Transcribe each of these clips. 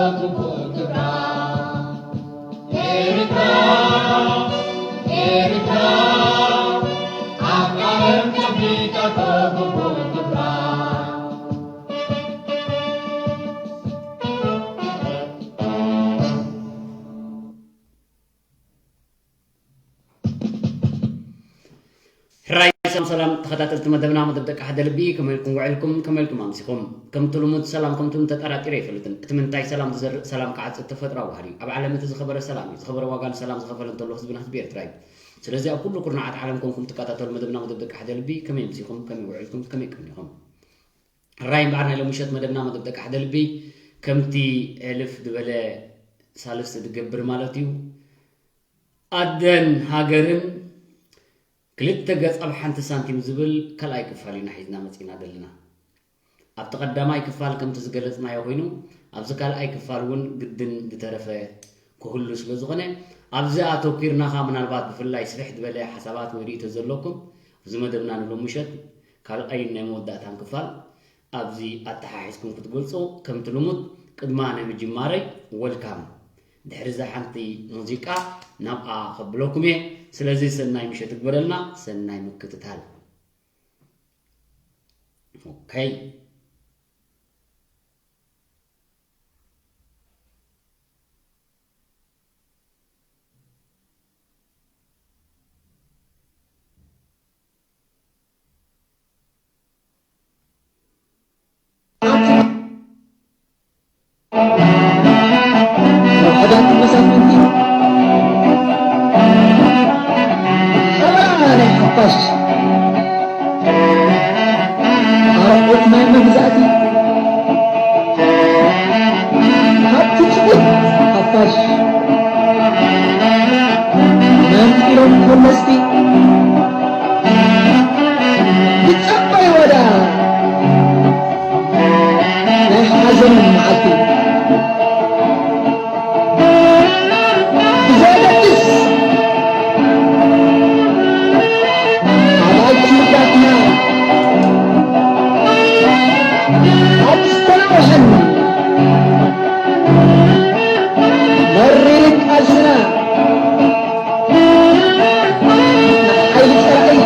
ኤርትራ፣ ኤርትራ፣ ኣብ ዓለም ከቢታ ክቡር ክብራ። ሕራይ ሰላም ሰላም ተኸታተልቲ መደብና፣ መደብ ደቂ ሓደ ልቢ፣ ከመይ ኢልኩም ውዒልኩም? ከመይ ኢልኩም ኣምሲኹም? ከምቲ ልሙድ ሰላም ከምቱም ተጠራጢረ ኣይፈልጥን። እቲ ምንታይ ሰላም ዝዘርእ ሰላም ክዓጽድ ተፈጥሮኣዊ ባህሪ እዩ። ኣብ ዓለም እቲ ዝኸበረ ሰላም እዩ። ዝኸበረ ዋጋ ንሰላም ዝኸፈለ እንተሎ ህዝብና ህዝቢ ኤርትራ እዩ። ስለዚ ኣብ ኩሉ ኩርናዓት ዓለም ኮንኩም ትከታተሉ መደብና፣ መደብ ደቂ ሓደ ልቢ፣ ከመይ ኣምሲኹም? ከመይ ውዒልኩም? ከመይ ቀኒኹም? ሕራይ እምበኣር ናይ ሎሚ ምሸት መደብና፣ መደብ ደቂ ሓደ ልቢ፣ ከምቲ ሕልፍ ዝበለ ሳልስቲ ዝገብር ማለት እዩ፣ ኣደን ሃገርን ክልተ ገጽ ኣብ ሓንቲ ሳንቲም ዝብል ካልኣይ ክፋል ኢና ሒዝና መጺና ዘለና። ኣብቲ ቀዳማይ ክፋል ከምቲ ዝገለጽናዮ ኮይኑ፣ ኣብዚ ካልኣይ ክፋል እውን ግድን ዝተረፈ ክህሉ ስለ ዝኾነ፣ ኣብዚ ኣተኲርና ኸኣ ምናልባት ብፍላይ ስፍሕ ዝበለ ሓሳባት ወይ ርእይቶ ዘለኩም፣ እዚ መደብና ንሎሚ ምሸት ካልኣይን ናይ መወዳእታን ክፋል ኣብዚ ኣተሓሒዝኩም ክትገልጹ፣ ከምቲ ልሙድ ቅድሚ ኣነ ምጅማረይ፣ ወልካም። ድሕሪ እዛ ሓንቲ ሙዚቃ ናብኣ ከብለኩም እየ። ስለዚ ሰናይ ምሸት ይግበረልና፣ ሰናይ ምክትታል። ኦኬ። ውሑዳት መሳፍንቲ፣ ሓራ ናይ ሓፋሽ ኣርዑት ናይ መግዛእቲ፣ ካብቲ ጽቡቕ ሓፋሽ መንጢሮም ኮለስቲ፣ ይጸበይዎ ደኣ ናይ ሓዘን መዓልቲ። ብዘየገድስ ኣባይቲ ዳትና ኣብ ዝተናውሐን መሪር ቃልስና፣ ንሓይሊ ጸላኢ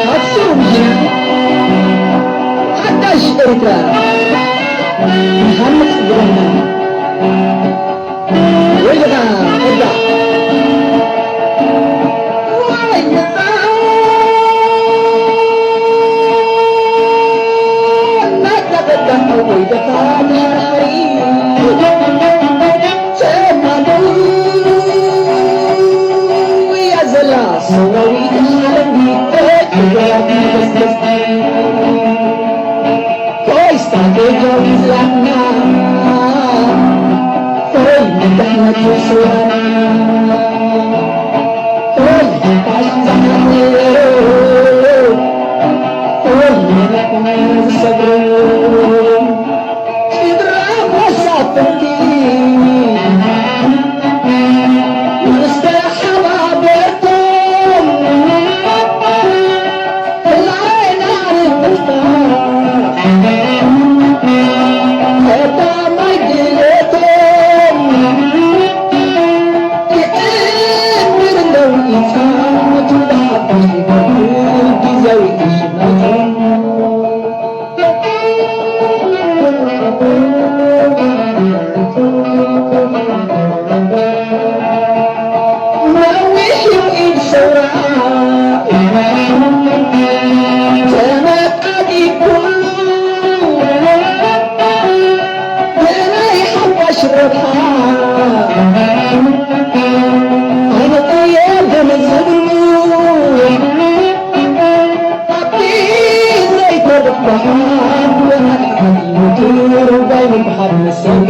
ካብ ስሩ ምሒና፣ ሓዳሽ ኤርትራ ንሃንጽ ብለና። ወይልኻ ከዳዕ። ወይልኻ እናተኸዳዕ ወይልኻ ተሓርሓሪ። ጸማሙ እያ ዘላ ሰውራዊት ዓለም ቢተይ ክብራት መበስበስቲ። ኮይ ስትራቴጂያዊ ዝላፍና፣ ኮይ ንድሕነቱ ስውራና፣ ኮይ ሓፋሽ ዝሓርር፣ ኮይ ንልዕና ዝሰግር። ስድራ መሳፍንቲ፣ ንስተሓባበርኩም። ነዊሕ ኢድ ሰውራ ተመጣጢቁ፣ ብናይ ሓፋሽ ረብሓ ኣይንቕየርን ዝብሉ፣ ኣቢ ዘይተርፍ ደሓን ወናት ሓዲኡ ትርባይ ምድሓር መሰሉ።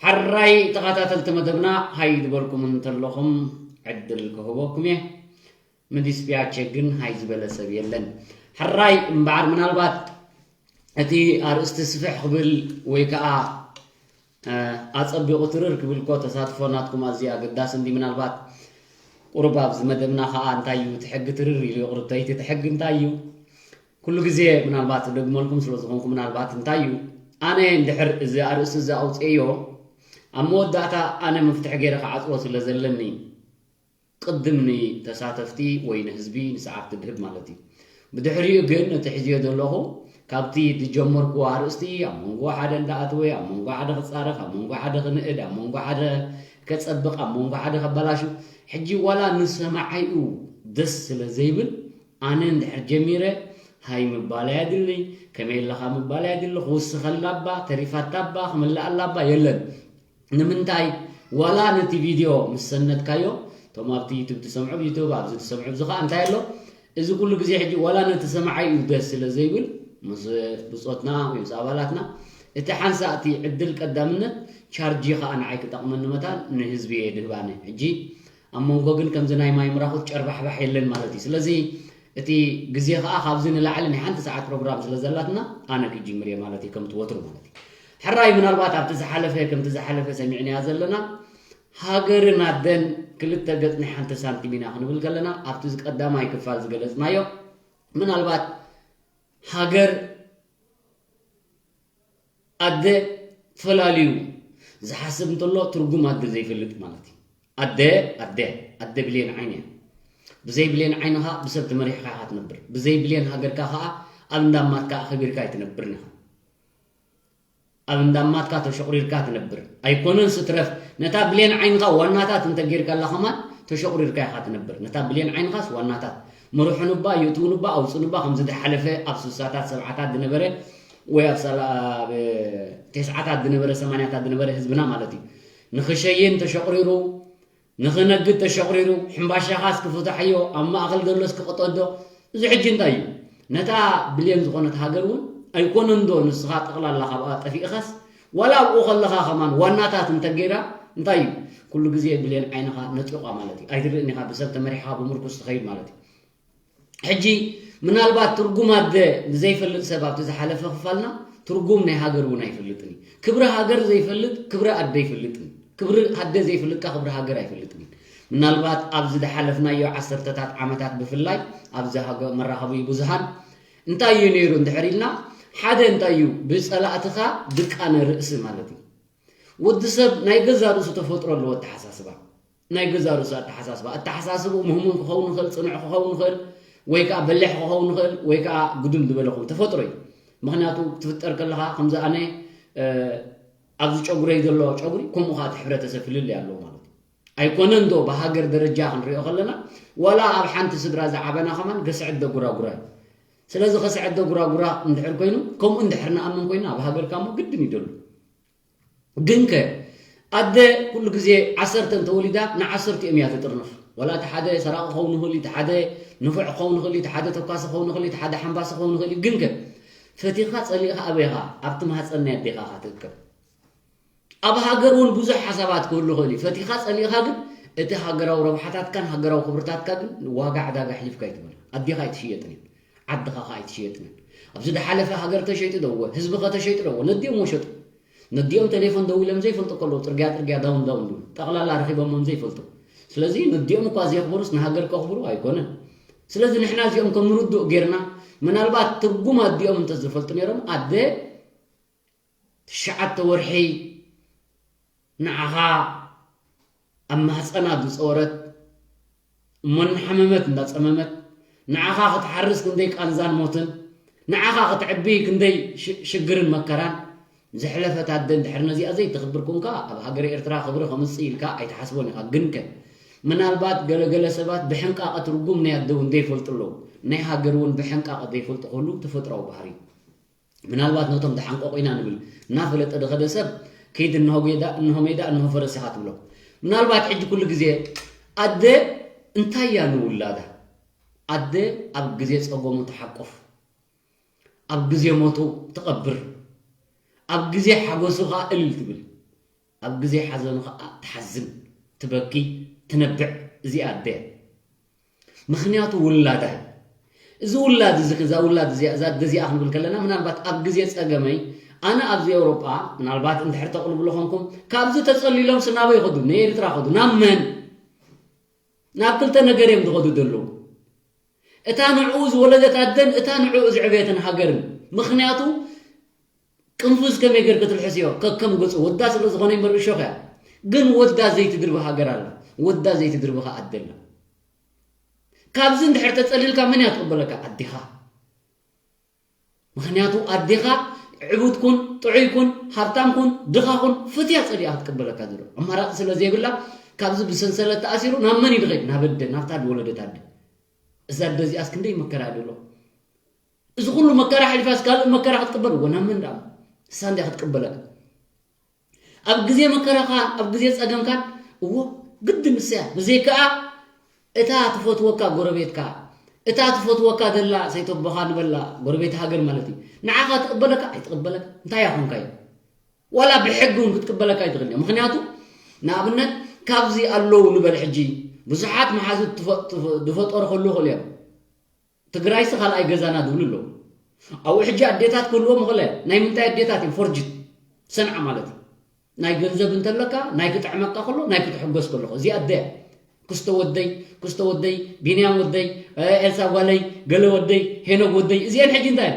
ሕራይ ተኸታተልቲ መደብና፣ ሃይ ዝበልኩም እንተለኹም ዕድል ክህበኩም እየ። ምድስቢያቸ ግን ሃይ ዝበለ ሰብ የለን። ሕራይ እምበኣር፣ ምናልባት እቲ ኣርእስቲ ስፍሕ ክብል ወይ ከዓ ኣጸቢቑ ትርር ክብል እኮ ተሳትፎ ናትኩም ኣዝዩ ኣገዳሲ እንዲ። ምናልባት ቁሩብ ኣብዚ መደብና ከዓ እንታይ እዩ እቲ ሕጊ ትርር ኢሉ ይቕርብ ተይቲ፣ እቲ ሕጊ እንታይ እዩ? ኩሉ ግዜ ምናልባት ደግመልኩም ስለ ዝኾንኩ፣ ምናልባት እንታይ እዩ፣ ኣነ እንድሕር እዚ ኣርእስቲ እዚ ኣውፅኤዮ፣ ኣብ መወዳእታ ኣነ መፍትሒ ገይረ ክዓፅዎ ስለ ዘለኒ፣ ቅድም ንተሳተፍቲ ወይ ንህዝቢ ንሰዓብቲ ድህብ ማለት እዩ። ብድሕሪኡ ግን እቲ ሕዝዮ ዘለኹ ካብቲ ዝጀመርኩዎ ኣርእስቲ ኣብ መንጎ ሓደ እንዳኣተወ፣ ኣብ መንጎ ሓደ ክጻረፍ፣ ኣብ መንጎ ሓደ ክንእድ፣ ኣብ መንጎ ሓደ ከጸብቕ፣ ኣብ መንጎ ሓደ ከበላሹ፣ ሕጂ ዋላ ንሰማዓይኡ ደስ ስለ ዘይብል ኣነ እንድሕር ጀሚረ ሃይ ምባል ኣየድሊ፣ ከመይ ኣለኻ ምባል ኣየድሊ፣ ክውስኸላ እባ፣ ተሪፋታ እባ፣ ክምልኣላ እባ የለን። ንምንታይ ዋላ ነቲ ቪድዮ ምስ ሰነድካዮ፣ እቶም ኣብቲ ዩቱብ ትሰምዑ ብ ዩቱብ፣ ኣብዚ ትሰምዑ ብዚ ኸኣ እንታይ ኣሎ? እዚ ኩሉ ግዜ ሕጂ ዋላ ነቲ ሰማዓይ እዩ ደስ ስለ ዘይብል፣ ምስ ብጾትና ወይ ምስ ኣባላትና እቲ ሓንሳእ እቲ ዕድል ቀዳምነት ቻርጂ ኸኣ ንዓይ ክጠቕመኒ መታን ንህዝቢ እየ ድህባነ። ሕጂ ኣብ መንጎ ግን ከምዚ ናይ ማይ ምራኹት ጨርባሕባሕ የለን ማለት እዩ። ስለዚ እቲ ግዜ ኸኣ ካብዚ ንላዕሊ ናይ ሓንቲ ሰዓት ፕሮግራም ስለ ዘላትና ኣነ ክጅምር እየ ማለት እዩ፣ ከምቲ ወትሩ ማለት እዩ። ሕራይ ምናልባት ኣብቲ ዝሓለፈ ከምቲ ዝሓለፈ ሰሚዕናያ ዘለና ሃገርን ኣደን ክልተ ገጽ ናይ ሓንቲ ሳንቲም ኢና ክንብል ከለና ኣብቲ ቀዳማይ ክፋል ዝገለጽናዮ ምናልባት ሃገር ኣደ ፈላልዩ ዝሓስብ እንተሎ ትርጉም ኣደ ዘይፈልጥ ማለት እዩ። ኣደ ኣደ ኣደ ብሌን ዓይኒ እያ። ብዘይ ብሌን ዓይንኻ ብሰብ ተመሪሕካ ኢኻ ትነብር። ብዘይ ብሌን ሃገርካ ኸኣ ኣብ እንዳማትካ ኣኸቢርካ ኣይትነብርን ኢኻ። ኣብ እንዳማትካ ተሸቑሪርካ ትነብር ኣይኮነን ስትረፍ ነታ ብሌን ዓይንኻ ዋናታት እንተጌርካላ ኸማን ተሸቑሪርካ ኢኻ ትነብር። ነታ ብሌን ዓይንኻስ ዋናታት ምርሑንባ፣ የእትውንባ፣ ኣውፅንባ ከምዚ ዝሓለፈ ኣብ ስሳታት ሰብዓታት ዝነበረ ወይ ኣብ ሰላ- ኣብ ተስዓታት ዝነበረ ሰማንያታት ዝነበረ ህዝብና ማለት እዩ። ንኽሸይን ተሸቑሪሩ ንኽነግድ ተሸቑሪሩ፣ ሕምባሻኻስ ክፍታሕዮ፣ ኣብ ማእኸል ዘሎስ ክቕጠዶ። እዚ ሕጂ እንታይ እዩ? ነታ ብልዮን ዝኾነት ሃገር እውን ኣይኮነን ዶ ንስኻ ጠቕላላ ካብኣ ጠፊእኻስ፣ ዋላ ኣብኡ ከለኻ ከማን ዋናታት እንተገይራ እንታይ እዩ? ኩሉ ግዜ ብሌን ዓይንኻ ነጢቑ ማለት እዩ። ኣይትርእን ኢኻ፣ ብሰብ ተመሪሕኻ ብምርኩስ ትኸይድ ማለት እዩ። ሕጂ ምናልባት ትርጉም ኣደ ንዘይፈልጥ ሰብ ኣብቲ ዝሓለፈ ክፋልና ትርጉም ናይ ሃገር እውን ኣይፈልጥን እዩ። ክብሪ ሃገር ዘይፈልጥ ክብሪ ኣደ ኣይፈልጥን። ክብሪ ኣደ ዘይፈልጥካ ክብሪ ሃገር ኣይፈልጥን እዩ። ምናልባት ኣብዚ ዝሓለፍናዮ ዓሰርተታት ዓመታት ብፍላይ ኣብዚ ሃገ-፣ መራኸቢ ብዙሃን እንታይ እዩ ነይሩ እንድሕር ኢልና ሓደ እንታይ እዩ ብጸላእትኻ ድቃነ ርእሲ ማለት እዩ። ወዲ ሰብ ናይ ገዛ ርእሱ ተፈጥሮ ኣለዎ ኣተሓሳስባ። ናይ ገዛ ርእሱ ኣተሓሳስባ። ኣተሓሳስብኡ ምህሙን ክኸውን ይኽእል፣ ጽኑዕ ክኸውን ይኽእል፣ ወይ ከዓ በሊሕ ክኸውን ይኽእል፣ ወይ ከዓ ጉድም ዝበለ ክኸውን ተፈጥሮ እዩ። ምኽንያቱ ክትፍጠር ከለኻ ከምዚ ኣነ፣ እ፣ ኣብዚ ጨጉረይ ዘሎ ጨጉሪ ከምኡ ከዓ እቲ ሕብረተሰብ ፍልልይ ኣለዎ ማለት እዩ። ኣይኮነን ዶ ብሃገር ደረጃ ክንሪኦ ከለና ዋላ ኣብ ሓንቲ ስድራ ዝዓበና ከማን ገስዕት ደጉራጉራ እዩ። ስለዚ ከስዕት ደጉራጉራ እንድሕር ኮይኑ ከምኡ እንድሕር ንኣምን ኮይና ኣብ ሃገርካ እሞ ግድን ይደሉ። ግንከ ኣደ ኩሉ ግዜ ዓሰርተ እንተወሊዳ ንዓሰርቲኦም እያ ትጥርንፍ። ዋላ እቲ ሓደ ሰራቂ ክኸውን ይኽእል እዩ፣ እቲ ሓደ ንፉዕ ክኸውን ይኽእል እዩ፣ እቲ ሓደ ተኳሲ ክኸውን ይኽእል እዩ፣ እቲ ሓደ ሓምባሲ ክኸውን ይኽእል እዩ። ግንከ ፈቲኻ ጸሊእኻ ኣበይኻ ኣብቲ ማህጸን ናይ ኣዴኻ ኢኻ ትእከብ። ኣብ ሃገር እውን ብዙሕ ሓሳባት ክህሉ ይኽእል እዩ። ፈቲኻ ጸሊእኻ ግን እቲ ሃገራዊ ረብሓታትካን ሃገራዊ ክብርታትካ ግን ዋጋ ዕዳጋ ኣሕሊፍካ ኣይትበል። ኣዴኻ ኣይትሽየጥን እያ። ዓድኻ ኸኣ ኣይትሽየጥን እያ። ኣብዚ ዝሓለፈ ሃገር ተሸይጡ ዶ እወ፣ ህዝቢ ኸ ተሸይጡ ዶ እወ፣ ነዲኦም ወሸጡ። ነዲኦም ቴሌፎን ደዊሎም ዘይፈልጡ ከለዉ ጽርግያ ጽርግያ ዳውን ዳውን ድብሉ። ጠቕላላ ረኺቦሞም ዘይፈልጡ። ስለዚ ነዲኦም እኳ ዘየኽብሩስ ንሃገር ከኽብሩ ኣይኮነን። ስለዚ ንሕና እዚኦም ከም ርዱእ ጌርና ምናልባት ትርጉም ኣዲኦም እንተ ዝፈልጡ ነይሮም ኣደ ትሽዓተ ወርሒ ንዓኻ ኣብ ማህፀና ዝፀወረት እሞ እናሓመመት እንዳፀመመት ንዓኻ ክትሓርስ ክንደይ ቃንዛን ሞትን ንዓኻ ክትዕቢ ክንደይ ሽ- ሽግርን መከራን ዘሕለፈት ኣደ እንድሕር ነዚኣ ዘይትኽብር ኮንካ ኣብ ሃገረ ኤርትራ ክብሪ ከምፅእ ኢልካ ኣይትሓስቦን ኢኻ። ግንከ ምናልባት ገለገለ ሰባት ብሕንቃቐ ትርጉም ናይ ኣደ እውን ዘይፈልጡ ኣለዉ። ናይ ሃገር እውን ብሕንቃቐ ዘይፈልጡ ክህሉ ተፈጥራዊ ባህሪ እዩ። ምናልባት ነቶም ተሓንቆቑ ኢና ንብል እናፈለጠ ዝኸደ ሰብ ከይድ እንሆ ሜዳ እንሆ ሜዳ እንሆ ፈረስ ኢኻ ትብሎ። ምናልባት ሕጂ ኩሉ ግዜ ኣደ እንታይ እያ ንውላዳ? ኣደ ኣብ ግዜ ጸገሙ ትሓቁፍ፣ ኣብ ግዜ ሞቱ ትቐብር፣ ኣብ ግዜ ሓጎሱ ኸኣ እልል ትብል፣ ኣብ ግዜ ሓዘኑ ኸኣ ትሓዝን፣ ትበኪ፣ ትነብዕ። እዚኣ ኣደ እያ። ምኽንያቱ ውላዳ እዩ። እዚ ውላድ እዚ እዛ ውላድ እዚኣ እዛ ኣደ እዚኣ ክንብል ከለና ምናልባት ኣብ ግዜ ጸገመይ ኣነ ኣብዚ ኤውሮጳ ምናልባት እንድሕር ተቕልብሉ ኾንኩም ካብዚ ተጸሊሎም ስናበይ ይኸዱ ንኤርትራ ኸዱ ናብ መን ናብ ክልተ ነገር እዮም ዝኸዱ ዘለዉ። እታ ንዕኡ ዝወለደት ኣደን እታ ንዕኡ ዝዕበየትን ሃገርን። ምኽንያቱ ቅንፉዝ ከመይ ገይር ክትልሕስዮ ከከም ገጹ ወዳ ስለ ዝኾነ ይመር እሾኽ እያ። ግን ወዳ ዘይትድርቢ ሃገር ኣላ። ወዳ ዘይትድርቢ ኸኣ ኣደ ኣላ። ካብዚ እንድሕር ተጸሊልካ መን እያ ትቕበለካ? ኣዴኻ። ምኽንያቱ ኣዴኻ ዕቡድ ኩን ጥዑይ ኩን ሃብታም ኩን ድኻ ኩን ፍትያ ጸሊኣ ክትቅበለካ ዘሎ ኣማራጺ ስለ ዘይብላ ካብዚ ብሰንሰለት ተኣሲሩ ናብ መን እዩ ዝኸይድ? ናብ ኣደ ናብታ ዝወለደት ኣደ። እዛ ኣደ እዚኣስ ክንደይ መከራ ደሎ። እዚ ኩሉ መከራ ሓሊፋስ ካልእ መከራ ክትቅበል እወ ናብ መን ደኣ እሳ እንድያ ክትቅበለካ። ኣብ ግዜ መከራኻ ኣብ ግዜ ጸገምካ እዎ ግድን ንሳ እያ። ብዘይከኣ እታ ትፈትወካ ጎረቤትካ እታ ትፈትወካ ዘላ ሰይተቦኻ ንበላ ጎረቤት ሃገር ማለት እዩ ንዓኻ ትቕበለካ ኣይትቕበለካ እንታይ ያኾንካዮ ዋላ ብሕጊ እውን ክትቅበለካ ኣይትኽእል እያ ምኽንያቱ ንኣብነት ካብዚ ኣለዉ ንበል ሕጂ ብዙሓት መሓዙት ዝፈጠሩ ከሉ ይኽእሉ እዮም ትግራይሲ ካልኣይ ገዛና ዝብሉ ኣለዉ ኣብኡ ሕጂ ኣዴታት ክህልዎም ይኽእላ ናይ ምንታይ ኣዴታት እዮም ፎርጅት ሰንዓ ማለት እዩ ናይ ገንዘብ እንተለካ ናይ ክጥዕመካ ከሎ ናይ ክትሕጎስ ከለኹ እዚ ኣደ ክስቶ ወደይ ክስቶ ወደይ ቢንያም ወደይ ኤልሳ ጓለይ ገለ ወደይ ሄኖግ ወደይ እዚአን ሕጂ እንታይ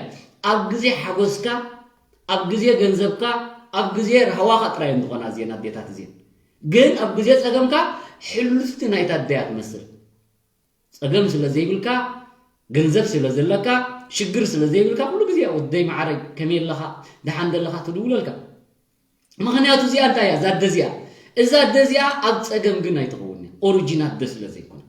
ኣብ ግዜ ሓጎስካ ኣብ ግዜ ገንዘብካ ኣብ ግዜ ራህዋኻ ጥራይ እዮም ዝኾና እዚአን ኣዴታት እዚአን ግን ኣብ ግዜ ፀገምካ ሕሉፍቲ ናይታ ኣደያ ትመስል ፀገም ስለ ዘይብልካ ገንዘብ ስለ ዘለካ ሽግር ስለ ዘይብልካ ኩሉ ግዜ ወደይ መዓረይ ከመይ ኣለኻ ደሓን ዘለኻ ትድውለልካ ምኽንያቱ እዚኣ እንታይ እያ እዛ ኣደ እዚኣ እዛ ኣደ እዚኣ ኣብ ፀገም ግን ኣይትኸውን እያ ኦሪጂን ኣደ ስለ ዘይኮነ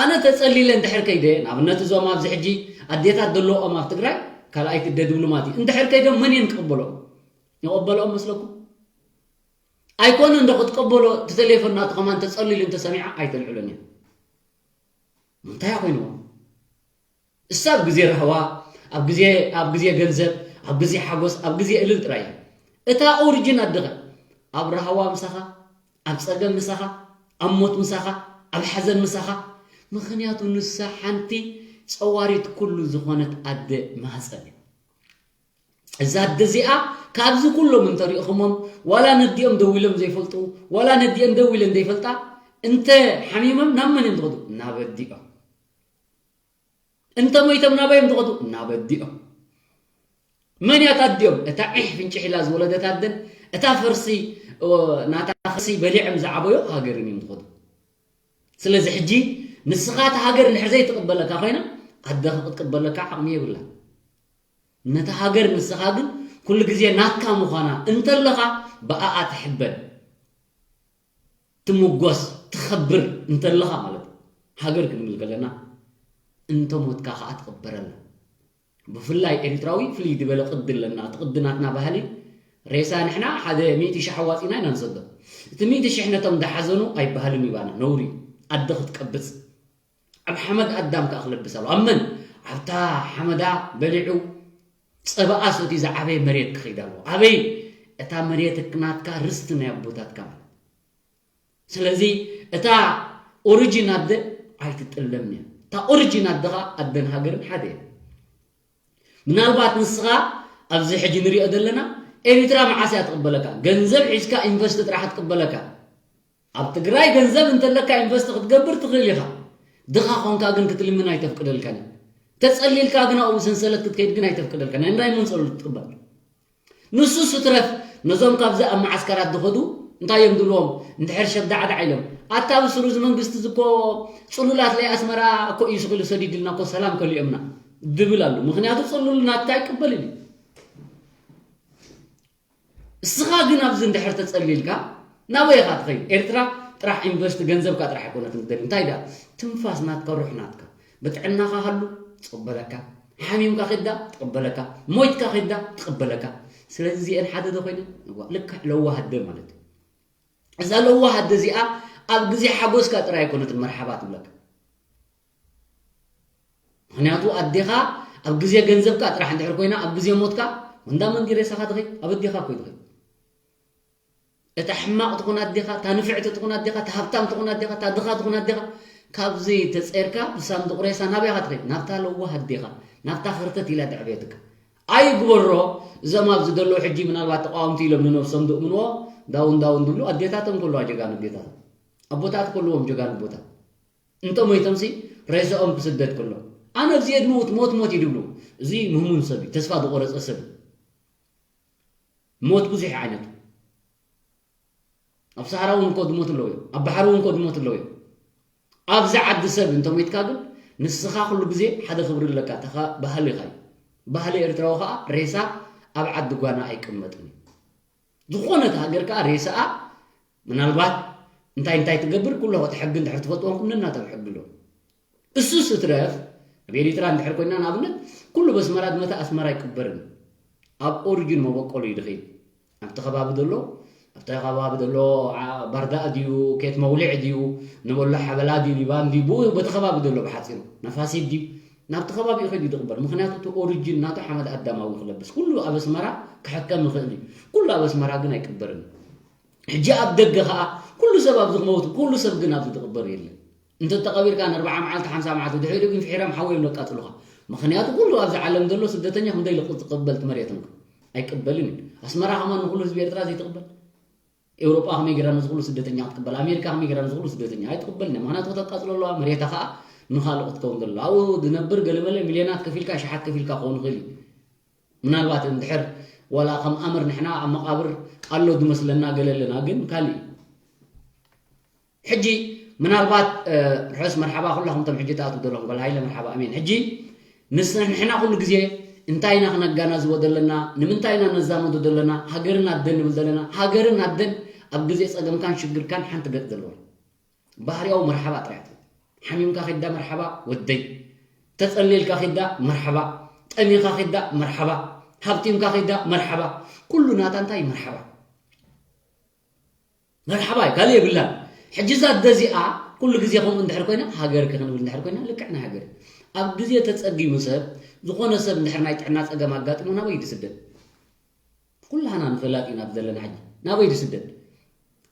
ኣነ ተፀሊለ እንድሕር ከይደ ንኣብነት እዞም ኣብዚ ሕጂ ኣዴታት ዘለዎም ኣብ ትግራይ ካልኣይቲ ኣደ ድብሉ ማለት እዩ እንድሕር ከይዶም መን እየን ክቕበሎም ይቐበልኦም መስለኩም ኣይኮነ እንዶ ክትቀበሎ እቲ ቴሌፎን ናቱ ከማን ተፀሊሉ እንተሰሚዓ ኣይተልዕሎን እያ ምንታይ ኮይንዎ እሳ ኣብ ግዜ ራህዋ ኣብ ግዜ ኣብ ግዜ ገንዘብ ኣብ ግዜ ሓጎስ ኣብ ግዜ እልል ጥራይ እያ እታ ኦሪጂን ኣድኸ ኣብ ራህዋ ምሳኻ ኣብ ጸገም ምሳኻ ኣብ ሞት ምሳኻ፣ ኣብ ሓዘን ምሳኻ። ምኽንያቱ ንሳ ሓንቲ ጸዋሪት ኩሉ ዝኾነት ኣደ ማህጸን እያ። እዛ ኣደ እዚኣ ካብዚ ኩሎም እንተሪእኹሞም፣ ዋላ ነዲኦም ደው ኢሎም ዘይፈልጡ፣ ዋላ ነዲኦም ደው ኢለን ዘይፈልጣ፣ እንተ ሓሚሞም ናብ መን እዮም ዝኸዱ? ናብ ኣዲኦም። እንተ ሞይቶም ናበይ እዮም ዝኸዱ? ናብ ኣዲኦም። መን እያ ኣዲኦም? እታ ዒሕ ፍንጭሕ ኢላ ዝወለደት ኣደን እታ ፈርሲ፣ ኦ፣ ናታ ፈርሲ በሊዖም ዝዓበዩ ሃገርን እዮም ዝኸዱ። ስለዚ ሕጂ ንስኻ እታ ሃገር እንድሕር ዘይትቕበለካ ኮይና፣ ኣደኻ ክትቅበለካ ዓቕሚ የብላ። ነታ ሃገር ንስኻ ግን ኩሉ ግዜ ናትካ ምዃና እንተለኻ ብኣኣ ትሕበን፣ ትምጎስ፣ ትኸብር እንተለኻ ማለት እዩ። ሃገር ክንብል ከለና እንተ ሞትካ ኸዓ ትቕበረላ። ብፍላይ ኤርትራዊ ፍልይ ዝበለ ቅዲ ኣለና። እቲ ቅዲ ናትና ባህሊ ሬሳ ንሕና ሓደ ሚእቲ ሽሕ ኣዋጺና ኢና ንሰዶ። እቲ ሚእቲ ሽሕ ነቶም ደሓዘኑ ኣይበሃልን እዩ ባና፣ ነውሪ እዩ። ኣደ ክትቀብጽ ኣብ ሓመድ ኣዳም ከኣ ክለብስ ኣለዎ። ኣብ መን? ኣብታ ሓመዳ በሊዑ ጸባኣ ሰትዩ ዝዓበየ መሬት ክኸይድ ኣለዎ። ኣበይ? እታ መሬት ናትካ ርስቲ ናይ ኣቦታትካ ማለት። ስለዚ እታ ኦሪጂን ኣደ ኣይትጥለምን እያ። እታ ኦሪጂን ኣደ ኸኣ ኣደን ሃገርን ሓደ እያ። ምናልባት ንስኻ ኣብዚ ሕጂ ንሪኦ ዘለና ኤሪትራ መዓስ እያ ትቕበለካ? ገንዘብ ሒዝካ ኢንቨስት ጥራሕ ትቕበለካ። ኣብ ትግራይ ገንዘብ እንተለካ ኢንቨስት ክትገብር ትኽእል ኢኻ። ድኻ ኾንካ ግን ክትልምን ኣይተፍቅደልካን እያ። ተጸሊልካ ግን ኣብኡ ሰንሰለት ክትከይድ ግን ኣይተፍቅደልካን እያ። ናይ መን ጸሎት ትቕበል? ንሱስ ይትረፍ፣ ነዞም ካብዚ ኣብ መዓስከራት ዝኸዱ እንታይ እዮም ዝብልዎም? እንድሕር ሸብዳዕዳዕ ኢሎም፣ ኣታ ብስሩ እዚ መንግስቲ እዚ እኮ ጽሉላት ናይ ኣስመራ እኮ እዩ ስቕ ኢሉ ሰዲድልና እኮ ሰላም ከሊኦምና ድብል ኣሎ። ምኽንያቱ ጽሉል ናትካ ኣይቅበልን እዩ። እስኻ ግን ኣብዚ እንድሕር ተጸሊልካ ናበይ ኢኻ ትኸይድ? ኤርትራ ጥራሕ ኢንቨስት ገንዘብካ ጥራሕ ኣይኮነትን ትደሊ። እንታይ ደኣ? ትንፋስ ናትካ፣ ሩሕ ናትካ። ብጥዕናኻ ሃሉ ትቕበለካ፣ ሓሚምካ ኸዳ ትቕበለካ፣ ሞይትካ ኸዳ ትቕበለካ። ስለዚ እዚአን ሓደ ዶ ኮይነን? እዋ፣ ልክዕ ለዋህ ኣደ ማለት እዩ። እዛ ለዋህ ኣደ እዚኣ ኣብ ግዜ ሓጎስካ ጥራይ ኣይኮነትን መርሓባ ትብለካ። ምኽንያቱ ኣዴኻ ኣብ ግዜ ገንዘብካ ጥራሕ እንድሕር ኮይና፣ ኣብ ግዜ ሞትካ ወንዳ መንዲ ሬሳኻ ትኸይድ፣ ኣብ ኣዴኻ እኮ እዩ ትኸይድ። እታ ሕማቕ ትኹን ኣዴኻ፣ እታ ንፍዕቲ ትኹን ኣዴኻ፣ እታ ሃብታም ትኹን ኣዴኻ፣ እታ ድኻ ትኹን ኣዴኻ፣ ካብዚ ተጸርካ ብሳንዱቕ ሬሳ ናበይ ኢኻ ትኸይድ? ናብታ ለዋህ ኣዴኻ፣ ናብታ ኸርተት ኢላ ዘዕበየትካ። ኣይግበሮ፣ እዞም ኣብዚ ዘለዉ ሕጂ ምናልባት ተቃወምቲ ኢሎም ንነብሶም ዝእምንዎ፣ ዳውን ዳውን ዝብሉ ኣዴታቶም ከለዋ ጀጋኑ ኣዴታቶም። ኣቦታት ከለዎም ጀጋኑ ኣቦታት። እንተ ሞይቶምሲ ሬሳኦም ክስደድ ከሎ። ኣነ ኣብዚ እየ ዝመውት፣ ሞት ሞት እዩ ዝብሉ። እዚ ምህሙን ሰብ እዩ፣ ተስፋ ዝቆረጸ ሰብ እዩ። ሞት ብዙሕ ዓይነት። ኣብ ሰሃራ እውን እኮ ዝሞት ኣለዉ እዮም። ኣብ ባሕሪ እውን እኮ ዝሞት ኣለዉ እዮም። ኣብዚ ዓዲ ሰብ እንተ ሞይትካ ግን ንስኻ ኩሉ ግዜ ሓደ ክብሪ ኣለካ። እታ ኸ ባህሊ ኢኻ እዩ። ባህሊ ኤርትራዊ ኸኣ ሬሳ ኣብ ዓዲ ጓና ኣይቅመጥን እዩ። ዝኾነት ሃገር ከኣ ሬሳኣ ምናልባት እንታይ እንታይ ትገብር ኩሎ እቲ ሕጊ እንድሕር ትፈልጥዎም ኩነናቶም ሕጊ ኣሎ። እሱስ እትረፍ ኣብ ኤሪትራ እንድሕር ኮይና ንኣብነት ኩሉ በስመራ ዝመተ ኣስመራ ኣይቅበርን። ኣብ ኦሪጅን መበቆሉ እዩ ድኸይድ። ኣብቲ ከባቢ ዘሎ ኣብቲ ከባቢ ዘሎ ዓ- ባርዳእ ድዩ ኬት መውልዕ ድዩ ንበሎ ሓበላ ድዩ ሊባን ድዩ ብኡ በቲ ከባቢ ዘሎ ብሓፂሩ ነፋሲት ድዩ ናብቲ ከባቢ እዩ ከይዱ ዝቕበር። ምክንያቱ እቲ ኦሪጅን ናቱ ሓመድ ኣዳማዊ ክለብስ ኩሉ ኣብ ኣስመራ ክሕከም ይኽእል እዩ። ኩሉ ኣብ ኣስመራ ግን ኣይቅበርን። ሕጂ ኣብ ደገ ኸኣ ኩሉ ሰብ ኣብዚ ክመውት ኩሉ ሰብ ግን ኣብዚ ዝቕበር የለን። እንተ ተቐቢርካ ንኣርብዓ መዓልቲ ሓምሳ መዓልቲ ድሕሪኡ ግን ፍሒሮም ሓወዮም ለቃጽሉኻ። ምኽንያቱ ኩሉ ኣብዚ ዓለም ዘሎ ስደተኛ ክንደይ ልቕ ዝቕበል እቲ መሬት እንኳ ኣይቅበልን እዩ። ኣስመራ ከማን ንኹሉ ህዝቢ ኤርትራ ዘይትቕበል? ኤውሮጳ ከመይ ገይራ ነዚ ኩሉ ስደተኛ ክትቅበል? ኣሜሪካ ከመይ ገይራ ነዚ ኩሉ ስደተኛ ኣይትቕበልን እያ። ምኽንያቱ ከተቃጽሎ ኣለዋ፣ መሬታ ኸኣ ንኻልኦ ክትከውን ዘለዋ። ኣብኡ ዝነብር ገለመለ ሚልዮናት ከፊልካ፣ ሽሓት ከፊልካ ክኸውን ይኽእል እዩ። ምናልባት እንድሕር ዋላ ከም ኣምር ንሕና ኣብ መቓብር ኣሎ ዝመስለና ገለ ኣለና፣ ግን ካልእ እዩ። ሕጂ ምናልባት ርሑስ መርሓባ ኩላኹም ቶም ሕጂ ትኣትዉ ዘለኹም ጓል ሃይለ መርሓባ ኣሜን። ሕጂ ንስ ንሕና ኩሉ ግዜ እንታይ ኢና ክነጋናዝቦ ዘለና ንምንታይ ኢና ነዛመዶ ዘለና ሃገርን ኣደን ንብል ዘለና ሃገርን ኣደን ኣብ ግዜ ጸገምካን ሽግርካን ሓንቲ ገጽ ዘለዋ ባህርያዊ መርሓባ ጥራይ ትብል። ሓሚምካ ኺዳ መርሓባ ወደይ፣ ተጸሊልካ ኺዳ መርሓባ፣ ጠሚኻ ኺዳ መርሓባ፣ ሃብቲምካ ኺዳ መርሓባ። ኩሉ ናታ እንታይ መርሓባ። መርሓባ እዩ፣ ካልእ የብላን። ሕጂ እዛ ኣደ እዚኣ ኩሉ ግዜ ከምኡ እንድሕር ኮይና፣ ሃገርኪ ክንብል እንድሕር ኮይና፣ ልክዕ ናይ ሃገር እዩ። ኣብ ግዜ ተጸጊሙ ሰብ፣ ዝኾነ ሰብ እንድሕር ናይ ጥዕና ጸገም ኣጋጥሞ ናበይ ድስደድ? ኩላህና ንፈላጥ ኢና ዘለና ሕጂ። ናበይ ድስደድ?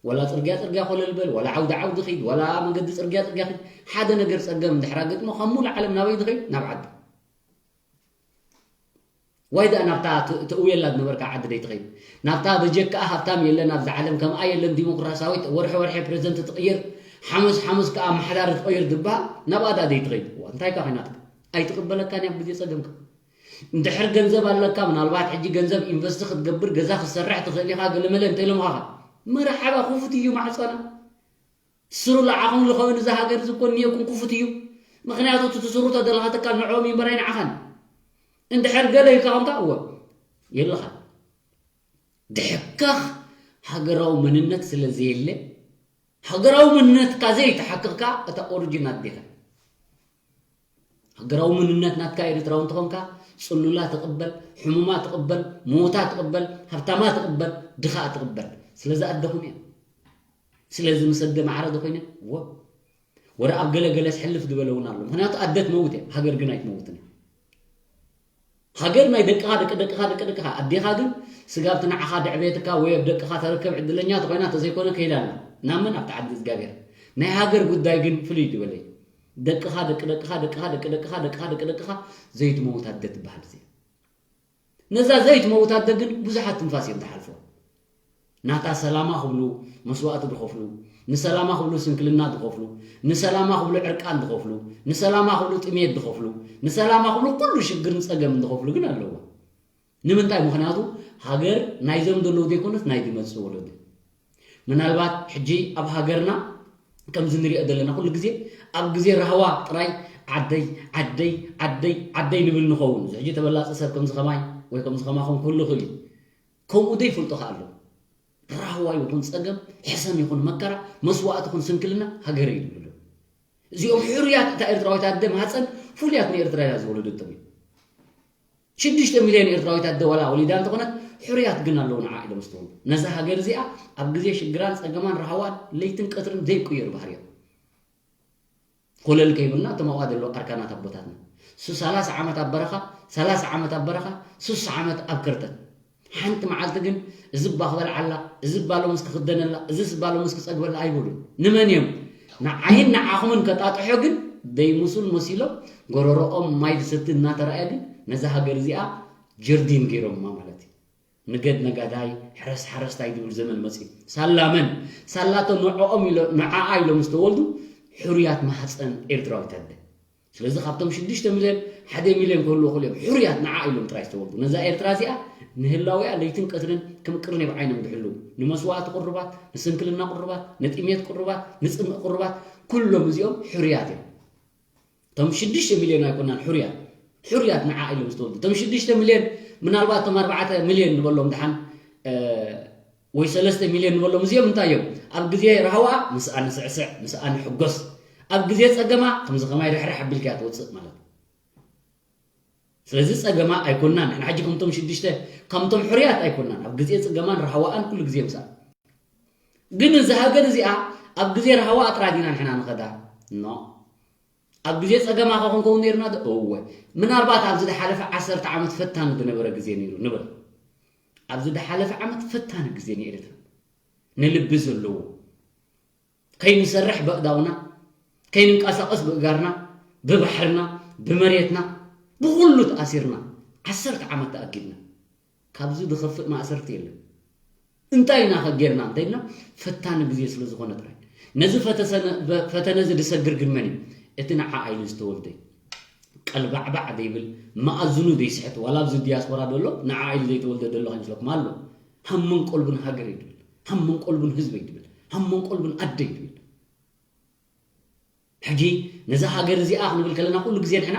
ወላ ጽርግያ ጽርግያ ኮለል በል፣ ወላ ዓውዲ ዓውዲ ኺድ፣ ወላ መገዲ ጽርግያ ጽርግያ ኺድ፣ ሓደ ነገር ጸገም እንድሕር ኣጋጥሞ፣ ካብ ሙሉእ ዓለም ናበይ ዝኸይድ? ናብ ዓዱ። ዋይ ደኣ ናብታ ት-፣ ትእውየላ ዝነበርካ ዓዲ ደይ ትኸይድ? ናብታ በጀክኣ ሃብታም የለን ኣብዚ ዓለም፣ ከምኣ የለን ዲሞክራሲያዊት፣ ወርሒ ወርሒ ፕሬዝደንት ትቕይር፣ ሓሙስ ሓሙስ ከኣ ኣመሓዳሪ ትቕይር ዝበሃል፣ ናብኣ ደኣ ደይ ትኸይድ? እዋ፣ እንታይ ከ ኮይናትካ? ኣይትቕበለካን እያ ኣብ ግዜ ጸገምካ። እንድሕር ገንዘብ ኣለካ፣ ምናልባት ሕጂ ገንዘብ ኢንቨስት ክትገብር፣ ገዛ ክትሰርሕ ትኽእል ኢኻ፣ ገለመለ እንተ ኢሎምኻ፣ መርሓባ፣ ክፉት እዩ ማዕጾና። ስሩ ለዓኹም ዝኸውን እዚ ሃገር እዚ እኮ እኒኦኩም ክፉት እዩ። ምኽንያቱ እቲ ትስሩ ተደለኻ ትካል ንዕኦም እዩ እምበር ኣይንዓኻን። እንድሕር ገለ ኢልካ ኾንካ፣ እወ፣ የለኻ። ድሕካኽ ሃገራዊ መንነት ስለ ዘየለ፣ ሃገራዊ መንነትካ ዘይተሓክኽካ፣ እታ ኦሪጂን ኣዴኻ። ሃገራዊ መንነት ናትካ ኤርትራዊ እንተኾንካ፣ ጽሉላ ትቕበል፣ ሕሙማ ትቕበል፣ ምዉታ ትቕበል፣ ሃብታማ ትቕበል፣ ድኻ ትቕበል። ስለዚ ኣደኹም እያ። ስለዚ ምስ ኣደ ማዕረ ዶ ኮይነ? እወ። ወረ ኣብ ገለ ገለስ ሕልፍ ዝበለ እውን ኣሎ። ምኽንያቱ ኣደ ትመውት እያ፣ ሃገር ግን ኣይትመውትን እያ። ሃገር ናይ ደቅኻ፣ ደቂ ደቅኻ፣ ደቂ ደቅኻ። ኣዴኻ ግን ስጋብ እቲ ንዓኻ ደዕቤትካ ወይ ኣብ ደቅኻ ተረከብ ዕድለኛ ተኾይና፣ ተዘይኮነ ከይዳ ኣላ። ናብ መን? ኣብቲ ዓዲ እግዚኣብሔር። ናይ ሃገር ጉዳይ ግን ፍልይ ዝበለ እዩ። ደቅኻ፣ ደቂ ደቅኻ፣ ደቅኻ፣ ደቂ ደቅኻ፣ ደቅኻ፣ ደቂ ደቅኻ ዘይትመውት ኣደ ትበሃል እዚኣ። ነዛ ዘይትመውት ኣደ ግን ብዙሓት ትንፋስ እዮም ዝሓልፎ። ናታ ሰላማ ክብሉ መስዋእቲ ዝኸፍሉ፣ ንሰላማ ክብሉ ስንክልና ዝኸፍሉ፣ ንሰላማ ክብሉ ዕርቃን ዝኸፍሉ፣ ንሰላማ ክብሉ ጥሜት ዝኸፍሉ፣ ንሰላማ ክብሉ ኩሉ ሽግርን ጸገምን ዝኸፍሉ ግን ኣለዎ። ንምንታይ? ምኽንያቱ ሃገር ናይዞም ዘለዉ ዘይኮነስ ናይ ዝመጽእ ወለዶ። ምናልባት ሕጂ ኣብ ሃገርና ከምዚ ንሪኦ ዘለና ኩሉ ግዜ ኣብ ግዜ ራህዋ ጥራይ ዓደይ፣ ዓደይ፣ ዓደይ፣ ዓደይ ንብል ንኸውን። እዚ ሕጂ ተበላጺ ሰብ ከምዚ ከማይ ወይ ከምዚ ከማኹም ክህሉ ይኽእል እዩ። ከምኡ ዘይፈልጦ ከኣ ኣሎ። ራህዋ ይኹን ጸገም፣ ሕሰም ይኹን መከራ፣ መስዋእቲ ይኹን ስንክልና ሃገረይ ይብሉ። እዚኦም ሕሩያት፣ እታ ኤርትራዊት ኣደ ማህጸን ፍሉያት ንኤርትራ እያ ዝወለደቶም እዩ። ሽዱሽተ ሚልዮን ኤርትራዊት ኣደ ዋላ ወሊዳ እንተኾነት፣ ሕሩያት ግን ኣለዉ ንዓ ኢሎም ዝተወልዱ። ነዛ ሃገር እዚኣ ኣብ ግዜ ሽግራን ጸገማን ራህዋን ለይትን ቀትርን ዘይቅየሩ ባህርያት። ኮለል ከይብልና እቶም ኣብኣ ዘለዉ ኣርካናት ኣቦታትና። እሱ ሰላሳ ዓመት ኣብ በረኻ፣ ሰላሳ ዓመት ኣብ በረኻ፣ ስሳ ዓመት ኣብ ከርተት። ሓንቲ መዓልቲ ግን እዚ እባ ክበልዓላ፣ እዚ እባ ሎምስ ክኽደነላ፣ እዚ እባ ሎምስ ክጸግበላ ኣይበሉን። ንመን እዮም? ንዓይን ንዓኹምን ከጣጥሖ ግን ደይምሱል መሲሎም ጎረሮኦም ማይ ዝሰቲ እናተረኣየ ግን ነዛ ሃገር እዚኣ ጀርዲን ገይሮማ ማለት እዩ። ንገድ ነጋዳይ፣ ሕረስ ሓረስታይ ዝብል ዘመን መጺኡ። ሳላ መን? ሳላቶ ንዕኦም ኢሎ-፣ ንዓኣ ኢሎም ዝተወልዱ ሕሩያት ማህጸን ኤርትራዊት ኣደ። ስለዚ ካብቶም ሽዱሽተ ሚልዮን፣ ሓደ ሚልዮን ክህልዉ ይኽእሉ እዮም። ሕሩያት ንዓ ኢሎም ጥራይ ዝተወልዱ። ነዛ ኤርትራ እዚኣ ንህላዊኣ ለይትን ቀትርን ከም ቅርኒ ብዓይኖም ዝሕልዉ። ንመስዋእቲ ቅሩባት፣ ንስንክልና ቅሩባት፣ ንጥሜት ቅሩባት፣ ንጽምእ ቅሩባት፣ ኩሎም እዚኦም ሕሩያት እዮም። እቶም ሽዱሽተ ሚልዮን ኣይኮናን ሕሩያት። ሕሩያት ንዓ ኢሎም ዝተወልዱ። እቶም ሽዱሽተ ሚልዮን ምናልባት እቶም ኣርባዕተ ሚልዮን ንበሎም ደሓን፣ እ፣ ወይ ሰለስተ ሚልዮን ንበሎም እዚኦም እንታይ እዮም? ኣብ ግዜ ራህዋ ምስኣ ንስዕስዕ፣ ምስኣ ንሕጎስ። ኣብ ግዜ ጸገማ ከምዚ ከማይ ርሕርሕ ኣቢልካ እያ ትወጽእ ማለት እዩ። ስለዚ ጸገማ ኣይኮናን። ንሕና ሕጂ ከምቶም ሽዱሽተ፣ ከምቶም ሕሩያት ኣይኮናን። ኣብ ግዜ ጸገማን ራህዋኣን ኩሉ ግዜ ምስኣ። ግን እዚ ሃገር እዚኣ ኣብ ግዜ ራህዋ ጥራይ ዲና ንሕና ንኸዳ? ኖ። ኣብ ግዜ ጸገማ ከ ክንከውን ነይርና ዶ? እወ። ምናልባት ኣብዚ ዝሓለፈ ዓሰርተ ዓመት ፈታኒ ዝነበረ ግዜ ነይሩ ንብል። ኣብዚ ዝሓለፈ ዓመት ፈታኒ ግዜ ንኤርትራ። ንልቢ ዘለዎ። ከይንሰርሕ በእዳውና፣ ከይንንቀሳቐስ ብእጋርና፣ ብባሕርና፣ ብመሬትና፣ ብኹሉ ተኣሲርና፣ ዓሰርተ ዓመት ተኣጊድና። ካብዚ ዝኸፍእ ማእሰርቲ የለን። እንታይ ኢና ከ ጌርና እንተ ኢልና፣ ፈታኒ ግዜ ስለ ዝኾነ ጥራይ። ነዚ ፈተሰነ-፣ ፈተነ እዚ ዝሰግር ግን መን እዩ? እቲ ንዓ ኢሉ ዝተወልደ እዩ። ቀልባዕባዕ ዘይብል፣ መኣዝኑ ዘይስሕት፣ ዋላ ኣብዚ ዲያስፖራ ዘሎ ንዓ ኢሉ ዘይተወልደ ዘሎ ከይመስለኩም ኣሎ። ሃም መንቆልቡን ሃገር እዩ ዝብል፣ ሃም መንቆልቡን ህዝቢ እዩ ዝብል፣ ሃም መንቆልቡን ኣደ እዩ ዝብል። ሕጂ ነዛ ሃገር እዚኣ ክንብል ከለና ኩሉ ግዜ ንሕና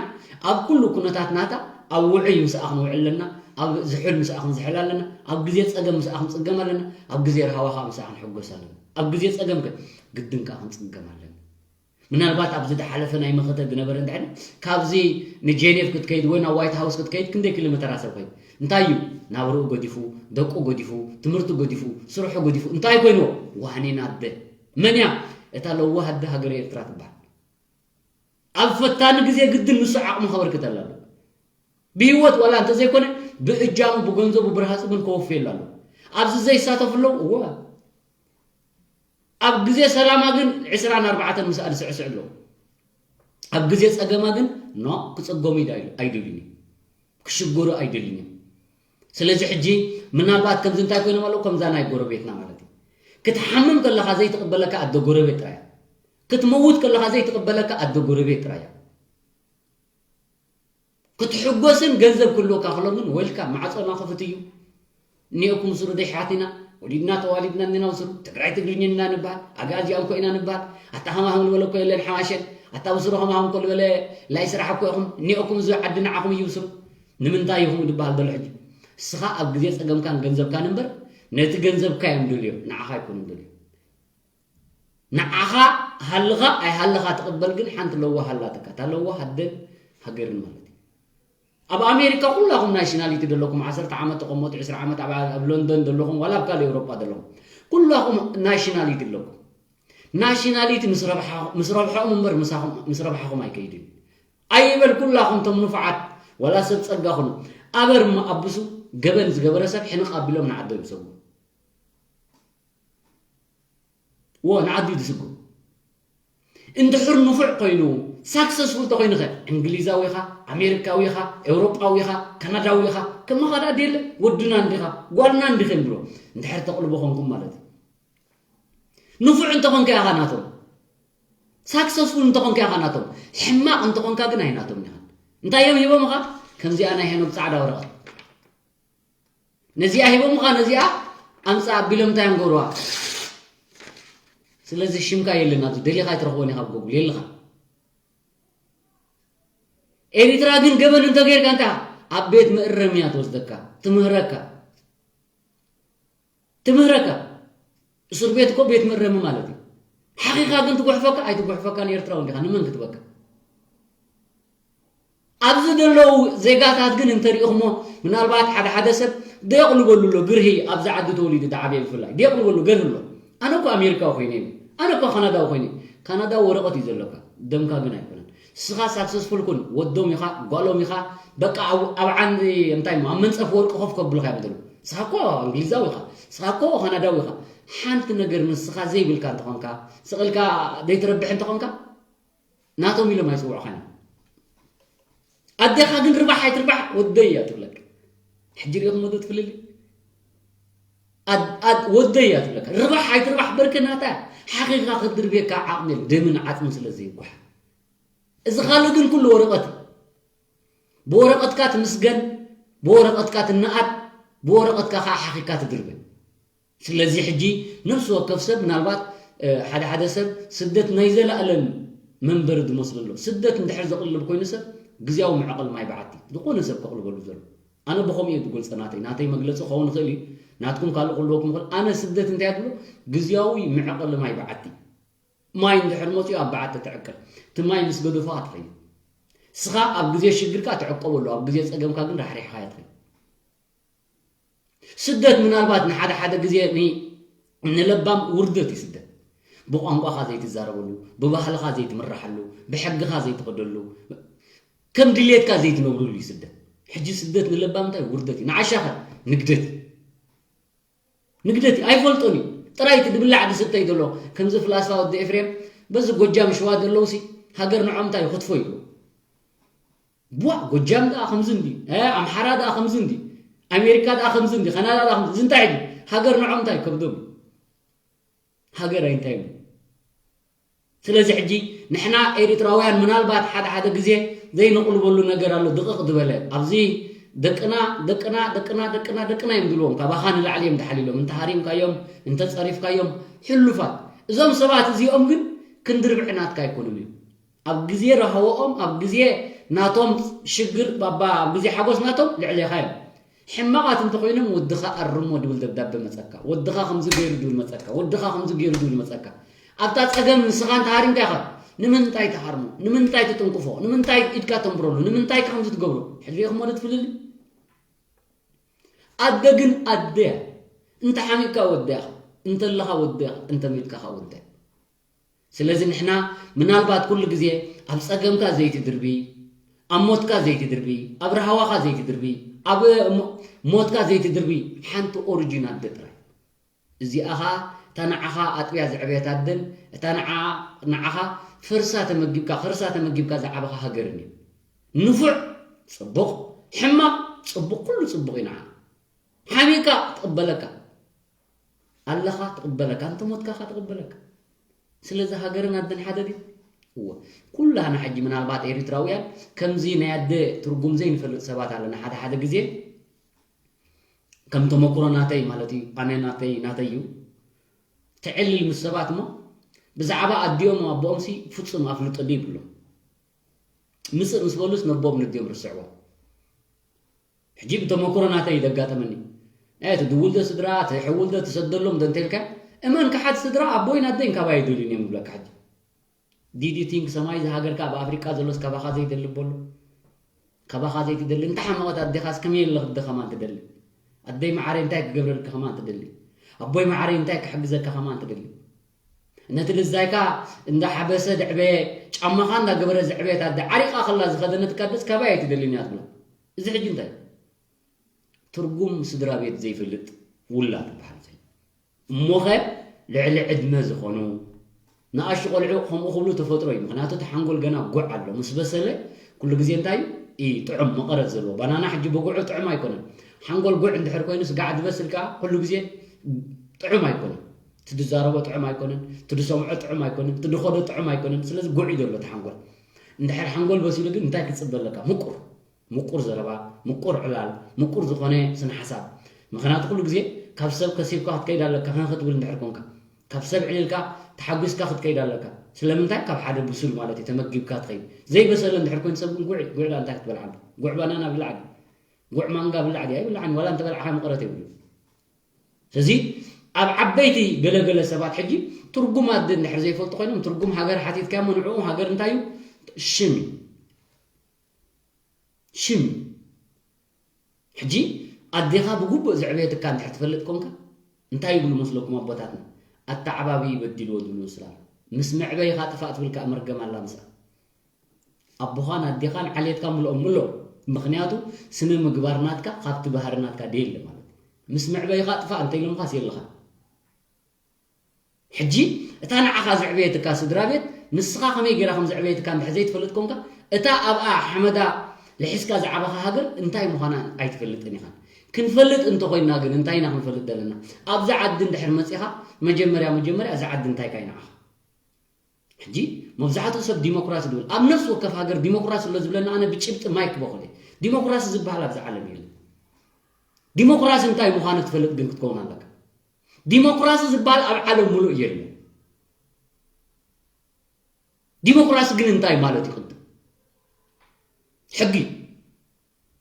ኣብ ኩሉ ኩነታት ናታ ኣብ ውዑይ ምስኣ ክንውዕል ኣለና፣ ኣብ ዝሑል ምስኣ ክንዝሕል ኣለና፣ ኣብ ግዜ ጸገም ምስኣ ክንጽገም ኣለና፣ ኣብ ግዜ ራህዋ ከኣ ምስኣ ክንሕጎስ ኣለና። ኣብ ግዜ ጸገም ከ ግድን ከኣ ክንጽገም ኣለና። ምናልባት ኣብዚ ዝሓለፈ ናይ መኸተ ዝነበረ እንድሕር ካብዚ ንጄኔቭ ክትከይድ ወይ ናብ ዋይት ሃውስ ክትከይድ ክንደይ ኪሎ ሜተር ኣሰብ ኮይድ? እንታይ እዩ? ናብርኡ ገዲፉ፣ ደቁ ገዲፉ፣ ትምህርቱ ገዲፉ፣ ስርሑ ገዲፉ፣ እንታይ ኮይንዎ? ዋህኔን ኣደ። መን እያ? እታ ለዋህ ኣደ ሃገረ ኤርትራ ትበሃል። ኣብ ፈታኒ ግዜ ግድን ንሱ ዓቕሙ ከበርክተላ ኣለዎ። ብህይወት ዋላ እንተዘይኮነ፣ ብእጃሙ፣ ብገንዘቡ፣ ብረሃጹ ግን ከወፍየላ ኣለዎ። ኣብዚ ዘይሳተፉ ኣለዉ? እወ። ኣብ ግዜ ሰላማ ግን ዕስራን ኣርባዕተን ምስኣ ዝስዕስዕ ኣለዉ። ኣብ ግዜ ጸገማ ግን ኖ ክጸገሙ ኣይደልዩን እዮም። ክሽገሩ ኣይደልዩን እዮም። ስለዚ ሕጂ ምናልባት ከምዚ እንታይ ኮይኖም ኣለዉ፣ ከምዛ ናይ ጎረቤትና ማለት እዩ። ክትሓምም ከለኻ ዘይትቕበለካ ኣደ ጎረቤት ጥራይ እያ። ክትመውት ከለኻ ዘይትቕበለካ ኣደ ጎረቤት ጥራይ እያ። ክትሕጎስን ገንዘብ ክህልወካ ከሎ ግን ወልካ ማዕጾና ክፍት እዩ። እኒኦኩም ስሩ ደሕሓት ኢና፣ ወሊድና ተዋሊድና እኒና ስሩ፣ ትግራይ ትግርኛ ኢና ንበሃል፣ ኣግኣዚ ኣንኮ ኢና ንበሃል። ኣታ ከማኹም ዝበለ እኮ የለን ሓማሸን፣ ኣታ ብስሩ ከማኹም እኮ ዝበለ ላይ ስራሕ እኮ ኢኹም፣ እኒኦኩም እዚ ዓዲ ንዓኹም እዩ ብስሩ። ንምንታይ ኢኹም ዝበሃል ዘሎ ሕጂ? እስኻ ኣብ ግዜ ጸገምካን ገንዘብካን እምበር ነቲ ገንዘብካ እዮም ደልዮም፣ ንዓኻ ኣይኮኑን ደልዮም። ንዓኻ ሃልኻ ኣይሃልኻ ትቕበል ግን ሓንቲ ለዋህ ኣላትካ። እታ ለዋህ ኣደን ሃገርን ማለት እዩ። ኣብ ኣሜሪካ ኩላኹም ናሽናሊቲ ዘለኩም ዓሰርተ ዓመት ተቐመጡ፣ ዕስራ ዓመት ኣብ፣ ኣብ ሎንዶን ዘለኹም ዋላ ኣብ ካልእ ኤውሮጳ ዘለኹም ኩላኹም ናሽናሊቲ ኣለኩም። ናሽናሊቲ ምስ ረብሓ-፣ ምስ ረብሓኦም እምበር ምሳኹም፣ ምስ ረብሓኹም ኣይከይድን። ኣይበል ኩላኹም ቶም ንፉዓት ዋላ ሰብ ጸጋ ኹኑ ኣበር እሞ ኣብሱ ገበን ዝገበረ ሰብ ሕንቕ ኣቢሎም ንዓዶም ይሰጉ። ዎ ንዓዲ እዩ ዝስጉ። እንድሕር ንፉዕ ኮይኑ ሳክሰስፉል ተኮይኑ ኸ እንግሊዛዊ ኢኻ፣ ኣሜሪካዊ ኢኻ፣ ኤውሮጳዊ ኢኻ፣ ካናዳዊ ኢኻ፣ ከማኻ ደኣ ድየለ ወድና እንዲኻ ጓልና እንዲኺ ንብሎ። እንድሕር ተቕልቦ ኾንኩም ማለት እዩ። ንፉዕ እንተኾንካ ኢኻ ናቶም፣ ሳክሰስፉል እንተኾንካ ኢኻ ናቶም፣ ሕማቕ እንተኾንካ ግን ኣይናቶም ኢኻን። እንታይ እዮም ሂቦምኻ? ከምዚኣ ናይ ሄኖክ ጻዕዳ ወረቐት። ነዚኣ ሂቦምኻ፣ ነዚኣ ኣምጻ ኣቢሎም እንታይ እዮም ገብርዋ? ስለዚ ሽምካ የለን ኣብዚ፣ ደሊኻ ኣይትረኽቦን ኢኻ ኣብ ጎጉል የልኻ። ኤሪትራ ግን ገበን እንተገይርካ እንታይ ኣብ ቤት መእረምያ ትወስደካ፣ ትምህረካ። ትምህረካ። እስር ቤት እኮ ቤት መእረሚ ማለት እዩ። ሓኺኻ ግን ትጉሕፈካ ኣይትጉሕፈካን ኤርትራዊ እንዲኻ፣ ንመን ክትበካ? ኣብዚ ዘለዉ ዜጋታት ግን እንተሪኢኹሞ ምናልባት ሓደ ሓደ ሰብ ደየቕልበሉ ኣሎ፣ ግርሂ ኣብዚ ዓዲ ተወሊዱ ዝዓበየ ብፍላይ ደየቕልበሉ ገርሂ ኣሎ። ኣነ እኮ ኣሜሪካዊ ኮይነ እየ፣ ኣነ እኮ ካናዳዊ ኮይነ እየ። ካናዳዊ ወረቐት እዩ ዘሎካ፣ ደምካ ግን ኣይኮነን። ንስኻ ሳክሰስፉል ኩን፣ ወዶም ኢኻ፣ ጓሎም ኢኻ፣ በቃ ኣብ፣ ኣብ ዓንዲ እንታይ እሞ ኣብ መንጸፍ ወርቂ ኮፍ ከብሉኻ እዮም ዘለዉ። ንስኻ እኮ እንግሊዛዊ ኢኻ፣ ንስኻ እኮ ካናዳዊ ኢኻ። ሓንቲ ነገር ንስኻ ዘይብልካ እንተኾንካ፣ ስቕ ኢልካ ዘይትረብሕ እንተኾንካ፣ ናቶም ኢሎም ኣይጽውዑኻን እዮም። ኣዴኻ ግን ርባሕ ኣይትርባሕ ወደይ እያ ትብለካ። ሕጂ ርኢኹም ወዶ ትፍልሊ? ኣድ-፣ ኣድ-፣ ወደይ እያ ትብለካ። ርባሕ ኣይትርባሕ በርከ ናታ ሓኺኻ ክትድርብየካ ዓቕሚ የለን። ደምን ዓጽምን ስለ ዘይጓሕ። እዚ ካልእ ግን ኩሉ ወረቐት እዩ። ብወረቐትካ ትምስገን፣ ብወረቐትካ ትነኣድ፣ ብወረቐትካ ከዓ ሓኺካ ትድርበ። ስለዚ ሕጂ ነፍሲ ወከፍ ሰብ ምናልባት፣ እ፣ ሓደ ሓደ ሰብ ስደት ናይ ዘለኣለም መንበሪ ዝመስሎ ኣሎ። ስደት እንድሕር ዘቕልብ ኮይኑ ሰብ ግዝያዊ መዕቐሊ ማይ በዓቲ ዝኾነ ሰብ ከቕልበሉ ዘሎ። ኣነ ብኸምኡ እየ ዝገልጸ ናተይ፣ ናተይ መግለጺ ክኸውን ይኽእል እዩ፣ ናትኩም ካልእ ክህልወኩም ይኽእል። ኣነ ስደት እንታይ እየ ዝብሎ? ግዝያዊ መዕቐሊ ማይ በዓቲ። ማይ እንድሕር መጺኡ ኣብ በዓቲ ትዕቅል። እቲ ማይ ምስ ገደፎ ትኸይድ። ንስኻ ኣብ ግዜ ሽግርካ ትዕቀበሉ፣ ኣብ ግዜ ጸገምካ ግን ራሕሪሕኻ እያ ትኸይድ። ስደት ምናልባት ንሓደ ሓደ ግዜ ን-፣ ንለባም ውርደት እዩ ስደት። ብቋንቋኻ ዘይትዛረበሉ፣ ብባህልኻ ዘይትምረሓሉ፣ ብሕግኻ ዘይትኸደሉ፣ ከም ድሌትካ ዘይትነብሩሉ እዩ ስደት። ሕጂ ስደት ንለባም እንታይ ውርደት እዩ። ንዓሻኸ ንግደት እዩ። ንግደት እዩ። ኣይፈልጦን እዩ። ጥራይ እቲ ድብላዕ ድስተ እዩ ዘሎ። ከምዚ ፍላስፋ ወዲ ኤፍሬም፣ በዚ ጎጃም ሽዋ ዘለውሲ ሃገር ንዖም እንታይ ይኹትፎ ይብሉ። ቧ፣ ጎጃም ደኣ ከምዚ እንዲ፣ እ፣ ኣምሓራ ደኣ ከምዚ እንዲ፣ ኣሜሪካ ደኣ ከምዚ እንዲ፣ ካናዳ ደኣ ከምዚ፣ እዚ እንታይ ድዩ? ሃገር ንዖም እንታይ ከብዶም እዩ? ሃገር ኣይ እንታይ እዩ? ስለዚ ሕጂ ንሕና ኤሪትራውያን ምናልባት ሓደ ሓደ ግዜ ዘይንቕልበሉ ነገር ኣሎ፣ ድቕቕ ዝበለ። ኣብዚ ደቅና፣ ደቅና፣ ደቅና፣ ደቅና፣ ደቅና እዮም ዝብልዎም። ካባኻ ንላዕሊ እዮም ተሓሊሎም። እንተ ሃሪምካዮም፣ እንተ ጸሪፍካዮም፣ ሕሉፋት። እዞም ሰባት እዚኦም ግን ክንዲ ርብዒ ናትካ ኣይኮኑን እዮም። ኣብ ግዜ ራህወኦም፣ ኣብ ግዜ ናቶም ሽግር፣ ባባ፣ ኣብ ግዜ ሓጎስ ናቶም ልዕሌኻ እዮም። ሕማቓት እንተኾይኖም ወድኻ ኣርሞ ድብል ደብዳበ መጸካ። ወድኻ ከምዚ ገይሩ ድብል መጸካ። ወድኻ ከምዚ ገይሩ ድብል መጸካ። ኣብታ ጸገም ንስኻ እንተ ሃሪምካ ኢኻ። ንምንታይ ትሃርሞ? ንምንታይ ትጥንቅፎ? ንምንታይ ኢድካ ተንብረሉ? ንምንታይ ከምዚ ትገብሮ? ሕጂ ርኢኹሞ ዶ ትፍልሊ? ኣደ ግን ኣደ እያ። እንተ ሓሚቕካ ወደ ኢኻ። እንተ ኣለኻ ወደ ኢኻ። እንተ ሚትካ ኸኣ ወደ። ስለዚ ንሕና ምናልባት ኩሉ ግዜ ኣብ ጸገምካ ዘይትድርቢ፣ ኣብ ሞትካ ዘይትድርቢ፣ ኣብ ራህዋኻ ዘይትድርቢ፣ ኣብ ሞ-፣ ሞትካ ዘይትድርቢ፣ ሓንቲ ኦሪጂን ኣደ ጥራይ። እዚኣ ኸኣ እታ ንዓኻ ኣጥብያ ዘዕበየት ኣደን እታ ንዓ ንዓኻ ፈርሳ ተመጊብካ፣ ከርሳ ተመጊብካ ዝዓበኻ ሃገርን እዩ። ንፉዕ ጽቡቕ፣ ሕማቕ ጽቡቕ፣ ኩሉ ጽቡቕ እዩ። ንዓ ሓሚቕካ ትቕበለካ ኣለኻ፣ ትቕበለካ፣ እንተ ሞትካ ኸኣ ትቕበለካ። ስለዚ ሃገርን ኣደን ሓደ ድዩ? እወ። ኩላህና ሕጂ ምናልባት ኤሪትራውያን ከምዚ ናይ ኣደ ትርጉም ዘይንፈልጥ ሰባት ኣለና። ሓደ ሓደ ግዜ ከም ተመክሮ ናተይ ማለት እዩ፣ ኣነ ናተይ ናተይ እዩ። ትዕልል ምስ ሰባት እሞ ብዛዕባ ኣዲኦም ኣቦኦምሲ ፍጹም ኣፍልጦ ድዩ ይብሎም። ምጽእ ምስ በሉስ ነቦም ነዲኦም ርስዕዎ። ሕጂ ብተመክሮ ናተይ እዩ ዘጋጠመኒ። ናይ እቲ ድውልደ ስድራ፣ እቲ ሕውልደ ትሰደሎም ዶ እንተልካ፣ እመን ክሓድ ስድራ ኣቦይን ኣደይን ካባይ ኣይደልዩን እዮም ይብለካ። ሕጂ ዲድ ዩ ቲንክ ሰማይ እዚ ሃገርካ ኣብ ኣፍሪቃ ዘሎስ ካባኻ ዘይደሊ በሎ? ካባኻ ዘይትደሊ እንተ ሓመቐት ኣዴኻስ ከመይ ኣለኽዲ ከማን ትደሊ? ኣደይ መዓረይ እንታይ ክገብረልኪ ከማን ትደሊ? ኣቦይ መዓረይ እንታይ ክሕግዘካ ከማን ትደሊ? ነቲ ልዛይካ እንዳሓበሰ ዘዕበየ፣ ጫማኻ እንዳገበረ ዘዕበየት ኣደ ዓሪቓ ከላ ዝኸደነትካ ደስ ካባይ ኣይትደልን እያ ትብሎ። እዚ ሕጂ እንታይ? ትርጉም ስድራ ቤት ዘይፈልጥ ውላድ ይበሃል። እሞኸ ልዕሊ ዕድመ ዝኾኑ ንኣሽቱ ቆልዑ ከምኡ ክብሉ ተፈጥሮ እዩ። ምኽንያቱ እቲ ሓንጎል ገና ጉዕ ኣሎ። ምስ በሰለ ኩሉ ግዜ እንታይ እዩ? ጥዑም መቐረት ዘለዎ። ባናና ሕጂ ብጉዑ ጥዑም ኣይኮነን። ሓንጎል ጉዕ እንድሕር ኮይኑ ስጋዕ ዝበስል ከኣ ኩሉ ግዜ ጥዑም ኣይኮነን። እቲ ዝዛረቦ ጥዑም ኣይኮነን፣ እቲ ዝሰምዖ ጥዑም ኣይኮነን፣ እቲ ዝኸዶ ጥዑም ኣይኮነን። ስለዚ ጉዕ እዩ ዘሎ እቲ ሓንጎል። እንድሕር ሓንጎል በሲሉ ግን እንታይ ክትጽበ ኣለካ? ምቁር፣ ምቁር ዘረባ፣ ምቁር ዕላል፣ ምቁር ዝኾነ ስነ ሓሳብ። ምኽንያቱ ኩሉ ግዜ ካብ ሰብ ከሲብካ ክትከይድ ኣለካ፣ ከ ክትብል እንድሕር ኮንካ፣ ካብ ሰብ ዕሊልካ ተሓጒስካ ክትከይድ ኣለካ። ስለምንታይ? ካብ ሓደ ብሱል ማለት እዩ፣ ተመጊብካ ትኸይድ። ዘይበሰለ እንድሕር ኮይኑ ሰብ ግን ጉዕ፣ ጉዕ ዳ እንታይ ክትበልዓሉ? ጉዕ ባናና ብላዕ ድዩ? ጉዕ ማንጋ ብላዕ ድዩ? ኣይብላዕን፣ ዋላ እንተበላዕካ መቐረት የብሉ። ስለዚ ኣብ ዓበይቲ ገለገለ ሰባት ሕጂ ትርጉም ኣደ እንድሕር ዘይፈልጡ ኮይኖም፣ ትርጉም ሃገር ሓቲትካዮ፣ ንዕኡ ሃገር እንታይ እዩ? ሽም እዩ። ሽም እዩ። ሕጂ ኣዴኻ ብግቡእ ዘዕበየትካ እንድሕር ትፈልጥ ኮንካ፣ እንታይ ይብሉ መስለኩም ኣቦታትና? ኣተዓባቢ በዲልዎ ዝብሉ ምስላ። ምስ መዕበይኻ ጥፋእ ትብል ከኣ መርገም ኣላ ምስኣ። ኣቦኻን ኣዴኻን ዓሌትካ ምልኦም ምልኦም። ምኽንያቱ ስነ ምግባር ናትካ ካብቲ ባህሪ ናትካ ደየለ ማለት እዩ። ምስ መዕበይኻ ጥፋእ እንተኢሎምኻስ የለኻ። ሕጂ እታ ንዓኻ ዘዕበየትካ ስድራ ቤት ንስኻ ከመይ ጌራ ከም ዘዕበየትካ እንድሕር ዘይትፈልጥ ኮንካ፣ እታ ኣብኣ ሓመዳ ልሒስካ ዝዓበኻ ሃገር እንታይ ምዃና ኣይትፈልጥን ኢኻ። ክንፈልጥ እንተኾይንና ግን እንታይ ኢና ክንፈልጥ ዘለና? ኣብዛ ዓዲ እንድሕር መጺኻ መጀመርያ መጀመርያ እዛ ዓዲ እንታይ ካይ ንዓኻ? ሕጂ መብዛሕትኡ ሰብ ዲሞክራሲ ድብል ኣብ ነፍሲ ወከፍ ሃገር ዲሞክራሲ ኣሎ ዝብለና ኣነ ብጭብጢ ማይክ በኹል እየ። ዲሞክራሲ ዝበሃል ኣብዚ ዓለም የለን። ዲሞክራሲ እንታይ ምዃኑ ትፈልጥ ግን ክትከውን ኣለካ። ዲሞክራሲ ዝበሃል ኣብ ዓለም ሙሉእ የለን። ዲሞክራሲ ግን እንታይ ማለት እዩ? ቅድም ሕጊ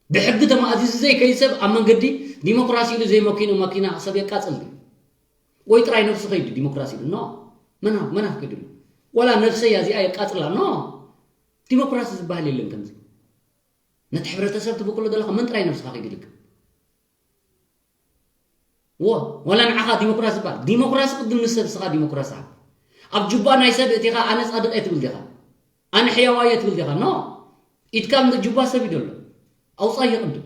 ብሕጊ ተማእዚዙ ዘይከይድ ሰብ ኣብ መንገዲ ዲሞክራሲ ኢሉ ዘይመኪኑ መኪና ሰብ የቃጽል ድዩ? ወይ ጥራይ ነብሱ ከይዱ ዲሞክራሲ ኢሉ ኖ መና መና ከይድሉ ወላ ነብሰይ እዚኣ የቃጽላ ኖ ዲሞክራሲ ዝበሃል የለን። ከምዚ ነቲ ሕብረተሰብ ትብቅሎ ዘለኻ መን ጥራይ ነብስኻ ከይድልክ ወ ወላ ንዓኻ ዲሞክራሲ ዝበሃል ዲሞክራሲ ቅድም ንሰብ ስኻ ዲሞክራሲ ሃብ ኣብ ጁባ ናይ ሰብ እቲኻ ኣነ ጻድቕ እየ ትብል ዲኻ ኣነ ሕያዋይ እየ ትብል ዲኻ ኖ ኢትካ እንደ ጁባ ሰብ ይደሎ ኣውጻዮ ቅድም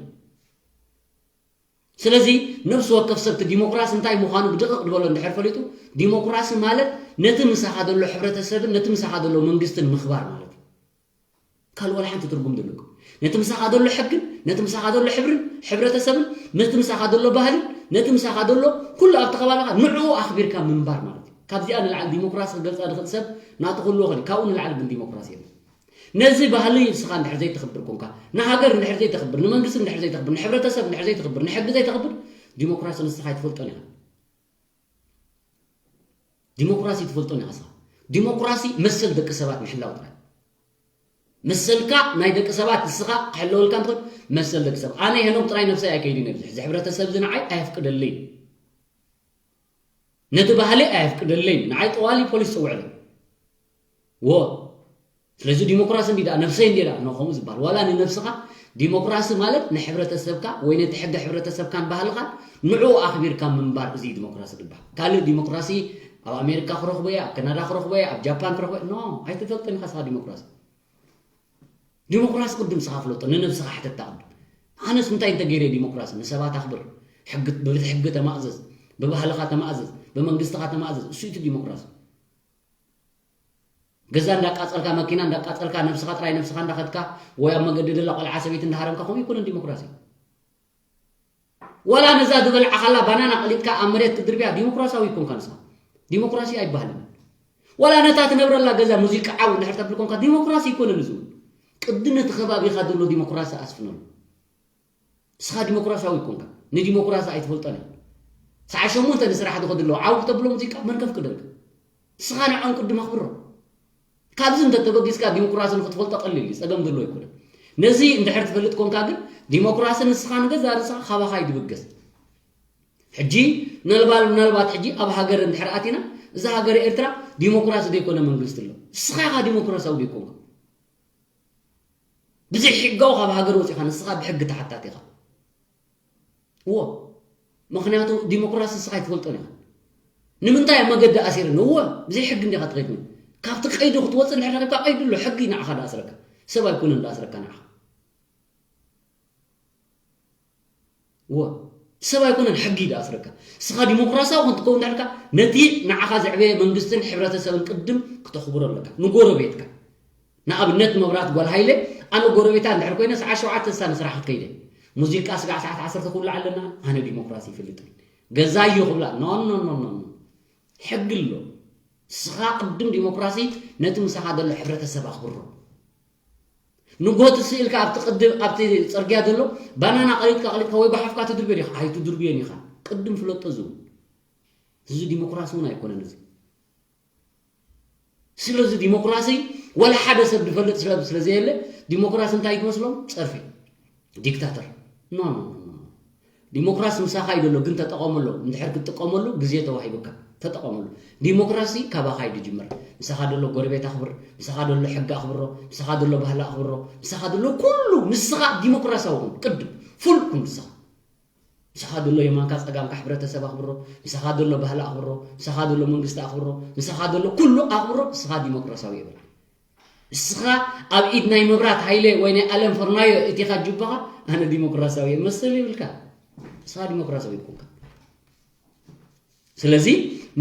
ስለዚ ነብሲ ወከፍ ሰብቲ ዲሞክራሲ እንታይ ምዃኑ ብድቕቕ ዝበሎ እንድሕር ፈሊጡ ዲሞክራሲ ማለት ነቲ ምሳኻ ዘሎ ሕብረተሰብን ነቲ ምሳኻ ዘሎ መንግስትን ምኽባር ማለት እዩ ካልእ ዋላ ሓንቲ ትርጉም ዘለኩም ነቲ ምሳኻ ዘሎ ሕግን ነቲ ምሳኻ ዘሎ ሕብርን ሕብረተሰብን ነቲ ምሳኻ ዘሎ ባህልን ነቲ ምሳኻ ዘሎ ኩሉ ኣብቲ ከባቢኻ ንዕኡ ኣኽቢርካ ምንባር ማለት እዩ ካብዚኣ ንላዕሊ ዲሞክራሲ ክገልፃ ዝኽእል ሰብ ናቱ ክህልዎ ኽእል ካብኡ ንላዕሊ ግን ዲሞክራሲ የለን ነዚ ባህሊ ንስኻ እንድሕር ዘይተኽብር ኮንካ ንሃገር እንድሕር ዘይተኽብር ንመንግስቲ እንድሕር ዘይተኽብር ንሕብረተሰብ እንድሕር ዘይተኽብር ንሕጊ ዘይተኽብር ዲሞክራሲ ንስኻ ኣይትፈልጦን ኢኻ ዲሞክራሲ ትፈልጦን ኢኻ ስኻ ዲሞክራሲ መሰል ደቂ ሰባት ምሕላው ጥራይ መሰልካ ናይ ደቂ ሰባት ንስኻ ክሕለወልካ እንትን መሰል ደቂ ሰባት ኣነ ሄኖም ጥራይ ነብሰይ ኣይከይድን እየ ብዙሕ እዚ ሕብረተሰብ እዚ ንዓይ ኣየፍቅደለይ ነቲ ባህሊ ኣየፍቅደለይ ንዓይ ጠዋሊ ፖሊስ ጽውዕለይ ዎ ስለዚ ዲሞክራሲ እንዲ ደኣ ነብሰይ እንዲ ደኣ ነው ከምኡ ዝበሃል ዋላ ንነብስኻ ዲሞክራሲ ማለት ንሕብረተሰብካ ወይ ነቲ ሕጊ ሕብረተሰብካን ባህልኻን ንዕኡ ኣኽቢርካ ምንባር እዚ ዲሞክራሲ ዝበሃል ካልእ ዲሞክራሲ ኣብ ኣሜሪካ ክረኽቦ እየ ኣብ ካናዳ ክረኽቦ እየ ኣብ ጃፓን ክረኽቦ እየ ኖ ኣይትፈልጥን ኢኻ ስኻ ዲሞክራሲ ዲሞክራሲ ቅድም ስኻ ፍለጦ ንነብስኻ ሕተታ ቅድም ኣነስ እንታይ እንተገይረ ዲሞክራሲ ንሰባት ኣኽብር ብሕጊ ተማእዘዝ ብባህልኻ ተማእዘዝ ብመንግስቲ ከተማእዘዝ፣ እሱ እቲ ዲሞክራሲ። ገዛ እንዳቃጸልካ፣ መኪና እንዳቃጸልካ፣ ነብስኻ ጥራይ ነብስኻ እንዳኸድካ፣ ወይ ኣብ መገዲ ደላ ቆልዓ ሰበይቲ እንዳሃረምካ፣ ከምኡ ይኮነን ዲሞክራሲ። ዋላ ነዛ ዝበልዓኻላ ባናና ቀሊጥካ ኣብ መሬት ክትድርብያ ዲሞክራሲያዊ ይኮንካ ንስኻ። ዲሞክራሲ ኣይበሃልን። ዋላ ነታ ትነብረላ ገዛ ሙዚቃ ዓው እንድሕር ተብል ኮንካ ዲሞክራሲ ይኮነን እዚ እውን። ቅድሚ ነቲ ከባቢኻ ዘሎ ዲሞክራሲ ኣስፍነሉ። ንስኻ ዲሞክራሲያዊ ይኮንካ። ንዲሞክራሲ ኣይትፈልጦን ኢኻ። ሰዓት ሸሞንተ ንስራሕ ዝኸዱ ኣለዉ። ዓው ክተብሎ ሙዚቃ መን ከፍቅደልካ? ንስኻ ንዕኦም ቅድም ኣኽብሮ። ካብዚ እንተተበጊስካ ዲሞክራሲ ንክትፈልጦ ቀሊል እዩ፣ ጸገም ዘሎ ኣይኮነን። ነዚ እንድሕር ትፈልጥ ኮንካ ግን ዲሞክራሲ ንስኻ ንገዛ ርእስኻ ካባኻ ይድብገስ። ሕጂ ምናልባት ምናልባት ሕጂ ኣብ ሃገር እንድሕር ኣቲና እዛ ሃገር ኤርትራ ዲሞክራሲ ዘይኮነ መንግስቲ ኣሎ። ንስኻ ኢኻ ዲሞክራሲያዊ ዘይኮንካ። ብዘይ ሕጋዊ ካብ ሃገር ወፂኻ ንስኻ ብሕጊ ተሓታቲ ኢኻ። እዎ፣ ምኽንያቱ ዲሞክራሲ ንስኻ ኣይትፈልጦን ኢኻ። ንምንታይ ኣብ መገዲ ኣሲርኒ? እዎ፣ ብዘይ ሕጊ እንዲኻ ትኸይድ። ካብቲ ቀይዲ ክትወፅእ እንድሕር ተረኺብካ ቀይዲ ኣሎ፣ ሕጊ ንዓኻ ዝኣስረካ፣ ሰብ ኣይኮነን ዝኣስረካ ንዓኻ። እዎ፣ ሰብ ኣይኮነን ሕጊ ዝኣስረካ። ንስኻ ዲሞክራሲያዊ ክንትከውን እንድሕር ነቲ ንዓኻ ዘዕበየ መንግስትን ሕብረተሰብን ቅድም ክተኽብሮ ኣለካ። ንጎረቤትካ ንኣብነት መብራት ጓል ሃይለ፣ ኣነ ጎረቤታ እንድሕር ኮይነ ሰዓት ሸውዓተ ንሳ ንስራሕ ክትከይደ። ሙዚቃ ስጋዕ ሰዓት ዓሰርተ ክውላዕ ኣለና፣ ኣነ ዲሞክራሲ ይፈልጥን። ገዛዮ ክብላ፣ ኖ፣ ኖ፣ ኖ፣ ኖ፣ ኖ። ሕጊ ኣሎ። ንስኻ ቅድም ዲሞክራሲ ነቲ ምሳኻ ዘሎ ሕብረተሰብ ኣኽብሮ። ንጎ ትስእ ኢልካ ኣብቲ ቅድም፣ ኣብቲ ጽርግያ ዘሎ ባናና ቀሊጥካ፣ ቀሊጥካ ወይ ጓሓፍካ ትድርብዮ ዲኻ? ኣይትድርብዮን ኢኻ። ቅድም ፍለጦ እዚ እውን። እዚ ዲሞክራሲ እውን ኣይኮነን እዚ። ስለዚ ዲሞክራሲ ወላ ሓደ ሰብ ዝፈልጥ ሰብ ስለ ዘየለ፣ ዲሞክራሲ እንታይ ክመስሎም? ጸርፊ። ዲክታተር። ኖ፣ ኖ፣ ኖ፣ ኖ። ዲሞክራሲ ምሳኻ እዩ ዘሎ፣ ግን ተጠቐመሉ። እንድሕር ክትጥቀመሉ ግዜ ተዋሂቡካ፣ ተጠቐመሉ። ዲሞክራሲ ካባኻ እዩ ዝጅምር። ምሳኻ ዘሎ ጎረቤት ኣኽብር፣ ምሳኻ ዘሎ ሕጊ ኣኽብሮ፣ ምሳኻ ዘሎ ባህሊ ኣኽብሮ፣ ምሳኻ ዘሎ ኩሉ፣ ንስኻ ዲሞክራሲያዊ ኩን። ቅድም፣ ፉል ኩን ንስኻ። ምሳኻ ዘሎ የማንካ ጸጋምካ ሕብረተሰብ ኣኽብሮ፣ ምሳኻ ዘሎ ባህሊ ኣኽብሮ፣ ምሳኻ ዘሎ መንግስቲ ኣኽብሮ፣ ምሳኻ ዘሎ ኩሉ ኣኽብሮ፣ ንስኻ ዲሞክራሲያዊ እየ በል። ንስኻ ኣብ ኢድ ናይ መብራት ሃይለ ወይ ናይ ኣለም ፈርናዮ እቲኻ ጁባኻ፣ ኣነ ዲሞክራሲያዊ እየ መሰል ይብልካ። ንስኻ ዲሞክራሲያዊ ይኮንካ። ስለዚ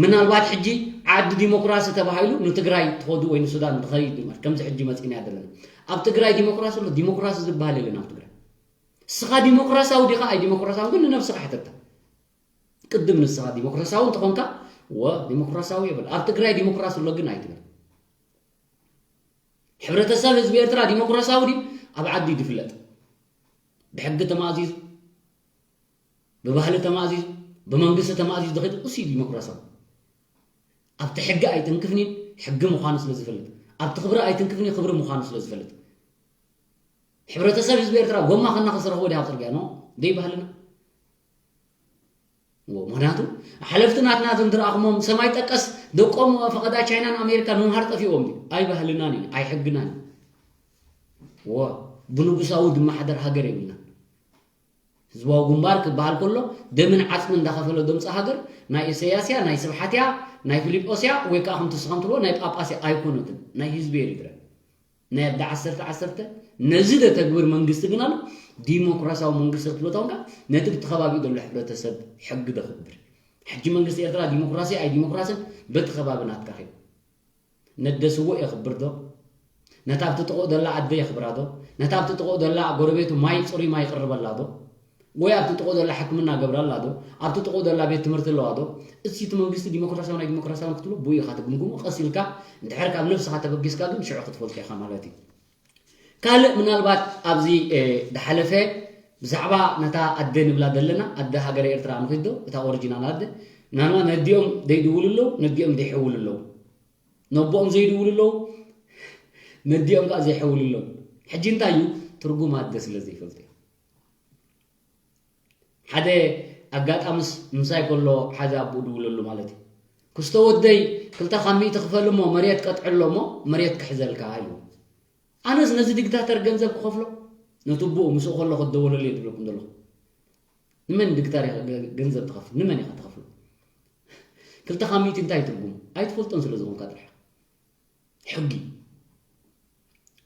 ምናልባት ሕጂ ዓዲ ዲሞክራሲ ተባሂሉ ንትግራይ ትኸዱ ወይ ንሱዳን ትኸይድ ማለት ከምዚ ሕጂ መጺእና ዘለና። ኣብ ትግራይ ዲሞክራሲ ኣሎ፣ ዲሞክራሲ ዝበሃል የለን ኣብ ትግራይ። ንስኻ ዲሞክራሲያዊ ዲኻ ኣይ ዲሞክራሲያዊ ግን ንነብስኻ ሕተታ። ቅድም ንስኻ ዲሞክራሲያዊ እንተኾንካ፣ ወ፣ ዲሞክራሲያዊ የብል። ኣብ ትግራይ ዲሞክራሲ ኣሎ ግን ኣይትበል። ሕብረተሰብ ህዝቢ ኤርትራ ዲሞክራሲያዊ ድዩ? ኣብ ዓዲ ድፍለጥ። ብሕጊ ተማእዚዙ፣ ብባህሊ ተማእዚዙ፣ ብመንግስቲ ተማእዚዙ ዝኸይድ እሱ እዩ ዲሞክራሲያዊ። ኣብቲ ሕጊ ኣይትንክፍኒ፣ ሕጊ ምዃኑ ስለ ዝፈልጥ። ኣብቲ ክብሪ ኣይትንክፍኒ፣ ክብሪ ምዃኑ ስለ ዝፈልጥ። ሕብረተሰብ ህዝቢ ኤርትራ ጎማ ከናኸስ ረኽቦ ድያ ኣብ ጽርግያ? ኖ፣ ደይ ባህልና። እዎ፣ ምኽንያቱ ሓለፍቲ ናትና እዞም ዝረኣኹሞም ሰማይ ጠቀስ ደቆም ፈቐዳ ቻይናን ኣሜሪካን ምምሃር ጠፊዎም ድዩ? ኣይባህልናን እዩ፣ ኣይሕግናን እዩ። እዎ፣ ብንጉሳዊ ዝመሓደር ሃገር የብልናን። ህዝባዊ ግንባር ክበሃል ከሎ ደምን ዓጽምን እንዳኸፈለ ደምጽ ሃገር ናይ ኢሰያስ እያ፣ ናይ ስብሓት እያ፣ ናይ ፊሊጶስ እያ፣ ወይ ከዓ ከምቲ ንስኻም ትብሎ ናይ ጳጳስ እያ ኣይኮነትን፣ ናይ ህዝቢ ኤሪትራ። ናይ ኣደ ዓሰርተ ዓሰርተ ነዚ ዘተግብር መንግስቲ ግን ኣሎ። ዲሞክራሲያዊ መንግስቲ ክትብሎ ተኾንካ ነቲ ብቲ ከባቢኡ ዘሎ ሕብረተሰብ ሕጊ ዘኽብር። ሕጂ መንግስቲ ኤርትራ ዲሞክራሲ ኣይ ዲሞክራስን በቲ ከባቢ ናትካ ኸይዱ። ነደ ስዉእ የኽብር ዶ? ነታ ኣብቲ ጥቑእ ዘላ ኣደ የኽብራ ዶ? ነታ ኣብቲ ጥቑእ ዘላ ጎረቤቱ ማይ፣ ጽሩይ ማይ ይቕርበላ ዶ? ወይ ኣብቲ ጥቑእ ዘላ ሕክምና ገብራላ ዶ? ኣብቲ ጥቑእ ዘላ ቤት ትምህርቲ ኣለዋ ዶ? እዚ እቲ መንግስቲ ዲሞክራሲያዊ ናይ ዲሞክራሲያዊ ክትብሎ ብኡ ኢኻ ትግምግሞ። ቀስ ኢልካ እንድሕር ካብ ነብስኻ ተበጊስካ ግን ሽዑ ክትፈልጦ ኢኻ ማለት እዩ። ካልእ ምናልባት ኣብዚ፣ እ፣ ዝሓለፈ ብዛዕባ ነታ ኣደ ንብላ ዘለና፣ ኣደ ሃገረ ኤርትራ ንኺድ ዶ? እታ ኦሪጂናል ኣደ። ምናልባት ነዲኦም ዘይድውሉ ኣለዉ፣ ነዲኦም ዘይሕውሉ ኣለዉ። ነቦኦም ዘይድውሉ ኣለዉ፣ ነዲኦም ከኣ ዘይሕውሉ ኣለዉ። ሕጂ እንታይ እዩ? ትርጉም ኣደ ስለ ዘይፈልጡ እዮም። ሓደ ኣጋጣምስ ምሳይ ከሎ ሓደ ኣቦኡ ድውለሉ ማለት እዩ። ክስቶ ወደይ ክልተ ካብ ሚእቲ ክፈል እሞ መሬት ቀጥዕሎ እሞ መሬት ክሕዘልካ ኢልዎ። ኣነስ ነዚ ዲክታተር ገንዘብ ክኸፍሎ? ነቲ ኣቦኡ ምስኡ ከሎ ክደወለሉ እየ ዝብለኩም ዘለኹ። ንመን ዲክታር ኢኻ ገ-፣ ገንዘብ ትኸፍል? ንመን ኢኻ ትኸፍሎ? ክልተ ካብ ሚእቲ እንታይ ትርጉሙ? ኣይትፈልጦን ስለ ዝኾንካ ጥራሕ። ሕጊ።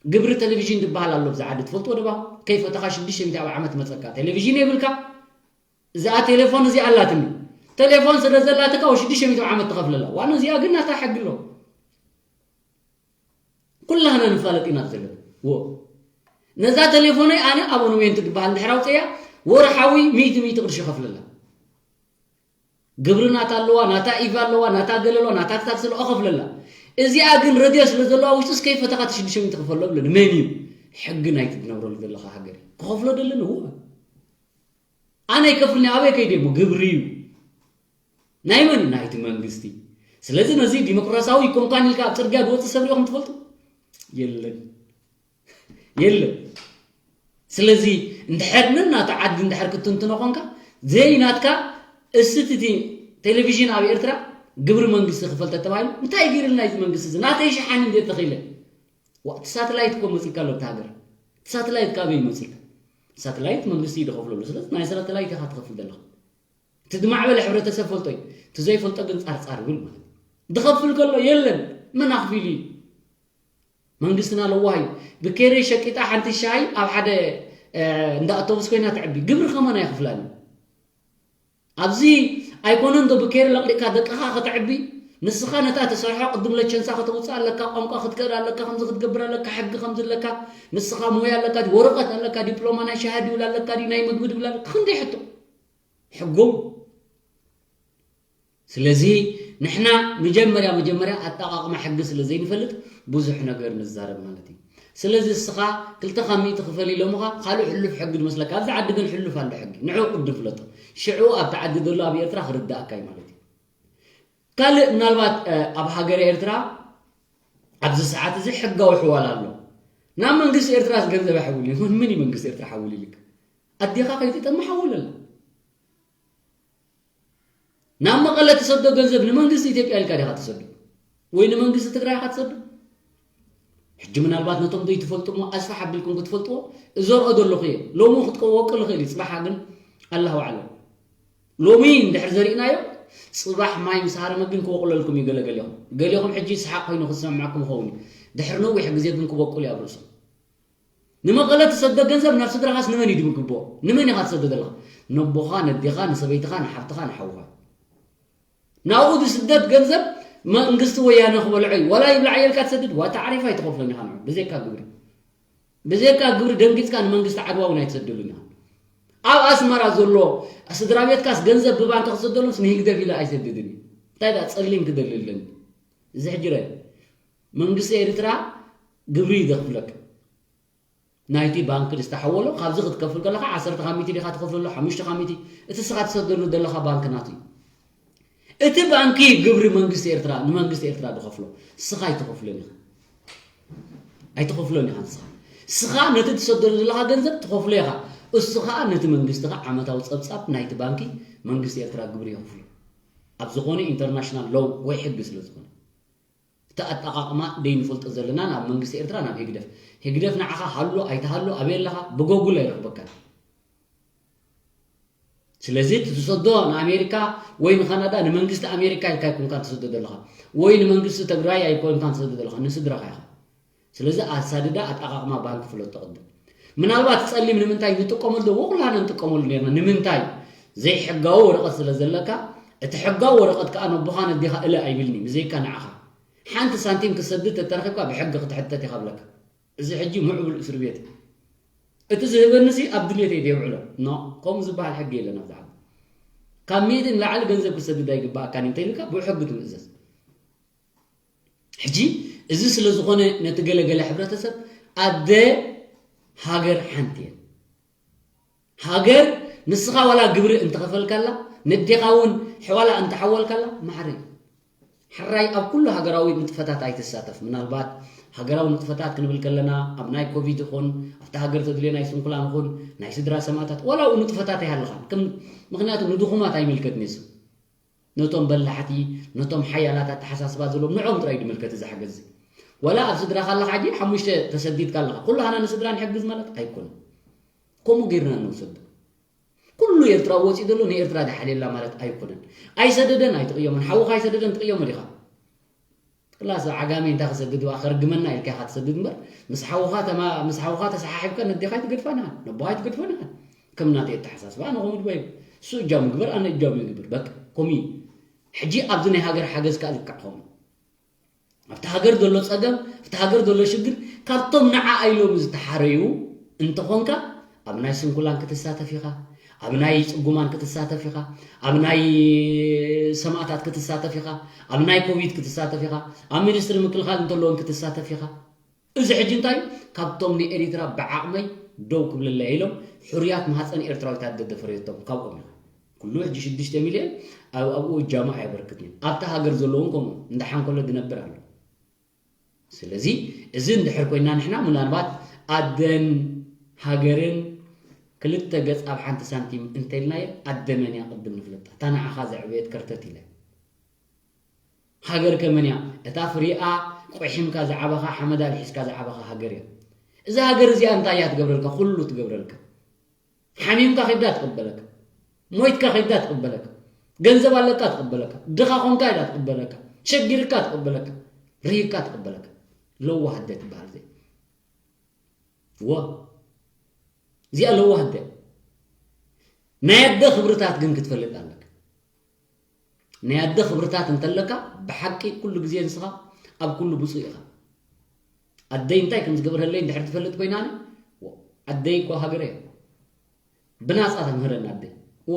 ግብሪ ቴሌቪዥን ዝበሃል ኣሎ ብዛ ዓዲ ትፈልጥዎ ዶ? ከይፈተኻ ሽዱሽተ ሚእቲ ኣብ ዓመት መጸካ። ቴሌቪዥን የብልካ? እዚኣ ቴሌፎን እዚኣ ኣላትኒ። ቴሌፎን ስለ ዘላትካ ወ ሽዱሽተ ሚእቲ ዓመት ትኸፍለላ። ዋና እዚኣ ግን ናታ ሕጊ ኣሎ። ኩላህና ንፋለጥ ኢና ዘለና። ወ ነዛ ቴሌፎነይ ኣነ ኣቦኖሜንት ትበሃል እንድሕር ኣውፅያ ወርሓዊ ሚእቲ ሚእቲ ቅርሺ ከፍለላ። ግብሪ ናታ ኣለዋ፣ ናታ ኢቫ ኣለዋ፣ ናታ ገለ ኣለዋ፣ ናታ ክታክሲ ኣለዋ፣ እኸፍለላ። እዚኣ ግን ረድዮ ስለ ዘለዋ ውሽጥስ ከይፈተኻ እቲ ሽዱሽተ ሚእቲ ክፈሎ ብለኒ። መን እዩ ሕጊ ናይቲ ትነብረሉ ዘለኻ ሃገር ክኸፍሎ ደለኒ? እወ። ኣነ ይከፍልኒ፣ ኣበይ ከይደ እሞ ግብሪ እዩ። ናይ መን? ናይቲ መንግስቲ። ስለዚ ነዚ ዲሞክራሲያዊ ይኮንካን ኢልካ ኣብ ጽርግያ ዝወጽእ ሰብ ሪኢኹም ትፈልጡ? የለን። የለን። ስለዚ እንድሕር ነናቱ ዓዲ እንድሕር ክትንትኖ ኮንካ፣ ዘይናትካ እስቲ እቲ ቴሌቪዥን ኣብ ኤርትራ ግብሪ መንግስቲ ክፈል ተተባሂሉ፣ እንታይ ገይርልና እዚ መንግስቲ እዚ? ናተይ ሸሓኒ እንዴት ተኺለ? ዋ፣ እቲ ሳተላይት እኮ መጺእካ ኣሎ ኣብቲ ሃገር። እቲ ሳተላይት ካበይ መጺእካ? ሳተላይት መንግስቲ እዩ ዝኸፍለሉ። ስለዚ ናይ ሳተላይት ኢኻ ትኸፍል ዘለኻ። እቲ ዝማዕበለ ሕብረተሰብ ፈልጦ እዩ። እቲ ዘይፈልጦ ግን ጻርጻር ይብል ማለት እዩ። ዝኸፍል ከሎ የለን። መን ኣኽፊሉ እዩ? መንግስትና ለዋህ እዩ። ብኬሬ ሸቂጣ ሓንቲ ሻሂ ኣብ ሓደ፣ እ፣ እንዳ ኣውቶቡስ ኮይና ትዕቢ። ግብሪ ከማን ኣይኽፍላን እዩ። ኣብዚ ኣይኮነን ዶ ብኬሪ ለቕሊቕካ ደቅኻ ከተዕቢ? ንስኻ ነታ ተሰርሖ ቅድም ለቸንሳ ከተውፅእ ኣለካ፣ ቋንቋ ክትክእል ኣለካ፣ ከምዚ ክትገብር ኣለካ፣ ሕጊ ከምዚ ኣለካ፣ ንስኻ ሞያ ኣለካ ድዩ? ወረቐት ኣለካ፣ ዲፕሎማ ናይ ሻሂ ድብል ኣለካ ድዩ? ናይ ምግቢ ድብል ኣለካ? ክንደይ ሕቶ? ሕጎም። ስለዚ ንሕና መጀመርያ፣ መጀመርያ ኣጠቓቕማ ሕጊ ስለ ዘይንፈልጥ ብዙሕ ነገር ንዛረብ ማለት እዩ። ስለዚ እስኻ ክልተ ካብ ሚእቲ ክፈል ኢሎምኻ፣ ካልእ ሕሉፍ ሕጊ ዝመስለካ፣ ኣብዚ ዓዲ ግን ሕሉፍ ኣሎ ሕጊ። ንዕኡ ቅድም ፍለጦ። ሽዑ ኣብቲ ዓዲ ዘሎ ኣብ ኤርትራ ክርድኣካ እዩ ማለት እዩ። ካልእ ምናልባት፣ እ፣ ኣብ ሃገረ ኤርትራ ኣብዚ ሰዓት እዚ ሕጋዊ ሕዋላ ኣሎ። ናብ መንግስቲ ኤርትራስ ገንዘብ ኣይሕውልን እዩ። መን እዩ መንግስቲ ኤርትራ ሓውል ኢልካ? ኣዴኻ ከይትጠሚ ሓውለላ። ናብ መቐለ ትሰዶ ገንዘብ ንመንግስቲ ኢትዮጵያ ኢልካ ዲኻ ትሰዶ? ወይ ንመንግስቲ ትግራይ ኢኻ ትሰዶ? ሕጂ ምናልባት ነቶም ዘይትፈልጡ እሞ ኣስፋሕ ኣቢልኩም ክትፈልጥዎ እዘርኦ ዘለኹ እየ። ሎሚ ክትወቅል ይኽእል እዩ፣ ጽባሓ ግን ኣላሁ ኣዕለም። ሎሚ እንድሕር ዘሪእናዮ፣ ጽባሕ ማይ ምስ ሃረመ ግን ክወቕለልኩም እዩ ገለ ገሌኹም። ገሌኹም ሕጂ ሰሓቕ ኮይኑ ክሰምዓኩም ይኸውን እዩ። ድሕሪ ነዊሕ ግዜ ግን ክበቁል እዩ ኣብ ርእሶም። ንመቐለ ትሰዶ ገንዘብ ናብ ስድራኻስ ንመን እዩ ድምግብኦ? ንመን ኢኻ ትሰዶ ዘለኻ? ነቦኻ፣ ነዴኻ፣ ንሰበይትኻ፣ ንሓፍትኻ፣ ንሓውኻ። ናብኡ ዝስደድ ገንዘብ መንግስቲ ወያነ ክበልዖ እዩ። ዋላ ይብላዕ የልካ ትሰድድ፣ ዋታ ዓሪፋ ኣይትኸፍሎን ኢኻ ንዑ። ብዘይካ ግብሪ። ብዘይካ ግብሪ ደንጊጽካ ንመንግስቲ ዓድዋ እውን ኣይትሰደሉን ኢኻ። ኣብ ኣስመራ ዘሎ ስድራ ቤትካስ ገንዘብ ብባንክ ክሰደሉስ ንህግደፍ ኢለ ኣይሰድድን እዩ። እንታይ ደኣ ጸሊም ክደሊ ኣለኒ? እዚ ሕጂ ርኣይ። መንግስቲ ኤርትራ ግብሪ እዩ ዘኽፍለካ። ናይቲ ባንክ ዝተሓወሎ ካብዚ ክትከፍል ከለኻ ዓሰርተ ካብ ሚእቲ ዲኻ ትኸፍለሉ? ሓሙሽተ ካብ ሚእቲ። እቲ ስኻ ትሰደሉ ዘለኻ ባንክ ናቱ እዩ። እቲ ባንኪ ግብሪ መንግስቲ ኤርትራ፣ ንመንግስቲ ኤርትራ ዝኸፍሎ። ስኻ ኣይትኸፍሎን ኢኻ። ኣይትኸፍሎን ኢኻ ንስኻ። ስኻ ነቲ ትሰደሉ ዘለኻ ገንዘብ ትኸፍሎ ኢኻ። እሱ ኸኣ ነቲ መንግስቲ ኸኣ ዓመታዊ ጸብጻብ ናይቲ ባንኪ መንግስቲ ኤርትራ ግብሪ የኽፍሎ። ኣብ ዝኾነ ኢንተርናሽናል ሎው ወይ ሕጊ ስለ ዝኾነ። እቲ ኣጠቓቕማ ደይ ንፈልጦ ዘለና ናብ መንግስቲ ኤርትራ፣ ናብ ህግደፍ። ህግደፍ ንዓኻ ሃሎ ኣይትሃሎ፣ ኣበይ ኣለኻ፣ ብጎጉል ኣይረኽበካን። ስለዚ እቲ ትሰዶ ንኣሜሪካ ወይ ንካናዳ ንመንግስቲ ኣሜሪካ ኢልካ ኣይኮንካን ትሰዶ ዘለኻ፣ ወይ ንመንግስቲ ትግራይ ኣይኮንካን ትሰዶ ዘለኻ፣ ንስድራኻ ኢኻ። ስለዚ ኣሳድዳ ኣጠቓቕማ ባንክ ፍለጦ ቅድም። ምናልባት ጸሊም ንምንታይ ንጥቀመሉ ዶ? ወኩላና ንጥቀመሉ ነርና። ንምንታይ? ዘይሕጋዊ ወረቐት ስለ ዘለካ፣ እቲ ሕጋዊ ወረቐት ከኣ ነቦኻ ነዴኻ እለ ኣይብልኒ፣ ብዘይካ ንዓኻ። ሓንቲ ሳንቲም ክሰድድ ተተረኺብካ ብሕጊ ክትሕተት ኢኻ ብለካ። እዚ ሕጂ ምዕቡል እስር ቤት እዩ። እቲ ዝህበኒ ሲ ኣብ ድሌተይ ደየውዕሎ። ኖ፣ ከምኡ ዝበሃል ሕጊ የለን ኣብዚ ዓዲ። ካብ ሚእቲ ንላዕሊ ገንዘብ ክሰድድ ኣይግባኣካን እዩ እንተኢልካ ብሕጊ ትምእዘዝ። ሕጂ እዚ ስለ ዝኾነ ነቲ ገለገለ ሕብረተሰብ ኣደ ሃገር ሓንቲ እየን። ሃገር ንስኻ ዋላ ግብሪ እንተኸፈልካላ፣ ነዴኻ እውን ሕዋላ እንተሓወልካላ ማዕረ እዩ። ሕራይ ኣብ ኩሉ ሃገራዊ ንጥፈታት ኣይትሳተፍ። ምናልባት ሃገራዊ ንጥፈታት ክንብል ከለና ኣብ ናይ ኮቪድ ይኹን ኣብቲ ሃገር ተድልዮ ናይ ስንኩላን ይኹን ናይ ስድራ ሰማእታት ዋላ ኣብኡ ንጥፈታት ኣይሃለኻን። ከም ምኽንያቱ ንድኹማት ኣይምልከትን እዩ። ነቶም በላሕቲ፣ ነቶም ሓያላት ኣተሓሳስባ ዘለዎም ንዕኦም ጥራይ ድምልከት እዚ ሓገዝ እዚ። ዋላ ኣብ ስድራኻ ኣለኻ ሕጂ ሓሙሽተ ተሰዲድካ ኣለኻ። ኩላህና ንስድራ ንሕግዝ ማለት ኣይኮነን። ከምኡ ጌርና ንውሰዶ። ኩሉ ኤርትራዊ ወፂኡ ዘሎ ንኤርትራ ድሓልየላ ማለት ኣይኮነን። ኣይሰደደን ኣይትቕየሞን። ሓውኻ ኣይሰደደን ትቕየሞ ዲኻ? ጥላስ ዓጋመ እንታይ ክሰድድ ዋ ከርግመና ኢልካ ኢኻ ትሰድድ እምበር ምስ ሓውኻ ተማ-፣ ምስ ሓውኻ ተሰሓሒብካ ነዴኻ ኣይትገድፋን ኢኻ፣ ነቦኻ ኣይትገድፎን ኢኻ። ከም ናተይ ኣተሓሳስባ ኣነ ከምኡ ድባ ይብል። እሱ እጃሙ ይግበር፣ ኣነ እጃሙ ይግበር። በቃ። ከምኡ እዩ። ሕጂ ኣብዚ ናይ ሃገር ሓገዝ ከኣ ልክዕ ከምኡ። ኣብቲ ሃገር ዘሎ ጸገም፣ ኣብቲ ሃገር ዘሎ ሽግር ካብቶም ንዓኣ ኢሎም ዝተሓረዩ እንተኾንካ፣ ኣብ ናይ ስንኩላን ክትሳተፍ ኢኻ፣ ኣብ ናይ ጽጉማን ክትሳተፍ ኢኻ፣ ኣብ ናይ ሰማእታት ክትሳተፍ ኢኻ፣ ኣብ ናይ ኮቪድ ክትሳተፍ ኢኻ፣ ኣብ ሚኒስትሪ ምክልኻል እንተለውን ክትሳተፍ ኢኻ። እዚ ሕጂ እንታይ እዩ? ካብቶም ንኤሪትራ ብዓቕመይ ደው ክብልለይ ኢሎም ሕሩያት ማህፀን ኤርትራዊት ኣደ ደፈረየቶም ካብኦም ኢኻ። ኩሉ ሕጂ ሽዱሽተ ሚልዮን ኣብ ኣብኡ እጃሙ ኣየበርክትን እዩ። ኣብታ ሃገር ዘለውን ከምኡ እንዳ ሓንኮለ ዝነብር ኣሎ። ስለዚ እዚ እንድሕር ኮይና ንሕና ምናልባት ኣደን ሃገርን ክልተ ገጽ ኣብ ሓንቲ ሳንቲም እንተልናዮ ኣደ መን እያ ቅድም ንፍለጣ። እታ ንዓኻ ዘዕበየት ከርተት ኢለ። ሃገር ከመን እያ እታ ፍሪኣ ቆሒምካ ዝዓበኻ ሓመድ ኣልሒስካ ዝዓበኻ ሃገር እያ። እዛ ሃገር እዚኣ እንታይ እያ ትገብረልካ? ኩሉ ትገብረልካ። ሓሚምካ ከይዳ ትቕበለካ፣ ሞይትካ ከይዳ ትቕበለካ፣ ገንዘብ ኣለካ ትቕበለካ፣ ድኻ ኾንካ ኢላ ትቕበለካ፣ ሸጊርካ ትቕበለካ፣ ርሂካ ትቕበለካ። ለዋህ ኣደ ትበሃል ዘይ ወ እዚኣ ለዋህ ኣደ። ናይ ኣደ ክብርታት ግን ክትፈልጥ ኣለካ። ናይ ኣደ ክብርታት እንተለካ ብሓቂ ኩሉ ግዜ ንስኻ ኣብ ኩሉ ብፁእ ኢኻ። ኣደይ እንታይ ከም ዝገብረለይ እንድሕር ትፈልጥ ኮይና ኣነ፣ ወ፣ ኣደይ እኮ ሃገረ እያ። ብናጻ ተምህረና ኣደይ። ወ፣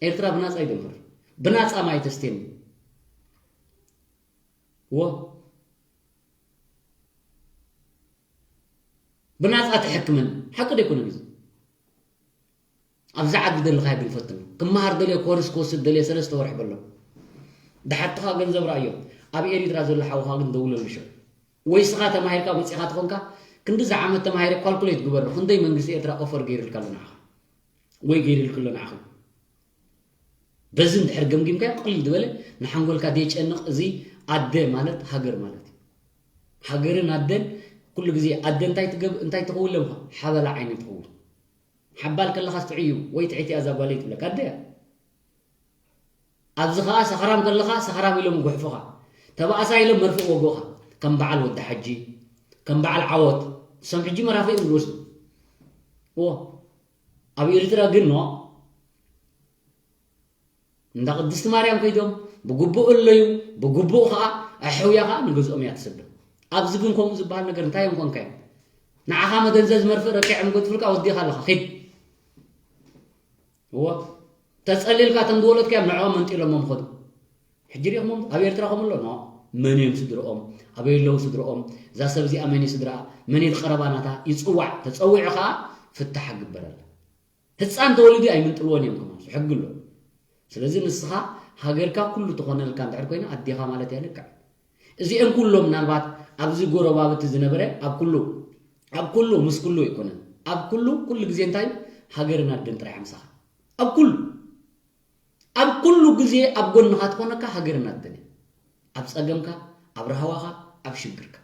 ኤርትራ ብናጻ ይደምህር። ብናጻ ማይ ተስትየኒ። ወ፣ ብናጻ ትሕክመኒ። ሓቂ ዶ ኣይኮነን እዚ? ኣብዚ ዓዲ ዘለኻዮ ግን ፈትኖ። ክመሃር ደልየ ኮርስ ክወስድ ደልየ ሰለስተ ወርሒ በሎ። ድሓትኻ ገንዘብ ረኣዮ። ኣብ ኤሪትራ ዘሎ ሓውኻ ግን ደውለሉ ሽዑ። ወይ ስኻ ተማሂርካ መጺኻ ትኾንካ ክንዲ ዝዓመት ተማሂረ ካልኩሌት ግበሮ። ክንደይ መንግስቲ ኤርትራ ኦፈር ገይርልካ ኣሎ ንዓኻ? ወይ ገይርልክ ኣሎ ንዓኺ? በዚ እንድሕር ገምጊምካዮ ቅልል ዝበለ ንሓንጎልካ ደየጨንቕ። እዚ ኣደ ማለት ሃገር ማለት እዩ። ሃገርን ኣደን ኩሉ ግዜ ኣደ እንታይ ትገብ-፣ እንታይ ትኸውን ኢሎም ሓበላ ዓይኒ ትኸውን። ሓባል ከለኻስ ትዕዩ ወይ ትዕቲ እያ እዛ ጓለይ ትብለካ ኣደ እያ። ኣብዚ ኸኣ ሰኽራም ከለኻ ሰኽራም ኢሎም ይጉሕፉኻ። ተባእሳ ኢሎም መርፍእ ወግኡኻ። ከም በዓል ወዲ ሓጂ፣ ከም በዓል ዓወት፣ እሶም ሕጂ መራፍእ እዮም ዝወስዱ። እዎ፣ ኣብ ኤርትራ ግን ኖ፣ እንዳ ቅድስቲ ማርያም ከይዶም ብግቡእ እለዩ፣ ብግቡእ ኸኣ ኣሕውያ ኸኣ ንገዝኦም እያ ትሰዶም። ኣብዚ ግን ከምኡ ዝበሃል ነገር እንታይ እዮም ኮንካዮም? ንዓኻ መደንዘዝ መርፍእ ረቂዖም ገድፍልካ ወዲኻ ኣለኻ፣ ኺድ። እዎ፣ ተጸሊልካ እቶም ዝወለድካዮም ንዕኦም መንጢሎሞም ኸዱ። ሕጂ ሪእኹሞም ኣብ ኤርትራ ከምኡ ኣሎ? ኖ። መን እዮም ስድርኦም? ኣበይ ኣለዉ ስድርኦም? እዛ ሰብ እዚኣ መን እዩ ስድርኣ? መን እዩ ቀረባ ናታ? ይጽዋዕ። ተጸዊዑ ኸኣ ፍታሕ ግበረላ። ህጻን ተወሊዱ ኣይምንጥልዎን እዮም ከማን። ሕጊ ኣሎ። ስለዚ ንስኻ ሃገርካ ኩሉ ትኾነልካ እንድሕር ኮይና ኣዴኻ ማለት እያ ልክዕ። እዚአን ኩሎም ምናልባት ኣብዚ ጎረባብቲ ዝነበረ ኣብ ኩሉ፣ ኣብ ኩሉ ምስ ኩሉ ኣይኮነን። ኣብ ኩሉ፣ ኩሉ ግዜ እንታይ ሃገርን ኣደን ጥራይ ሓምሳኻ። ኣብ ኩሉ፣ ኣብ ኩሉ ግዜ ኣብ ጎንኻ ትኾነካ ሃገርን ኣደን እያ። ኣብ ጸገምካ፣ ኣብ ራህዋኻ፣ ኣብ ሽግርካ፣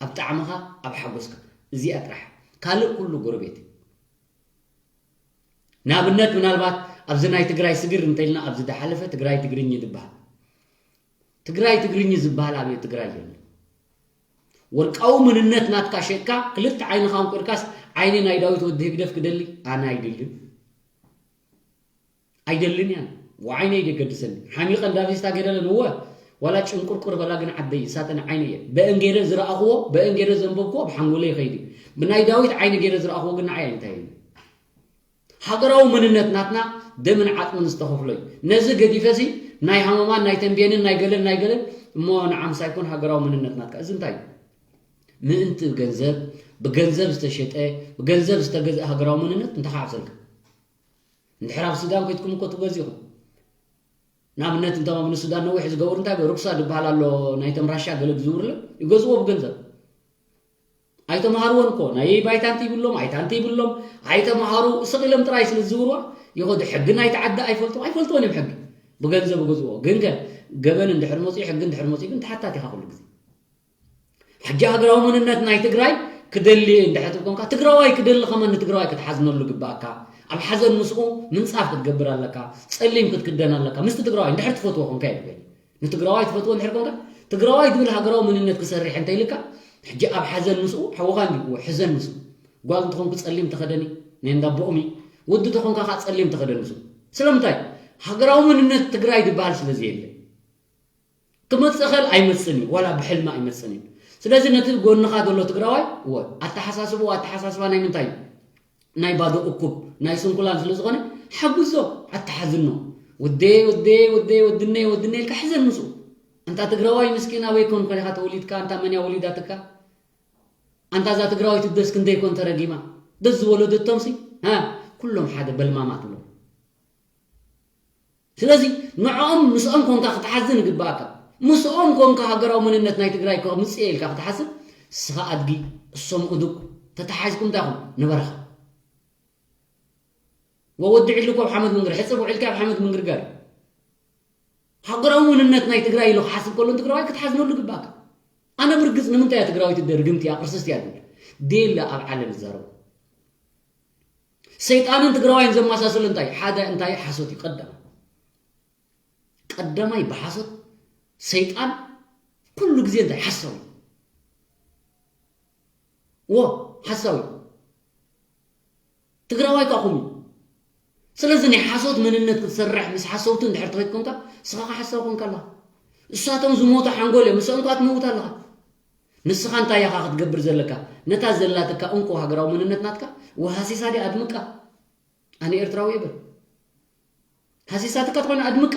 ኣብ ጣዕምኻ፣ ኣብ ሓጎስካ። እዚኣ ጥራሕ። ካልእ ኩሉ ጎረቤት እዩ። ንኣብነት ምናልባት ኣብዚ ናይ ትግራይ ስግር እንተኢልና ኣብዚ ዝሓለፈ ትግራይ ትግርኝ ዝበሃል። ትግራይ ትግርኝ ዝበሃል ኣብ ትግራይ የለን። ወርቃዊ መንነት ናትካ ሸጥካ ክልተ ዓይንኻ እንቁርካስ ዓይኒ ናይ ዳዊት ወዲ ህግደፍ ክደሊ ኣነ ኣይደልን። ኣይደልን እያ። ወዓይነይ ደገድሰኒ። ሓሚቐ እንዳቪስታ ገደለን እወ ዋላ ጭንቁርቁር በላ ግን ዓደይ እሳተን ዓይነ እየ። በእን ገይረ ዝረኣኽዎ፣ በእን ገይረ ዘንበብክዎ ኣብ ሓንጎለይ ይኸይድ እዩ። ብናይ ዳዊት ዓይኒ ገይረ ዝረኣኽዎ ግን ንዓይ ኣይንታየኒ። ሃገራዊ መንነት ናትና ደምን ዓጽምን ዝተኸፍሎ እዩ። ነዚ ገዲፈሲ ናይ ሃመማን ናይ ተንቤንን ናይ ገለን ናይ ገለን እሞ ንዓምሳ ይኮን ሃገራዊ መንነት ናትካ። እዚ እንታይ እዩ? ምእንቲ ገንዘብ፣ ብገንዘብ ዝተሸጠ፣ ብገንዘብ ዝተገዝአ ሃገራዊ መንነት እንታይ ክዓብሰልካ? እንድሕር ኣብ ሱዳን ከይድኩም እኮ ትገዝኡ ኢኹም። ንኣብነት እንቶም ኣብ ንሱዳን ነዊሕ ዝገብሩ እንታይ ርኩሳ ዝበሃል ኣሎ፣ ናይቶም ራሻ ገለ ዝዝውርለን ይገዝዎ ብገንዘብ። ኣይተምሃርዎን እኮ ናይ ባይታ እንት ይብሎም ኣይታ እንት ይብሎም ኣይተምሃሩ ስቕ ኢሎም ጥራይ ስለ ዝዝውርዋ ይኸዱ። ሕጊ ናይቲ ዓዲ ኣይፈልጡ ኣይፈልጥዎን እዮም ሕጊ ብገንዘብ ይገዝዎ። ግን ከ ገበን እንድሕር መፅኡ ሕጊ እንድሕር መፅኡ ግን ተሓታቲኻ ኩሉ ግዜ። ሕጂ ሃገራዊ መንነት ናይ ትግራይ ክደሊ እንድሕር ትብል ኮንካ ትግራዋይ ክደሊ ከማን ንትግራዋይ ክትሓዝነሉ ግባእካ። ኣብ ሓዘን ምስኡ ምንፃፍ ክትገብር ኣለካ። ፀሊም ክትክደን ኣለካ ምስቲ ትግራዋይ እንድሕር ትፈትዎ ኮንካ ይብል። ንትግራዋይ ትፈትዎ እንድሕር ኮንካ ትግራዋይ ትብል ሃገራዊ መንነት ክሰርሕ እንተ ኢልካ ሕጂ ኣብ ሓዘን ምስኡ ሓውኻ እንዲዎ ሕዘን ምስኡ ጓል እንተኾንኩ ፀሊም ተኸደኒ ናይ እንዳ ቦኦሚ ወዲ ተኾንካ ከዓ ፀሊም ተኸደን ምስኡ ስለምንታይ ሃገራዊ መንነት ትግራይ ዝበሃል ስለ ዘየለ ክመፅእ ኸል ኣይመፅን እዩ፣ ዋላ ብሕልሚ ኣይመፅን እዩ። ስለዚ ነቲ ጎንኻ ዘሎ ትግራዋይ እወ ኣተሓሳስብኡ ኣተሓሳስባ ናይ ምንታይ እዩ? ናይ ባዶ እኩብ ናይ ስንኩላን ስለ ዝኾነ ሓግዞ፣ ኣተሓዝኖ። ወደየ ወደየ ወደየ ወድነየ ወድነየ ኢልካ ሕዘን ምስኡ። እንታ ትግራዋይ ምስኪን ኣበይ ኮን ኮን ኢኻ ተወሊድካ? እንታ መን እያ ወሊዳትካ? ኣንታ እዛ ትግራወይቲ ደስ ክንደይ ኮን ተረጊማ? ደስ ዝወለደቶምሲ ሃ ኩሎም ሓደ በልማማ ትብሎም። ስለዚ ንዕኦም ምስኦም ኮንካ ክትሓዝን ይግባኣካ። ምስኦም ኮንካ ሃገራዊ መንነት ናይ ትግራይ ከምፅእ ኢልካ ክትሓስብ እስኻ ኣድጊ እሶም እዱግ ተተሓሒዝኩም እንታይ ኹም ንበረኻ ወወዲ ዒሉ እኮ ኣብ ሓመድ ምንግር ሕፅብ ውዒልካ ኣብ ሓመድ ምንግርጋር እዩ። ሃገራዊ መንነት ናይ ትግራይ ኢሉ ክሓስብ ከሎ ትግራዋይ ክትሓዝነሉ ይግባኣካ። ኣነ ብርግፅ ንምንታይ እያ ትግራወይቲ ደርግምቲ እያ ቅርስስቲ እያ ዝብል ደለ ኣብ ዓለም ዝዛረቡ ሰይጣንን ትግራዋይን ዘመሳስሎ እንታይ ሓደ እንታይ ሓሶት እዩ ቀዳማይ ቀዳማይ ብሓሶት ሰይጣን ኩሉ ግዜ እንታይ ሓሳዊ ወ ሓሳዊ ትግራዋይ ካ ኹም ስለዚ ናይ ሓሶት መንነት ክትሰርሕ ምስ ሓሰውቲ እንድሕር ትኸይድ ኮንካ ንስኻ ሓሳዊ ኮንካ ኣለኻ እሳቶም ዝሞቱ ሓንጎል እዮም ንስኦም ካ ትመውት ኣለኻ ንስኻ እንታይ ኢኻ ክትገብር ዘለካ ነታ ዘላትካ እንኮ ሃገራዊ መንነት ናትካ ወሃሲሳ ዲ ኣድምቃ ኣነ ኤርትራዊ እየ በል ሃሲሳትካ ትኾይና ኣድምቃ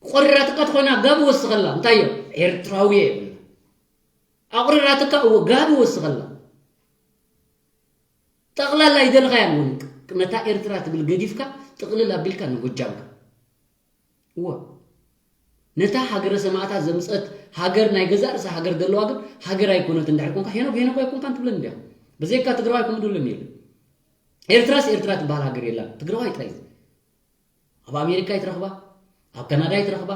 ቆሪራትካ ትኾይና ጋቢ ወስኸላ እንታይ እዮም ኤርትራዊ እየ በል ኣቑሪራትካ እዎ ጋቢ ወስኸላ ጠቕላላ ይደልኻያ እውን ነታ ኤርትራ ትብል ገዲፍካ ጥቕልል ኣቢልካ ንጎጃምካ እዎ ነታ ሃገረ ሰማእታት ዘምፀት ሃገር ናይ ገዛእ ርእሳ ሃገር ዘለዋ ግን ሃገር ኣይኮነት እንድሕር ኮንካ ሄኖክ ሄኖክ ኣይኮንካን ትብለኒ እንዲያ ብዘይካ ትግራዋይ ከምኡ ድብለኒ የለን ኤርትራስ ኤርትራ ትበሃል ሃገር የላን ትግራዋይ ጥራይ ኣብ ኣሜሪካ ይትረኽባ ኣብ ካናዳ ይትረኽባ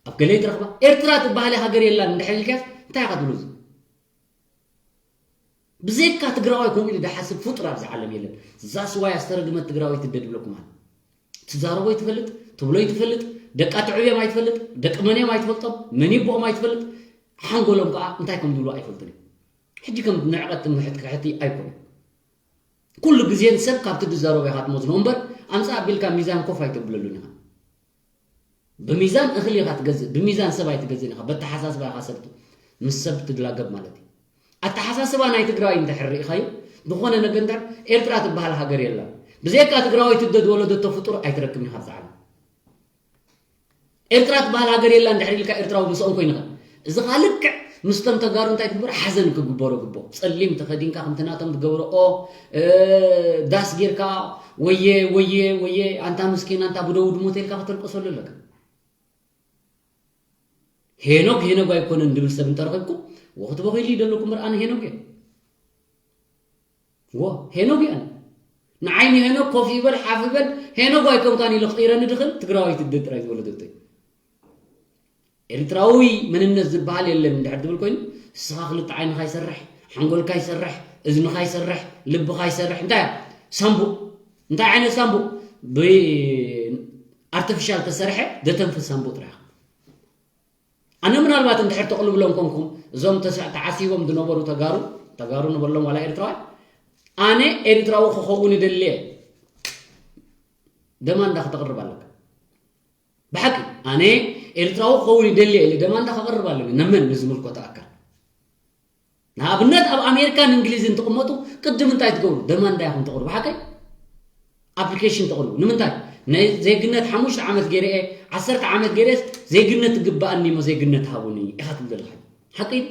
ኣብ ገለ ይትረኽባ ኤርትራ ትበሃል ሃገር የላን እንድሕር ኢልካስ እንታይ ኢኻ ትብሉ ብዘይካ ትግራዋይ ከምኡ ኢሉ ዝሓስብ ፍጡር ኣብዚ ዓለም የለን። ዛስዋይ ኣስተረግመት ትግራወይቲ ደድብለኩም ኣለ። ትዛረቦ ይትፈልጥ፣ ትብሎ ይትፈልጥ፣ ደቃ ትዕብዮም ኣይትፈልጥ፣ ደቂ መን እዮም ኣይትፈልጦም፣ መን ይቦኦም ኣይትፈልጥ፣ ሓንጎሎም ከዓ እንታይ ከም ዝብሉ ኣይፈልጡን እዮም። ሕጂ ከም ንዕቐት ትምህርት ክሕቲ ኣይኮነን። ኩሉ ግዜ ንሰብ ካብቲ ዝዛረቦ ኢኻ ትመዝኖ እምበር ኣምፃእ ኣቢልካ ሚዛን ኮፍ ኣይተብለሉን ኢኻ። ብሚዛን እኽሊ ኢኻ ትገዝእ፣ ብሚዛን ሰብ ኣይትገዝእን ኢኻ። በተሓሳስባ ኢኻ ሰብ ምስ ሰብ ትላገብ ማለት እዩ። ኣተሓሳስባ ናይ ትግራዋይ እንድሕር ርኢኻዮ፣ ዝኾነ ነገር እንድሕር ኤርትራ ትበሃል ሃገር የላን። ብዘይካ ትግራወይቲ ደድወለደቶ ፍጡር ኣይትረክብን ኢኻ ኣብዛ ዓለም። ኤርትራ ትበሃል ሃገር የላን እንድሕር ኢልካ ኤርትራዊ ምስኦም ኮይንኻ እዚ ኸዓ ልክዕ ምስቶም ተጋሩ እንታይ ትግበሮ ሓዘን ክግበሮ ግቦ ጸሊም ተኸዲንካ ከምቲ ናቶም ዝገብርኦ እ፣ ዳስ ጌርካ ወየ ወየ ወየ ኣንታ ምስኪን ኣንታ ብደው ድሞተ ኢልካ ከተልቅሰሉ ኣለካ ሄኖግ ሄኖግ ኣይኮነን ድብል ሰብ እንተረኺብኩም ወክትበኺሉ ይደለኩም በር ኣነ ሄኖግ እየ ዎ ሄኖግ እየ ኣነ ንዓይኒ ሄኖግ ኮፍ ይበል ሓፍ ይበል ሄኖግ ኣይኮንካን ኢለ ክቕይረኒ ድኽእል ትግራዋይ ትደ ጥራይ ዝወለደቶ እዩ ኤርትራዊ መንነት ዝበሃል የለን እንድሕር ትብል ኮይኑ እስኻ ክልተ ዓይንኻ ይሰርሕ ሓንጎልካ ይሰርሕ እዝንኻ ይሰርሕ ልብኻ ይሰርሕ እንታይ ሳምቡእ እንታይ ዓይነት ሳምቡእ ብ ኣርቲፊሻል ተሰርሐ ደተንፍስ ሳምቡእ ጥራሕ ኣነ ምናልባት እንድሕር ተቕልብሎም ኮንኩም እዞም ተዓሲቦም ዝነበሩ ተጋሩ ተጋሩ ንበሎም ዋላ ኤርትራውያን ኣነ ኤርትራዊ ክኸውን ይደሊ እየ ደማንዳ ክተቕርብ ኣለካ ብሓቂ ኣነ ኤርትራዊ ክኸውን ይደሊ እየ ኢለ ደማንዳ ክቐርብ ኣለኒ ነመን ንዝምልከቶ ኣካል ንኣብነት ኣብ ኣሜሪካን እንግሊዝን ትቕመጡ ቅድም እንታይ ትገብሩ ደማንዳ ኢኹም ተቕርቡ ሓቀይ ኣፕሊኬሽን ተቕርቡ ንምንታይ ናይ ዜግነት ሓሙሽተ ዓመት ገይረ እየ ዓሰርተ ዓመት ገይረስ ዜግነት ትግባኣኒ እሞ ዜግነት ሃቡኒ ኢኻ ትብል ዘለኻ ሓቀይ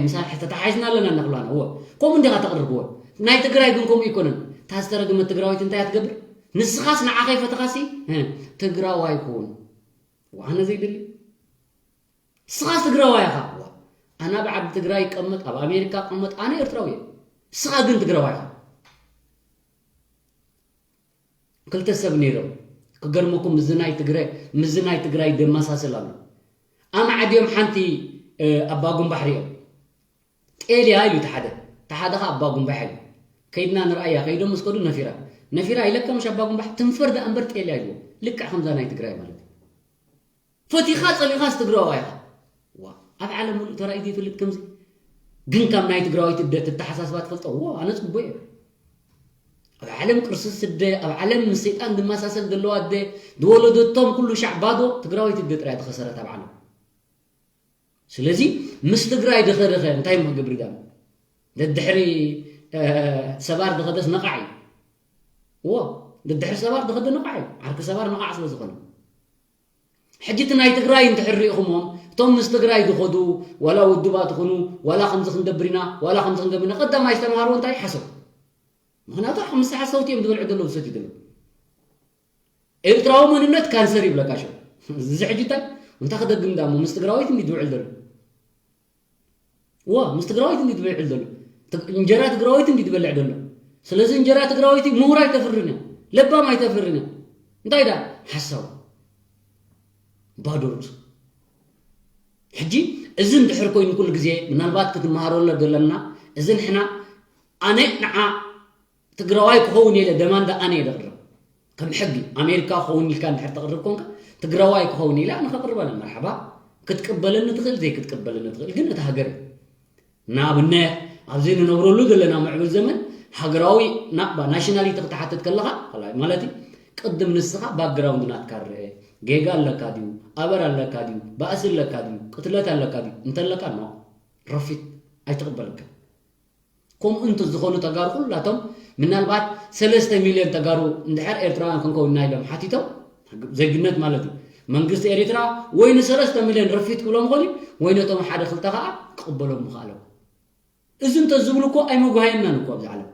ምሳና ተተሓሒዝና ኣለና እናኽብላና እወ ከምኡ እንዲኻ ተቕርብዎ ናይ ትግራይ ግን ከምኡ ኣይኮነን እታ ዝተረግመት ትግራዊት እንታይ እያ ትገብር ንስኻስ ንዓኸይ ፈተኻሲ ትግራዋይ ኩን ዋነ ዘይደሊ ስኻ ትግራዋይ ኢኻ ኣነ ኣብ ዓዲ ትግራይ ይቀመጥ ኣብ ኣሜሪካ ቀመጥ ኣነ ኤርትራዊ እየ ስኻ ግን ትግራዋይ ኢኻ ክልተ ሰብ ነይሮም ክገርመኩም ምዚ ናይ ትግረ ምዚ ናይ ትግራይ ደመሳሰል ኣሎ ኣማዕድዮም ሓንቲ ኣባጉምባሕ ሪኦም ጤልያ ኢሉ ተሓደ ተሓደ ኸ ኣባጉምባሕ ኢሉ ከይድና ንርኣያ ከይዶም ምስ ከዱ ነፊራ ነፊራ ኢለካ ምሽ ኣባጉምባሕ ትንፈር ደኣ እምበር ጤልያ ኢልዎ ልክዕ ከምዛ ናይ ትግራይ ማለት እዩ ፈቲኻ ጸሊኻስ ትግራዋይ ኢኻ። ዋ ኣብ ዓለም ሙሉእ ተራእዩ ዘይፈልጥ ከምዚ። ግን ካብ ናይ ትግራዋይ ትደ ተተሓሳስባ ትፈልጦ ዋ ኣነ ጽቡቅ እየ። ኣብ ዓለም ቅርሲ ስደ፣ ኣብ ዓለም ምስ ሰይጣን ዝመሳሰል ዘለዋ ኣደ፣ ዝወለደቶም ኩሉ ሻዕ ባዶ፣ ትግራወይቲ ኣደ ጥራይ ዝኸሰረት ኣብ ዓለም። ስለዚ ምስ ትግራይ ድኸ ድኸ እንታይ እሞ ክገብር ዳም? ደድሕሪ፣ እ፣ ሰባር ድኸደስ ነቓዕ እዩ። እዎ፣ ደድሕሪ ሰባር ድኸደ ነቓዕ እዩ። ዓርኪ ሰባር ነቓዕ ስለ ዝኾነ። ሕጂ እቲ ናይ ትግራይ እንድሕር ሪኢኹሞም፣ እቶም ምስ ትግራይ ዝኸዱ፣ ዋላ ውድባት ይኹኑ፣ ዋላ ከምዚ ክንገብር ኢና፣ ዋላ ከምዚ ክንገብር ኢና፣ ቀዳማይ ዝተምሃርዎ እንታይ? ሓሶት። ምኽንያቱ ሓምሳ ሓሰውቲ እዮም ዝበልዑ ዘለዉ፣ ዝሰትዩ ዘለዉ። ኤርትራዊ መንነት ካንሰር ይብለካ ሸው። እዚ ሕጂ እንታይ? እንታይ ክደግም ዳሞ? ምስ ትግራወይቲ እንዲ ዝውዕል ዘሎ። እዋ፣ ምስ ትግራወይቲ እንዲ ዝበልዕ ዘሎ። ትግ-፣ እንጀራ ትግራወይቲ እንዲ ዝበልዕ ዘሎ። ስለዚ እንጀራ ትግራወይቲ ምሁር ኣይተፍርን እያ። ለባም ኣይተፍርን እያ። እንታይ ዳ? ሓሳዊ። ባዶ ርእሱ። ሕጂ፣ እዚ እንድሕር ኮይኑ ኩሉ ግዜ፣ ምናልባት ክትመሃረሉ ዘለና፣ እዚ ንሕና፣ ኣነ ንዓ ትግራዋይ ክኸውን ኢለ ደማንዳ ኣነ እየ ዘቕርብ። ከም ሕጊ ኣሜሪካ ክኸውን ኢልካ እንድሕር ተቕርብ ኮንካ፣ ትግራዋይ ክኸውን ኢለ ኣነ ከቕርብ ኣነ። መርሓባ፣ ክትቅበለኒ ትኽእል፣ ዘይክትቅበለኒ ትኽእል፣ ግን እቲ ሃገር እዩ። ንኣብነት፣ ኣብዚ ንነብረሉ ዘለና ምዕብል ዘመን ሃገራዊ ናቕባ፣ ናሽናሊቲ፣ ክትሓትት ከለኻ፣ ካልኣይ ማለት እዩ፣ ቅድም ንስኻ ባክግራውንድ ናትካ ርአ። ጌጋ ኣለካ ድዩ? ኣበር ኣለካ ድዩ? ባእሲ ኣለካ ድዩ? ቅትለት ኣለካ ድዩ? እንተለካ፣ ኖ፣ ረፊት ኣይትቕበለካ። ከምኡ እንተ ዝኾኑ ተጋሩ ኩላቶም፣ ምናልባት ሰለስተ ሚልዮን ተጋሩ እንድሕር ኤርትራውያን ክንከውን ኢና ኢሎም ሓቲቶም፣ ዜግነት ማለት እዩ፣ መንግስቲ ኤርትራ ወይ ንሰለስተ ሚልዮን ረፊት ክብሎም ይኽእል እዩ፣ ወይ ነቶም ሓደ ክልተ ኸዓ ክቕበሎም ምኽኣሎም። እዚ እንተ ዝብሉ እኮ ኣይመጓሃየናን እኮ ኣብዚ ዓለም።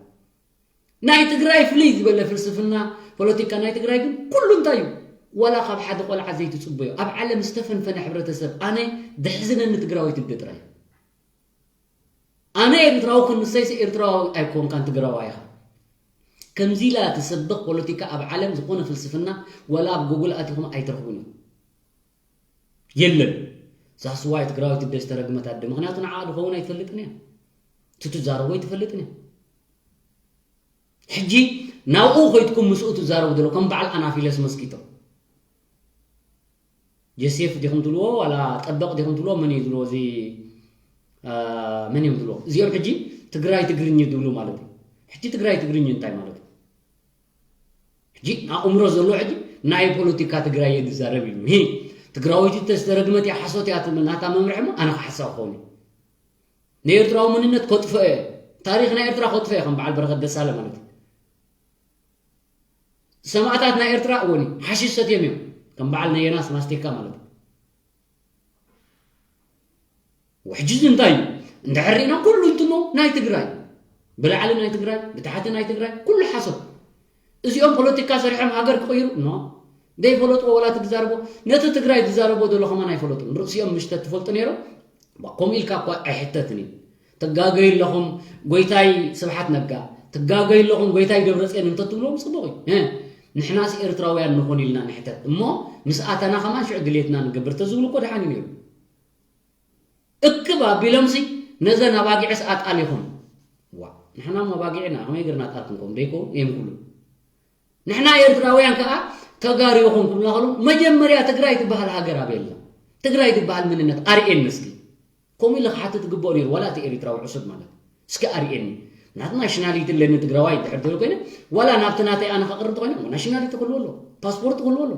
ናይ ትግራይ ፍልይ ዝበለ ፍልስፍና ፖለቲካ ናይ ትግራይ ግን ኩሉ እንታይ እዩ? ዋላ ካብ ሓደ ቆልዓ ዘይትጽበዮ። ኣብ ዓለም ዝተፈንፈነ ሕብረተሰብ ኣነ ደሕዝነኒ ትግራወይቲ ኣደ ጥራይ እዩ። ኣነ ኤርትራዊ ክንሰይሲ ኤርትራዊ ኣይኮንካን ትግራዋይ ኢኻ። ከምዚ ኢላ ትሰብኽ ፖለቲካ ኣብ ዓለም ዝኾነ ፍልስፍና ዋላ ኣብ ጉግል ኣቲኹም ኣይትረኽቡን እዮም። የለን። ዛስዋይ ትግራወይቲ ኣደ ዝተረግመት ኣደ። ምኽንያቱ ንዓ ዝኸውን ኣይትፈልጥን እያ። እቲ ትዛረቦ ኣይትፈልጥን እያ። ሕጂ ናብኡ ኸይድኩም ምስኡ ትዛረቡ ዘሎ ከም በዓል ኣናፊለስ መስኪቶ። ጀሴፍ ዲኹም ትብልዎ ዋላ ጠበቕ ዲኹም ትብልዎ መን እዩ ዝብልዎ? እዚ፣ አ፣ መን እዮም ዝብልዎ? እዚኦም ሕጂ ትግራይ ትግርኝ ዝብሉ ማለት እዩ። ሕጂ ትግራይ ትግርኝ እንታይ ማለት እዩ? ሕጂ ንኣእምሮ ዘሎ ሕጂ ናይ ፖለቲካ ትግራይ እየ ዝዛረብ ኢሉ። ሂ፣ ትግራወይቲ ተዝተረግመት እያ፣ ሓሶት እያ ትብል ናታ መምርሒ እሞ ኣነ ክሓሳብ ክኸውን እዩ። ንኤርትራዊ መንነት ከጥፍኦ እየ። ታሪኽ ናይ ኤርትራ ከጥፍኦ እየ ከም በዓል በረኸት ደሳለ ማለት እዩ። ሰማእታት ናይ ኤርትራ እውን ሓሽሽ ሰትዮም እዮም። ከም በዓል ናይ ዮናስ ማስቴካ ማለት እዩ። ሕጂ እዚ እንታይ እዩ? እንድሕር ርኢና ኩሉ እንትኖ ናይ ትግራይ፣ ብላዕሊ ናይ ትግራይ፣ ብታሕቲ ናይ ትግራይ፣ ኩሉ ሓሶት። እዚኦም ፖለቲካ ሰሪሖም ሃገር ክቕይሩ? ኖ። ዘይፈለጥዎ ዋላ እቲ ዝዛረቦ፣ ነቲ ትግራይ ዝዛረቦ ዘሎ ከማን ኣይፈለጡን። ርእሲኦም ምሽ ተትፈልጡ ነይሮም፣ ባ፣ ከምኡ ኢልካ እኳ ኣይሕተትን እዩ። ትጋገዩ ኣለኹም ጎይታይ ስብሓት ነጋ፣ ትጋገዩ ኣለኹም ጎይታይ ደብረፅዮን እንተትብልዎም ፅቡቕ እዩ። እ፣ ንሕናስ ኤርትራውያን ንኾን ኢልና ንሕተት እሞ፣ ምስ ኣተና ከማን ሽዑ ድሌትና ንገብር ተዝብሉ እኮ ደሓን እዩ ነይሩ። እክብ ኣቢሎምሲ ነዘን ኣባጊዕስ ኣጣሊኹም። ዋ፣ ንሕና እሞ ኣባጊዕና ከመይ ገርና ኣጣልኩምኩም ደይኮ? እዮም ኩሉ። ንሕና ኤርትራውያን ከኣ ተጋሩ ይኹም ክብልና ከለዉ፣ መጀመርያ ትግራይ ትበሃል ሃገር ኣበይ ኣላ? ትግራይ ትበሃል መንነት ኣርእየኒ እስኪ። ከምኡ ኢለ ክሓትት ዝግብኦ ነይሩ፣ ዋላ እቲ ኤርትራዊ ዕሱብ ማለት። እስኪ ኣርእየኒ። ናት ናሽናሊቲ ኣለኒ ትግራዋይ እንድሕር ትብል ኮይነ፣ ዋላ ናብቲ ናተይ ኣነ ከቕርብ ተኾይነ፣ ናሽናሊቲ ክህልዎ ኣሎ፣ ፓስፖርት ክህልዎ ኣሎ።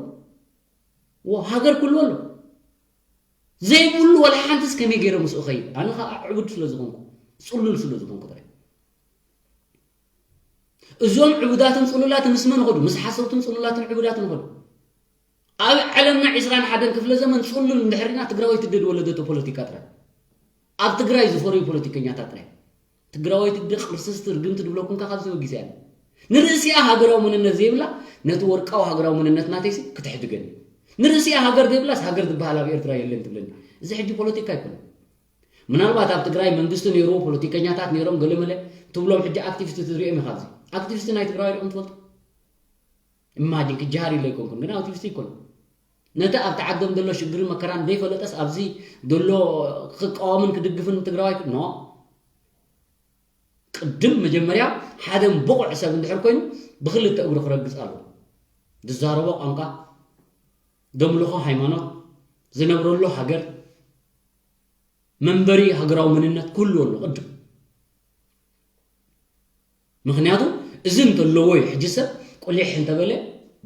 ዎ፣ ሃገር ክህልዎ ኣሎ። ዘይብሉ ዋላ ሓንቲስ ከመይ ገይረ ምስኡ ኸይድ? ኣነ ኸዓ ዕቡድ ስለ ዝኾንኩ፣ ጽሉል ስለ ዝኾንኩ ጥራይ። እዞም ዕቡዳትን ጽሉላትን ምስ መን ኸዱ? ምስ ሓሰውትን ጽሉላትን ዕቡዳትን ኸዱ። ኣብ ዓለምና ዒስራን ሓደን ክፍለ ዘመን ጽሉል እንድሕር ኢና ትግራወይቲ ኣደ ዝወለደቶ ፖለቲካ ጥራይ። ኣብ ትግራይ ዝፈርዩ ፖለቲከኛታት ጥራይ። ትግራወይቲ ኣደ ቅርስስቲ ርግምቲ ዝብለኩም ከ ካብዚ በጊሰ እያ። ንርእሲኣ ሃገራዊ መንነት ዘይብላ ነቲ ወርቃዊ ሃገራዊ መንነት ናተይሲ ክትሕድገኒ። ንርእሲኣ ሃገር ዘይብላስ ሃገር ዝበሃል ኣብ ኤርትራ የለን ትብለኒ። እዚ ሕጂ ፖለቲካ ኣይኮነን። ምናልባት ኣብ ትግራይ መንግስቲ ነይሩ፣ ፖለቲከኛታት ነይሮም፣ ገለመለ ትብሎም ሕጂ ኣክቲቪስት ትሪኦም ኢኻ ኣብዚ። ኣክቲቪስት ናይ ትግራይ ሪኦም ትፈልጡ? ኢማጂን ክጀሃር ኢለ ኣይኮንኩን፣ ግን ኣክቲቪስት ኣይኮኑን። ነቲ ኣብቲ ዓዶም ዘሎ ሽግርን መከራን ዘይፈለጠስ ኣብዚ ዘሎ ክቃወምን ክድግፍን ትግራዋይ ኖ። ቅድም መጀመርያ ሓደ ብቑዕ ሰብ እንድሕር ኮይኑ ብክልተ እግሩ ክረግጽ ኣለዎ። ዝዛረቦ ቋንቋ፣ ዘምልኾ ሃይማኖት፣ ዝነብረሉ ሃገር፣ መንበሪ ሃገራዊ መንነት ክህልዎ ኣለዎ ቅድም። ምኽንያቱ እዚ እንተለዎ እዩ። ሕጂ ሰብ ቁሊሕ እንተበለ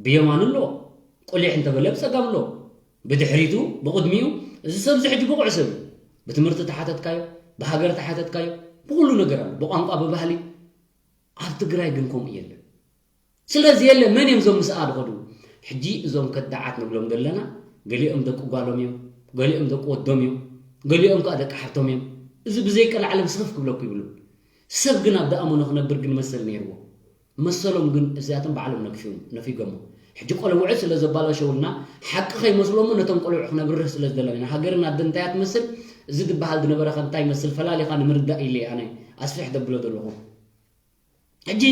ብየማኑ ኣለዎ፣ ቁሊሕ እንተበለ ብጸጋም ኣለዎ። ብድሕሪቱ፣ ብቕድሚኡ፣ እዚ ሰብ እዚ ሕጂ ብቑዕ ሰብ እዩ። ብትምህርቲ ተሓተትካዮ፣ ብሃገር ተሓተትካዮ፣ ብኹሉ ነገር ኣሎ። ብቋንቋ፣ ብባህሊ። ኣብ ትግራይ ግን ከምኡ የለን። ስለዚ የለ መን እዮም እዞም ምስኣ ዝኸዱ? ሕጂ እዞም ከዳዓት ንብሎም ዘለና፣ ገሊኦም ደቂ ጓሎም እዮም፣ ገሊኦም ደቂ ወዶም እዮም፣ ገሊኦም ከኣ ደቂ ሓብቶም እዮም። እዚ ብዘይቀልዓለም ስኽፍ ክብለኩ ይብሉ። ሰብ ግን ኣብ ደኣመኖ ክነብር ግን መሰል ነይርዎ። መሰሎም ግን እዚኣቶም ባዕሎም ነግፊዎም፣ ነፊጎሞ። ሕጂ ቆልዑ ስለ ዘባላሸውልና፣ ሓቂ ከይመስሎሞ ነቶም ቆልዑ ክነብርህ ስለ ዝደለና ኢና። ሃገርና ኣደ እንታይ እያ ትመስል? እዚ ዝበሃል ዝነበረ ከ እንታይ ይመስል? ፈላሊኻ ንምርዳእ ኢለ ኣነ ኣስፍሕ ደብሎ ዘለኹ። ሕጂ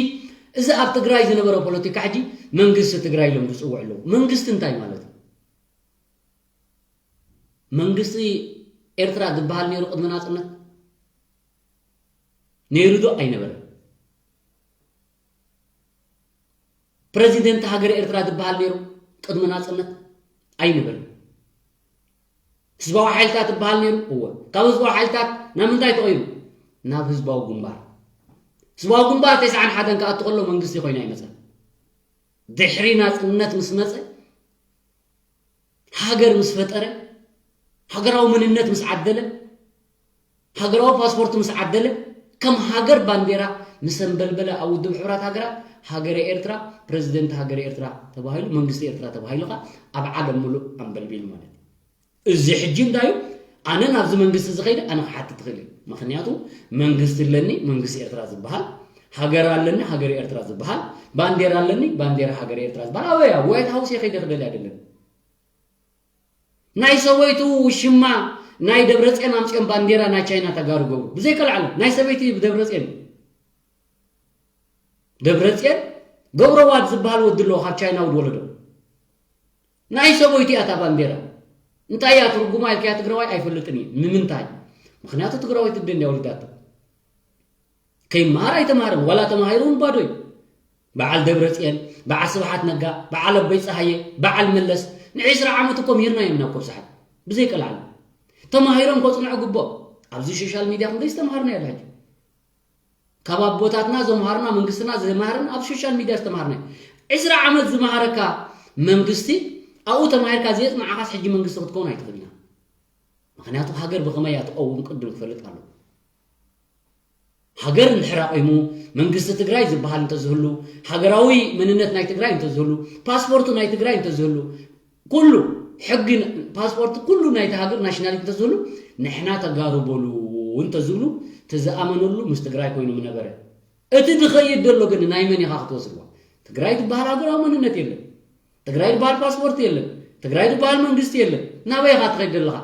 እዚ ኣብ ትግራይ ዝነበረ ፖለቲካ ሕጂ መንግስቲ ትግራይ ኢሎም ዝጽውዑ ኣለዉ። መንግስቲ እንታይ ማለት እዩ? መንግስቲ ኤርትራ ዝበሃል ነይሩ ቅድሚ ናጽነት? ነይሩ ዶ ኣይነበረን? ፕረዚደንት ሃገረ ኤርትራ ዝበሃል ነይሩ ቅድሚ ናጽነት? ኣይነበረን። ህዝባዊ ሓይልታት ዝበሃል ነይሩ? እወ። ካብ ህዝባዊ ሓይልታት ናብ ምንታይ ተቐይሩ? ናብ ህዝባዊ ግንባር። ህዝባዊ ግንባር ተስዓን ሓደን ክኣቱ ከሎ መንግስቲ ኮይኑ ኣይመጸን። ድሕሪ ናጽነት ምስ መጸ፣ ሃገር ምስ ፈጠረ፣ ሃገራዊ መንነት ምስ ዓደለ፣ ሃገራዊ ፓስፖርት ምስ ዓደለ፣ ከም ሃገር ባንዴራ ምስ ኣንበልበለ ኣብ ውድብ ሕቡራት ሃገራት፣ ሃገረ ኤርትራ፣ ፕረዚደንት ሃገረ ኤርትራ ተባሂሉ፣ መንግስቲ ኤርትራ ተባሂሉ ኸኣ ኣብ ዓለም ምሉእ ኣንበልቢሉ ማለት እዩ። እዚ ሕጂ እንዳዩ ኣነ ናብዚ መንግስቲ እዚ ከይደ ኣነ ክሓትት ትኽእል እየ። ምኽንያቱ መንግስቲ ኣለኒ፣ መንግስቲ ኤርትራ ዝበሃል፣ ሃገር ኣለኒ፣ ሃገር ኤርትራ ዝበሃል፣ ባንዴራ ኣለኒ፣ ባንዴራ ሃገር ኤርትራ ዝበሃል። ኣበይ? ኣብ ዋይት ሃውስ እየ ከይደ ክደልያ ደለኒ። ናይ ሰበይቱ ውሽማ ናይ ደብረጽዮን ኣምጽኦም ባንዴራ ናይ ቻይና ተጋሩ ገብሩ። ብዘይቀልዓለም ናይ ሰበይቲ ደብረጽዮን። ደብረጽዮን ገብረዋድ ዝበሃል ወዲ ኣለዎ ካብ ቻይና ውድ ወለዶ። ናይ ሰበይቱ እያ እታ ባንዴራ። እንታይ እያ ትርጉማ ኢልካያ ትግራዋይ ኣይፈልጥን እዩ። ንምንታይ? ምኽንያቱ ትግራወይቲ ኣደ እንድያ ወሊዳቶ። ከይመሃር ኣይተማሃረን፣ ዋላ ተማሂሩ እውን ባዶ እዩ። በዓል ደብረጽዮን፣ በዓል ስብሓት ነጋ፣ በዓል ኣቦይ ጸሃየ፣ በዓል መለስ፣ ንዒስራ ዓመት እኮ ምሂርናዮም ኢና እኮ ብዙሓት። ብዘይቀልዓለም። ተማሂሮም ከጽንዑ ግቦ። ኣብዚ ሶሻል ሚድያ ክንደይ ዝተምሃርና የለ ሕጂ። ካብ ኣቦታትና ዘምሃሩና፣ መንግስትና ዘምሃረና፣ ኣብ ሶሻል ሚድያ ዝተምሃርና እዩ። ዒስራ ዓመት ዝመሃረካ መንግስቲ፣ ኣብኡ ተማሂርካ ዘየጽንዓኻስ ሕጂ መንግስቲ ክትከውን ኣይትኽእልን ኢኻ። ምኽንያቱ ሃገር ብኸመይ እያ ትቐውም ቅድም ክፈልጥ ኣለዎ። ሃገር እንድሕር ኣቑሙ፣ መንግስቲ ትግራይ ዝበሃል እንተዝህሉ፣ ሃገራዊ መንነት ናይ ትግራይ እንተዝህሉ፣ ፓስፖርቱ ናይ ትግራይ እንተዝህሉ፣ ኩሉ ሕጊ ን-፣ ፓስፖርት ኩሉ ናይቲ ሃገር ናሽናሊቲ እንተዝህሉ፣ ንሕና ተጋሩ በሉ እንተዝብሉ፣ ተዝኣመነሉ ምስ ትግራይ ኮይኑ ምነበረ። እቲ ዝኸይድ ዘሎ ግን ናይ መን ኢኻ ክትወስድዋ? ትግራይ ዝበሃል ሃገራዊ መንነት የለን። ትግራይ ዝበሃል ፓስፖርት የለን። ትግራይ ዝበሃል መንግስቲ የለን። ናበይ ኢኻ ትኸይድ ዘለኻ?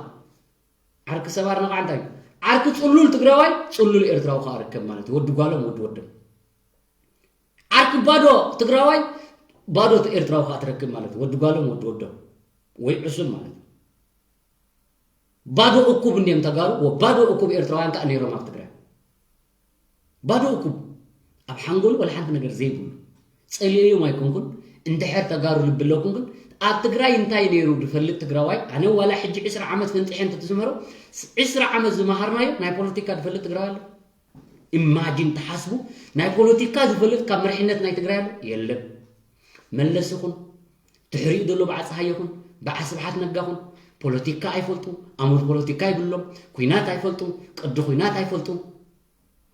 ዓርኪ ሰባር ነቓዕ እንታይ እዩ? ዓርኪ ጽሉል ትግራዋይ፣ ጽሉል ኤርትራዊ ከኣ ርከብ ማለት እዩ። ወዲ ጓሎም፣ ወዲ ወዶም። ዓርኪ ባዶ ትግራዋይ፣ ባዶ ኤርትራዊ ከኣ ትረክብ ማለት እዩ። ወዲ ጓሎም፣ ወዲ ወዶም። ወይ ዕሱብ ማለት እዩ። ባዶ እኩብ እንድዮም ተጋሩ፣ ወ-፣ ባዶ እኩብ ኤርትራውያን ከኣ ነይሮም ኣብ ትግራይ። ባዶ እኩብ። ኣብ ሓንጎሉ ወላ ሓንቲ ነገር ዘይብሉ። ጸሊኦዮም ኣይኮንኩን፣ እንድሕር ተጋሩ ልቢ ኣለኩም ግን፣ ኣብ ትግራይ እንታይ ነይሩ ዝፈልጥ ትግራዋይ፣ ኣነ ዋላ ሕጂ ዒስራ ዓመት ፈንጢሐ እንተትስመሮ፣ ዒስራ ዓመት ዝመሃርናዮ ናይ ፖለቲካ ዝፈልጥ ትግራዋይ ኣሎ? ኢማጂን ተሓስቡ፣ ናይ ፖለቲካ ዝፈልጥ ካብ መሪሕነት ናይ ትግራይ ኣሎ? የለን። መለስ ይኹን፣ ድሕሪኡ ዘሎ በዓል ጸሃየ ይኹን፣ በዓል ስብሓት ነጋ ይኹን፣ ፖለቲካ ኣይፈልጡ፣ ኣምር ፖለቲካ ይብሎም፣ ኲናት ኣይፈልጡ፣ ቅዲ ኲናት ኣይፈልጡ።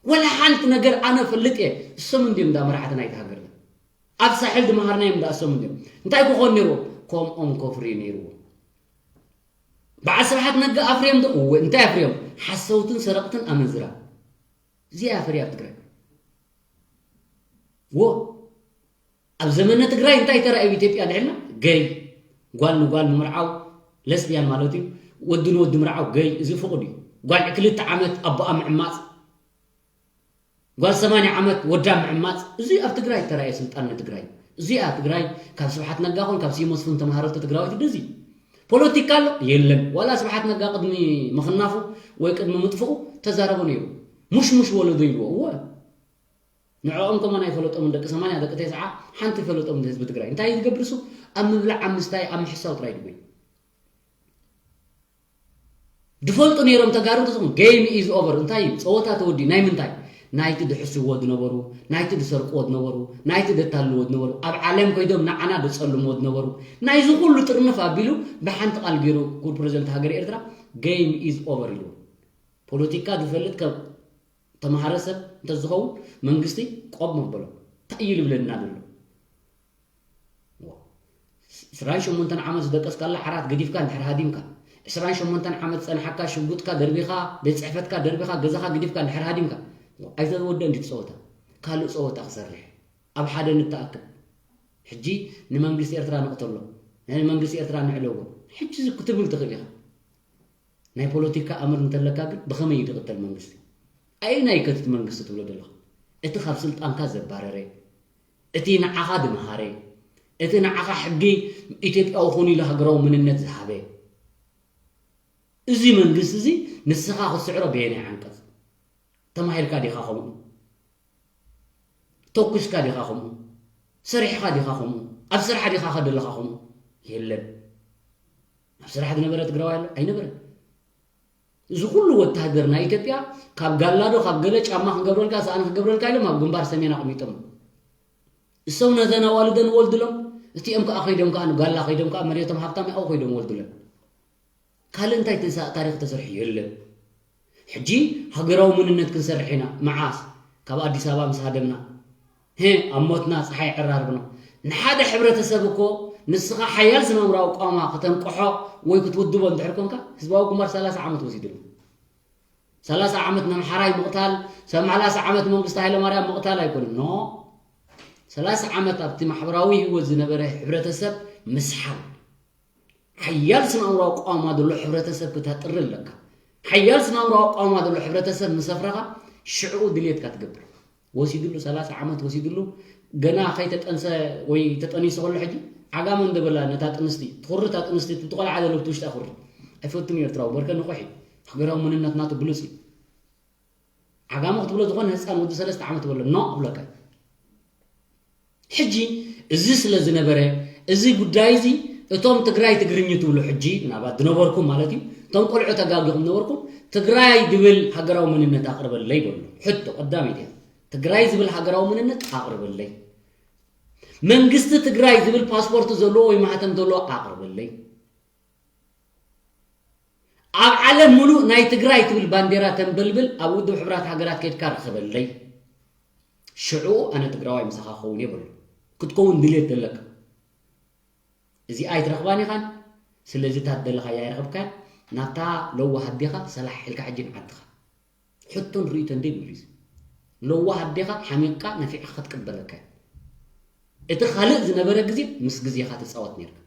ወላ ሓንቲ ነገር ኣነ ፈልጥ እየ። እሶም እንድዮም እንዳ መራሕቲ ናይቲ ሃገርና። ኣብ ሳሕል ዝመሃርናዮም እንዳ እሶም እንድዮም። እንታይ ክኾን ነይርዎ? ከምኦም ከፍርዩ ነይርዎ። በዓል ስብሓት ነጋ ኣፍርዮም ዶ? እወ፣ እንታይ ኣፍርዮም? ሓሰውትን ሰረቕትን ኣመንዝራ። እዚኣ ኣፈርያ ኣብ ትግራይ። ወ-፣ ኣብ ዘመነ ትግራይ እንታይ ተራእዩ ኢትዮጵያ ንዕልና? ገይ፣ ጓል ንጓል ንምርዓው፣ ለስቢያን ማለት እዩ። ወዲ ንወዲ ምርዓው ገይ፣ እዚ ፍቑድ እዩ። ጓል ክልተ ዓመት ኣቦኣ ምዕማጽ፣ ጓል ሰማንያ ዓመት ወዳ ምዕማጽ፣ እዚ ኣብ ትግራይ ተራእየ ስልጣን ንትግራይ። እዚኣ ትግራይ ካብ ስብሓት ነጋ ኾን ካብ ስዩም መስፍን ተምሃረቶ ትግራወይቲ ድዚ። ፖለቲካ ኣሎ? የለን። ዋላ ስብሓት ነጋ ቅድሚ ምኽናፉ ወይ ቅድሚ ምጥፍኡ ተዛረቦ ነይሩ። ሙሽሙሽ ወለዶ ኢልዎ። እወ። ንዕኦም ከማን ኣይፈለጦምን ደቂ ሰማንያ፣ ደቂ ተስዓ፣ ሓንቲ ይፈለጦም ንህዝቢ ትግራይ። እንታይ ዝገብር እሱ? ኣብ ምብላዕ፣ ኣብ ምስታይ፣ ኣብ ምሕሳው ጥራይ ድጎይ። ድፈልጡ ነይሮም ተጋሩ እንተዝኾኑ፣ game is over። እንታይ እዩ? ጸወታ ተወዲኡ። ናይ ምንታይ? ናይቲ ድሕስዎ ዝነበሩ፣ ናይቲ ድሰርቅዎ ዝነበሩ፣ ናይቲ ደታልዎ ዝነበሩ፣ ኣብ ዓለም ኮይዶም ንዓና ደጸልምዎ ዝነበሩ፣ ናይዚ ኩሉ ጥርንፍ ኣቢሉ ብሓንቲ ቃል ገይሩ ክቡር ፕረዚደንት ሃገር ኤርትራ፣ game is over ኢሉ። ፖለቲካ ዝፈልጥ ከም ተማሃረ ሰብ እንተዝኸውን መንግስቲ ቆብ መበሎ እንታይ እዩ ልብለና ዘሎ? ዕስራን ሸሞንተን ዓመት ዝደቀስካላ ዓራት ገዲፍካ እንድሕር ሃዲምካ፣ ዕስራን ሸሞንተን ዓመት ዝጸንሓካ ሽጉጥካ ደርቢኻ፣ ቤት ጽሕፈትካ ደርቢኻ፣ ገዛኻ ገዲፍካ እንድሕር ሃዲምካ፣ ኣይተወደእን ድዩ እቲ ጸወታ? ካልእ ጸወታ ክሰርሕ ኣብ ሓደ ንተኣከብ። ሕጂ ንመንግስቲ ኤርትራ ንቕተሎ፣ ንመንግስቲ ኤርትራ ንዕለዎ። ሕጂ ክትብል ትኽእል ኢኻ። ናይ ፖለቲካ ኣምር እንተለካ ግን ብኸመይ እዩ ዝቕተል መንግስቲ? ኣየናይ ከትቲ መንግስቲ ትብሎ ዘለኻ? እቲ ካብ ስልጣንካ ዘባረረ፣ እቲ ንዓኻ ዝመሃረ፣ እቲ ንዓኻ ሕጊ ኢትዮጵያዊ ኹን ኢሉ ሃገራዊ መንነት ዝሃበ፣ እዚ መንግስቲ እዚ ንስኻ ክትስዕሮ በየናይ ዓንቀጽ? ተማሂርካ ዲኻ ከምኡ? ተኩስካ ዲኻ ከምኡ? ሰሪሕኻ ዲኻ ከምኡ? ኣብ ስራሕ ዲኻ ከደለኻ ከምኡ? የለን። ኣብ ስራሕ ዝነበረ ትግራዋይ ኣሎ? ኣይነበረን። እዚ ኩሉ ወታሃደር ናይ ኢትዮጵያ ካብ ጋላዶ ካብ ገለ ጫማ ክንገብረልካ ሰኣን ክንገብረልካ ኢሎም ኣብ ግንባር ሰሜን ኣቕሚጦም። እሶም ነዘን ኣዋልደን ወልድሎም፣ እቲኦም ከዓ ከይዶም ከዓ ንጋላ ከይዶም ከዓ መሬቶም ሃብታም ኣብኡ ከይዶም ወልድሎም። ካልእ እንታይ ተንሳ ታሪኽ ተሰርሑ የለን። ሕጂ ሃገራዊ መንነት ክንሰርሕ ኢና። መዓስ? ካብ ኣዲስ ኣበባ ምስ ሃደምና። ሄ ኣብ ሞትና ፀሓይ ዕራርብና። ንሓደ ሕብረተሰብ እኮ ንስኻ ሓያል ስነ-ኣእምራዊ ቋማ ከተንቅሖ ወይ ክትውድቦ እንድሕር ኮንካ ህዝባዊ ግንባር ሰላሳ ዓመት ወሲድሉ። ሰላሳ ዓመት ነምሓራይ ምቕታል፣ ሰላሳ ዓመት መንግስቲ ሃይለማርያም ምቕታል ኣይኮነን። ኖ፣ ሰላሳ ዓመት ኣብቲ ማሕበራዊ ህይወት ዝነበረ ሕብረተሰብ ምስሓል። ሓያል ስነ-ኣእምራዊ ኣቋውማ ዘሎ ሕብረተሰብ ክተጥሪ ኣለካ። ሓያል ስነ-ኣእምራዊ ኣቋውማ ዘሎ ሕብረተሰብ ምስ ኣፍረኻ ሽዕኡ ድልየትካ ትገብር። ወሲድሉ፣ ሰላሳ ዓመት ወሲድሉ፣ ገና ከይተጠንሰ ወይ ተጠኒሱ ከሎ ሕጂ ዓጋመ እንደበላ ነታ ጥንስቲ፣ ትኹሪ እታ ጥንስቲ፣ እቲ ቆልዓ ዘሎ ብቲ ውሽጣ ኩሪ። ኣይፈቱን እዩ ኤርትራዊ፣ በርከ ንቑሕ እዩ። ሃገራዊ መንነት ናቱ ብሉጽ እዩ። ዓጋመ ክትብሎ ዝኾነ ህፃን ወዲ ሰለስተ ዓመት በሎ ኖ ክብለካ። ሕጂ እዚ ስለ ዝነበረ፣ እዚ ጉዳይ እዚ እቶም ትግራይ ትግርኝ ትብሉ ሕጂ ናባት ዝነበርኩም ማለት እዩ፣ እቶም ቆልዑ ተጋጊኹም ነበርኩም፣ ትግራይ ዝብል ሃገራዊ መንነት ኣቕርበለይ በሉ። ሕቶ ቀዳመይቲ እያ። ትግራይ ዝብል ሃገራዊ መንነት ኣቕርበለይ። መንግስቲ ትግራይ ዝብል ፓስፖርት ዘለዎ ወይ ማህተም ዘለዎ ኣቕርበለይ። ኣብ ዓለም ሙሉእ ናይ ትግራይ ትብል ባንዴራ ተንበልብል ኣብ ውድብ ሕብራት ሃገራት ከድካ ርኸበለይ። ሽዑ ኣነ ትግራዋይ ምሳኻ ክኸውን እየ በሉ። ክትከውን ድልየት ዘለካ። እዚኣ ኣይትረኽባን ኢኻን። ስለዚ እታ ትደለኻያ ኣይረኸብካን። ናብታ ለዋህ ኣዴኻ ሰላሕ ኢልካ ሕጂ ንዓድኻ። ሕቶን ርእይቶን ደይ ብሉ እዩ። ለዋህ ኣዴኻ ሓሚቕካ ነፊዕኻ ክትቅበለካ እያ። እቲ ካልእ ዝነበረ ግዜ ምስ ግዜኻ ትጻወት ነርካ።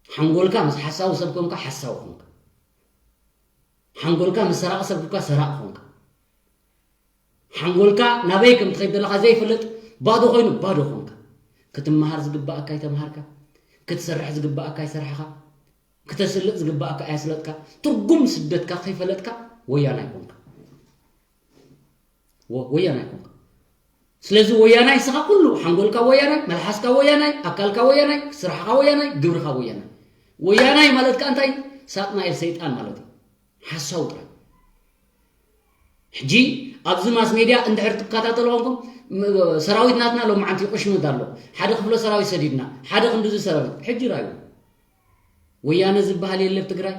ሓንጎልካ ምስ ሓሳዊ ሰብ ኮንካ ሓሳዊ ኮንካ። ሓንጎልካ ምስ ሰራቒ ሰብ ኮንካ ሰራቒ ኮንካ። ሓንጎልካ ናበይ ከም ትኸይድ ዘለኻ ዘይፈልጥ ባዶ ኮይኑ ባዶ ኮንካ። ክትመሃር ዝግባኣካ ኣይተምሃርካ። ክትሰርሕ ዝግባኣካ ኣይሰርሕኻ። ክተስልጥ ዝግባኣካ ኣየስለጥካ። ትርጉም ስደትካ ከይፈለጥካ ወያናይ ኮንካ። ወ-፣ ወያናይ ኮንካ። ስለዚ ወያናይ ንስኻ ኩሉ፣ ሓንጎልካ ወያናይ፣ መልሓስካ ወያናይ፣ ኣካልካ ወያናይ፣ ስራሕኻ ወያናይ፣ ግብርኻ ወያናይ። ወያናይ ማለት ከኣ እንታይ? ሳጥናኤል ሰይጣን ማለት እዩ። ሓሳዊ ጥራይ። ሕጂ ኣብዚ ማስ ሜድያ እንድሕር ትከታተሉ ኮንኩም፣ ም-፣ ሰራዊት ናትና ሎማዓንቲ ይቑሽምት ኣሎ። ሓደ ክፍለ ሰራዊት ሰዲድና፣ ሓደ ክንድዚ ሰራዊት። ሕጂ ራዩ። ወያነ ዝበሃል የለ ኣብ ትግራይ።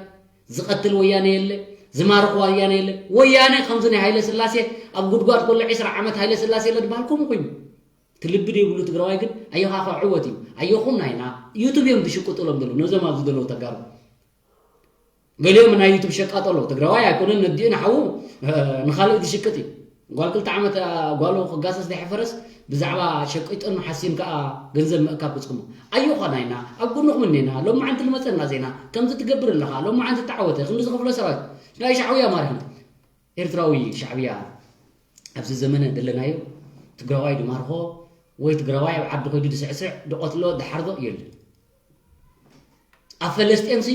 ዝቐትል ወያነ የለ። ዝማርኽ ወያነ የለ። ወያነ ከምዚ ናይ ሃይለ ስላሴ ኣብ ጉድጓድ ከሎ ዒስራ ዓመት ሃይለ ስላሴ የለ ዝበሃል ከምኡ ኮይኑ። እቲ ልቢ ዘይብሉ ትግራዋይ ግን ኣየኻ ከዕወት እዩ። ኣየኹም ናይና። ዩቱብ እዮም ዝሽቅጥሎም ዘለዉ። ነዞም ኣብዚ ዘለዉ ተጋሩ። ገሊኦም ናይ ዩቱብ ሸቃጦ ኣለዉ። ትግራዋይ ኣይኮነን ነዲኡ ንሓዉ፣ እ፣ ንኻልእ ዝሽቅጥ እዩ። ጓል ክልተ ዓመት፣ እ፣ ጓሉ ክጋሰስ ዘይሓፈረስ ብዛዕባ ሸቂጡን ሓሲን ከኣ ገንዘብ ምእካብ ክጽሙ። ኣየኻ ናይና። ኣብ ጎንኹም እኔና። ሎማዓንቲ ዝመጸና ዜና። ከምዚ ትገብር ኣለኻ። ሎማዓንቲ ተዓወተ። ክንዲ ዝኸፍሎ ሰራዊት። ናይ ሻዕብያ ማሪኽና። ኤርትራዊ ሻዕብያ ኣብዚ ዘመነ ዘለናዮ ትግራዋይ ድማርኾ ወይ ትግራዋይ ኣብ ዓዲ ኮይዱ ድስዕስዕ ድቐትሎ ድሓርዶ የለን። ኣብ ፈለስጤምሲ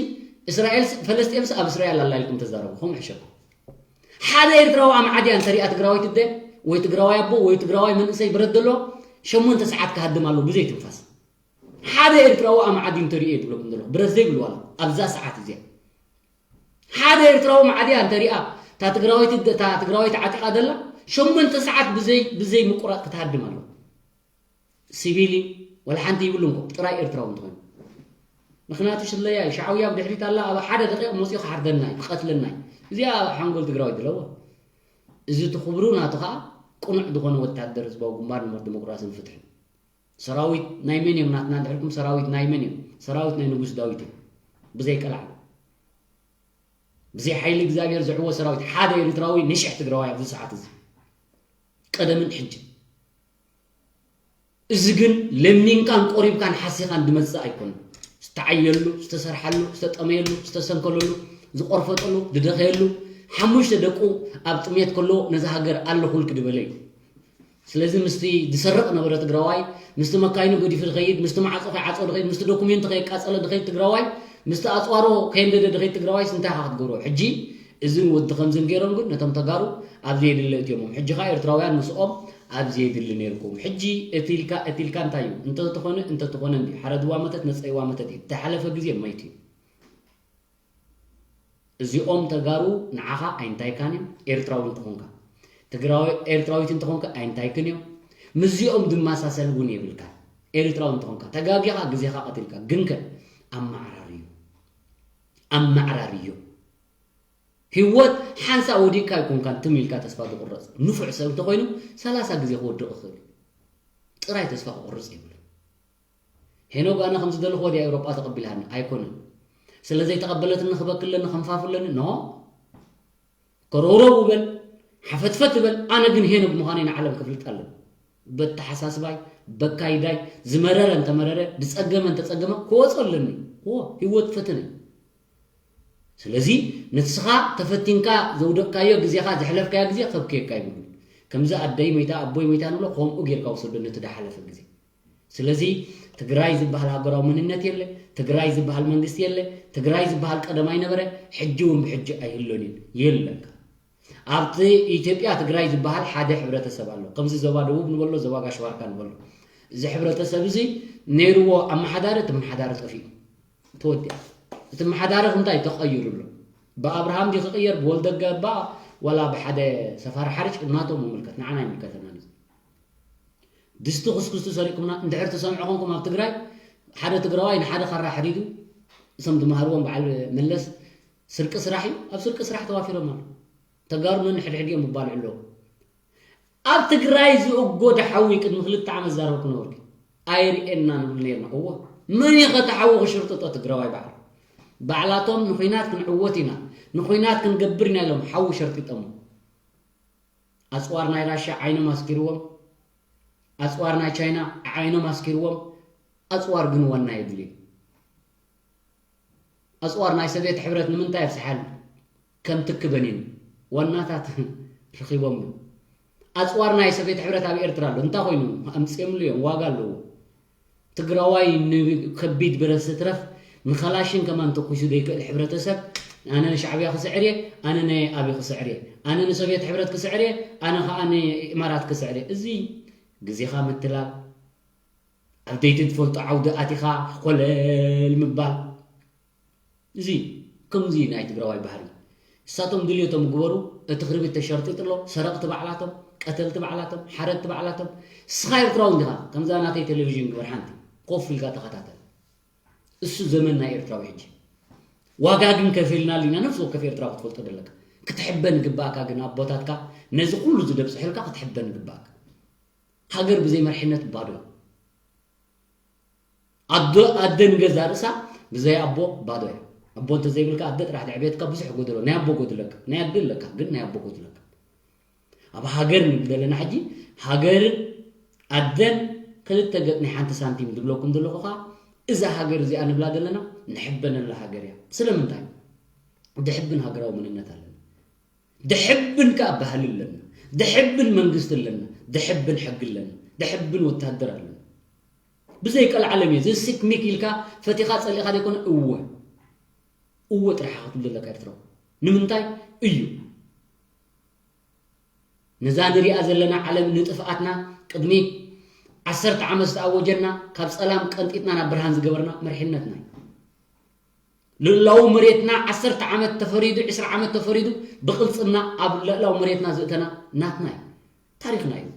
እስራኤል ፈለስጤምሲ ኣብ እስራኤል ኣላ ኢልኩም ተዛረቡ። ከምኡ ሕሸኩ። ሓደ ኤርትራዊ ኣምዓድያ እንተሪኣ ትግራዋይ ትደ ወይ ትግራዋይ ኣቦ ወይ ትግራዋይ መንእሰይ ብረት ዘሎ ሸሞንተ ሰዓት ክሃድም ኣሎ ብዘይ ትንፋስ። ሓደ ኤርትራዊ ኣምዓዲ እንተሪኦ እየ ዝብለኩም ዘለኹ። ብረት ዘይብሉ ዋላ ኣብዛ ሰዓት እዚኣ። ሓደ ኤርትራዊ መዓድያ እንተሪኣ፣ እታ ትግራወይቲ፣ እታ ትግራወይቲ ዓጢቓ ዘላ፣ ሸሞንተ ሰዓት ብዘይ ብዘይ ምቁራጥ ክትሃድም ኣሎ። ሲቪል እዩ፣ ወላ ሓንቲ ይብሉን እኮ ጥራይ ኤርትራዊ እንተኾይኑ። ምኽንያቱ ስለያ እዩ። ሻዕውያ ብድሕሪት ኣላ፣ ኣብ ሓደ ደቂቕ መፂኡ ክሓርደና እዩ፣ ክቐትለና እዩ። እዚኣ ሓንጎል ትግራዊ ድለዎ። እዚ እቲ ክብሩ ናቱ ከዓ ቅኑዕ ዝኾነ ወታደር ህዝባዊ ግንባር ንመር ዲሞክራሲን ፍትሕን። ሰራዊት ናይ መን እዮም ናትና እንድሕርኩም? ሰራዊት ናይ መን እዮም? ሰራዊት ናይ ንጉስ ዳዊት እዮም። ብዘይ ቀላዕ ብዘይ ሓይሊ እግዚኣብሔር ዝዕወት ሰራዊት ሓደ ኤርትራዊ ንሽሕ ትግራዋይ ኣብዚ ሰዓት እዚ ቀደምን ሕጂ። እዚ ግን ለሚንካን ቆሪብካን ሓሲኻን ድመጽእ ኣይኮነን። ዝተዓየሉ፣ ዝተሰርሓሉ፣ ዝተጠመየሉ፣ ዝተሰንከለሉ፣ ዝቆርፈጠሉ፣ ዝደኸየሉ፣ ሓሙሽተ ደቁ ኣብ ጥሜት ከሎ ነዛ ሃገር ኣለኹልክ ድበለ እዩ። ስለዚ ምስቲ ዝሰርቕ ነበረ ትግራዋይ፣ ምስቲ መካይኑ ገዲፉ ዝኸይድ፣ ምስቲ ማዕጾ ከይዓጾ ዝኸይድ፣ ምስቲ ዶኩሜንት ከየቃጸለ ዝኸይድ ትግራዋይ፣ ምስቲ ኣጽዋሮ ከየንደደ ዝኸይድ ትግራዋይስ እንታይ ኢኻ ክትገብሮ? ሕጂ እዝን ወዲ ከምዝን ገይሮም ግን ነቶም ተጋሩ ኣብ ዘየድለ እትዮሞም። ሕጂ ኸኣ ኤርትራውያን ምስኦም ኣብ ዘየድሊ ነይርኩም። ሕጂ እቲ ኢልካ፣ እቲ ኢልካ እንታይ እዩ? እንተተኾነ፣ እንተተኾነ እንዲ ሓረድዋ መተት፣ ነጸይዋ መተት እዩ። ተሓለፈ ግዜ መይቱ እዩ። እዚኦም ተጋሩ ንዓኻ ኣይንታይካን እዮም፣ ኤርትራዊ እንተኾንካ። ትግራዊ፣ ኤርትራዊት እንተኾንካ ኣይንታይክን እዮም። ምስዚኦም ድመሳሰል እውን የብልካን። ኤርትራዊ እንተኾንካ፣ ተጋጊኻ ግዜኻ ቀቲልካ፣ ግንከ ኣመዓራርዩ። ኣመዓራርዩ። ህይወት ሓንሳእ ወዲቕካ ኣይኮንካን ትም ኢልካ ተስፋ ዝቑረጽ። ንፉዕ ሰብ እንተኾይኑ ሰላሳ ግዜ ክወድቕ ይኽእል እዩ። ጥራይ ተስፋ ክቑርጽ የብሉን። ሄኖግ ኣነ ከም ዝደለኹዎ ድያ ኤውሮጳ ተቐቢላኒ? ኣይኮነን። ስለ ዘይተቐበለትኒ ክበኪ ኣለኒ፣ ከንፋፉ ኣለኒ? ኖ። ከረውረው በል፣ ሓፈትፈት በል። ኣነ ግን ሄኖግ ምዃነይ ንዓለም ክፍልጥ ኣለኒ። በተሓሳስባይ፣ በካይዳይ፣ ዝመረረ እንተመረረ፣ ዝጸገመ እንተጸገመ፣ ክወጾ ኣለኒ። እዎ፣ ህይወት ፈተነ እዩ። ስለዚ ንስኻ ተፈቲንካ ዘውደቕካዮ ግዜኻ፣ ዘሕለፍካዮ ግዜ ከብክየካ ይብሉ። ከምዚ ኣደይ መይታ፣ ኣቦይ መይታ ንብሎ፣ ከምኡ ጌርካ ውሰዶ ነቲ ዝሓለፈ ግዜ። ስለዚ ትግራይ ዝበሃል ሃገራዊ መንነት የለ፣ ትግራይ ዝበሃል መንግስቲ የለ፣ ትግራይ ዝበሃል ቀደም ኣይነበረ፣ ሕጂ እውን ብሕጂ ኣይህሎን እዩ። የለን። ኣብቲ ኢትዮጵያ ትግራይ ዝበሃል ሓደ ሕብረተሰብ ኣሎ። ከምዚ ዞባ ደቡብ ንበሎ፣ ዞባ ጋሽ ባርካ ንበሎ። እዚ ሕብረተሰብ እዚ ነይርዎ ኣመሓዳሪ፣ እቲ ኣመሓዳሪ ጠፊኡ። ተወዲኣ። እቲ ኣመሓዳሪ እንታይ ተቐይሩ ኣሎ? ብኣብርሃም ድዩ ክቕየር፣ ብወልደ ገባ፣ ዋላ ብሓደ ሰፋሪ ሓርጭ ናቶም ይምልከት፣ ንዓና ኣይምልከተናን እዩ። ድስቲ ኩስኩስቲ ሰሪቕኩምና እንድሕር ትሰምዑ ኮንኩም ኣብ ትግራይ፣ ሓደ ትግራዋይ ንሓደ ካራ ሕሪዱ፣ እሶም ትመሃርዎም በዓል መለስ ስርቂ ስራሕ እዩ፣ ኣብ ስርቂ ስራሕ ተዋፊሮም ኣለዉ። ተጋሩ ነንሕድሕድ እዮም ይባልዑ ኣለዉ። ኣብ ትግራይ ዝእጎ ደሓዊ ቅድሚ ክልተ ዓመት ዛረብኩ ነበርኩ። ኣይርእየና ንብል ነርና። እዎ፣ መን እዩ ኸ እቲ ሓዊ ክሽርጥጦ? ትግራዋይ ባዕሉ። ባዕላቶም ንኹናት ክንዕወት ኢና፣ ንኹናት ክንገብር ኢና ኢሎም ሓዊ ሸርጢጦሞ። ኣፅዋር ናይ ራሻ ዓይኖም ኣስኪርዎም፣ ኣፅዋር ናይ ቻይና ዓይኖም ኣስኪርዎም። ኣፅዋር ግን ዋና የድልዩ። ኣፅዋር ናይ ሶቪየት ሕብረት ንምንታይ ኣብዝሓሉ? ከም ትኪ በኒኑ ዋናታት ረኺቦምሉ። ኣፅዋር ናይ ሶቪየት ሕብረት ኣብ ኤርትራ ኣሎ። እንታይ ኮይኑ? ኣምፂኦምሉ እዮም፣ ዋጋ ኣለዎ። ትግራዋይ ንከቢድ ብረት ዝትረፍ ንኸላሽን ከማን ተኩሱ ዘይክእል ሕብረተሰብ፣ ኣነ ንሻዕብያ ክስዕር እየ፣ ኣነ ናይ ኣብይ ክስዕር እየ፣ ኣነ ንሶቪየት ሕብረት ክስዕር እየ፣ ኣነ ኸዓ ንኢማራት ክስዕር እየ። እዚ ግዜኻ ምትላል፣ ኣብ ዘይትፈልጦ ዓውዲ ኣቲኻ ኮለል ምባል። እዚ ከምዚ ናይ ትግራዋይ ባህሪ። እሳቶም ድልየቶም ግበሩ፣ እቲ ክርቢት ተሸርጢጡ ኣሎ፣ ሰረቕቲ ባዕላቶም፣ ቀተልቲ ባዕላቶም፣ ሓረድቲ ባዕላቶም። እስኻ ኤርትራዊ እንዲኻ፣ ከምዛ ናተይ ቴሌቪዥን ግበር ሓንቲ፣ ኮፍ ኢልካ ተኸታተል። እሱ ዘመን ናይ ኤርትራዊ ሕጂ። ዋጋ ግን ከፊልናሉ ኢና፣ ነፍሲ ወከፍ ኤርትራዊ ክትፈልጦ ደለካ። ክትሕበን ግባእካ ግን ኣቦታትካ ነዚ ኩሉ ዝደብፅሑልካ ክትሕበን ግባእካ። ሃገር ብዘይ መርሕነት ባዶ እዩ። ኣዶ፣ ኣደ ንገዛ ርእሳ ብዘይ ኣቦ ባዶ እያ። ኣቦ እንተዘይብልካ ኣደ ጥራሕ ድዕቤትካ ብዙሕ ጎደሎ፣ ናይ ኣቦ ጎድለካ፣ ናይ ኣደ ኣለካ፣ ግን ናይ ኣቦ ጎድለካ። ኣብ ሃገር ንብል ዘለና ሕጂ፣ ሃገርን ኣደን ክልተ ገጽ ናይ ሓንቲ ሳንቲም ዝብለኩም ዘለኹ ኸኣ፣ እዛ ሃገር እዚኣ ንብላ ዘለና ንሕበነላ ሃገር እያ። ስለምንታይ? ድሕብን ሃገራዊ መንነት ኣለና። ድሕብን ከኣ ባህሊ ኣለና። ድሕብን መንግስቲ ኣለና። ድሕብን ሕጊ ኣለና። ድሕብን ወታደር ኣለና። ብዘይ ቀልዓለም እዩ። እዚ ሲክ ሚክ ኢልካ ፈቲኻ ጸሊእኻ ዘይኮነ፣ እወ። እወ ጥራሕ ክትብል ዘለካ ኤርትራዊ። ንምንታይ እዩ? ነዛ ንሪኣ ዘለና ዓለም ንጥፍኣትና ቅድሚ ዓሰርተ ዓመት ዝተኣወጀና፣ ካብ ጸላም ቀንጢጥና ናብ ብርሃን ዝገበርና መሪሕነትና እዩ። ልእላዊ መሬትና ዓሰርተ ዓመት ተፈሪዱ፣ ዕስራ ዓመት ተፈሪዱ፣ ብቕልጽምና ኣብ ልእላዊ መሬትና ዘእተና ናትና እዩ። ታሪኽና እዩ።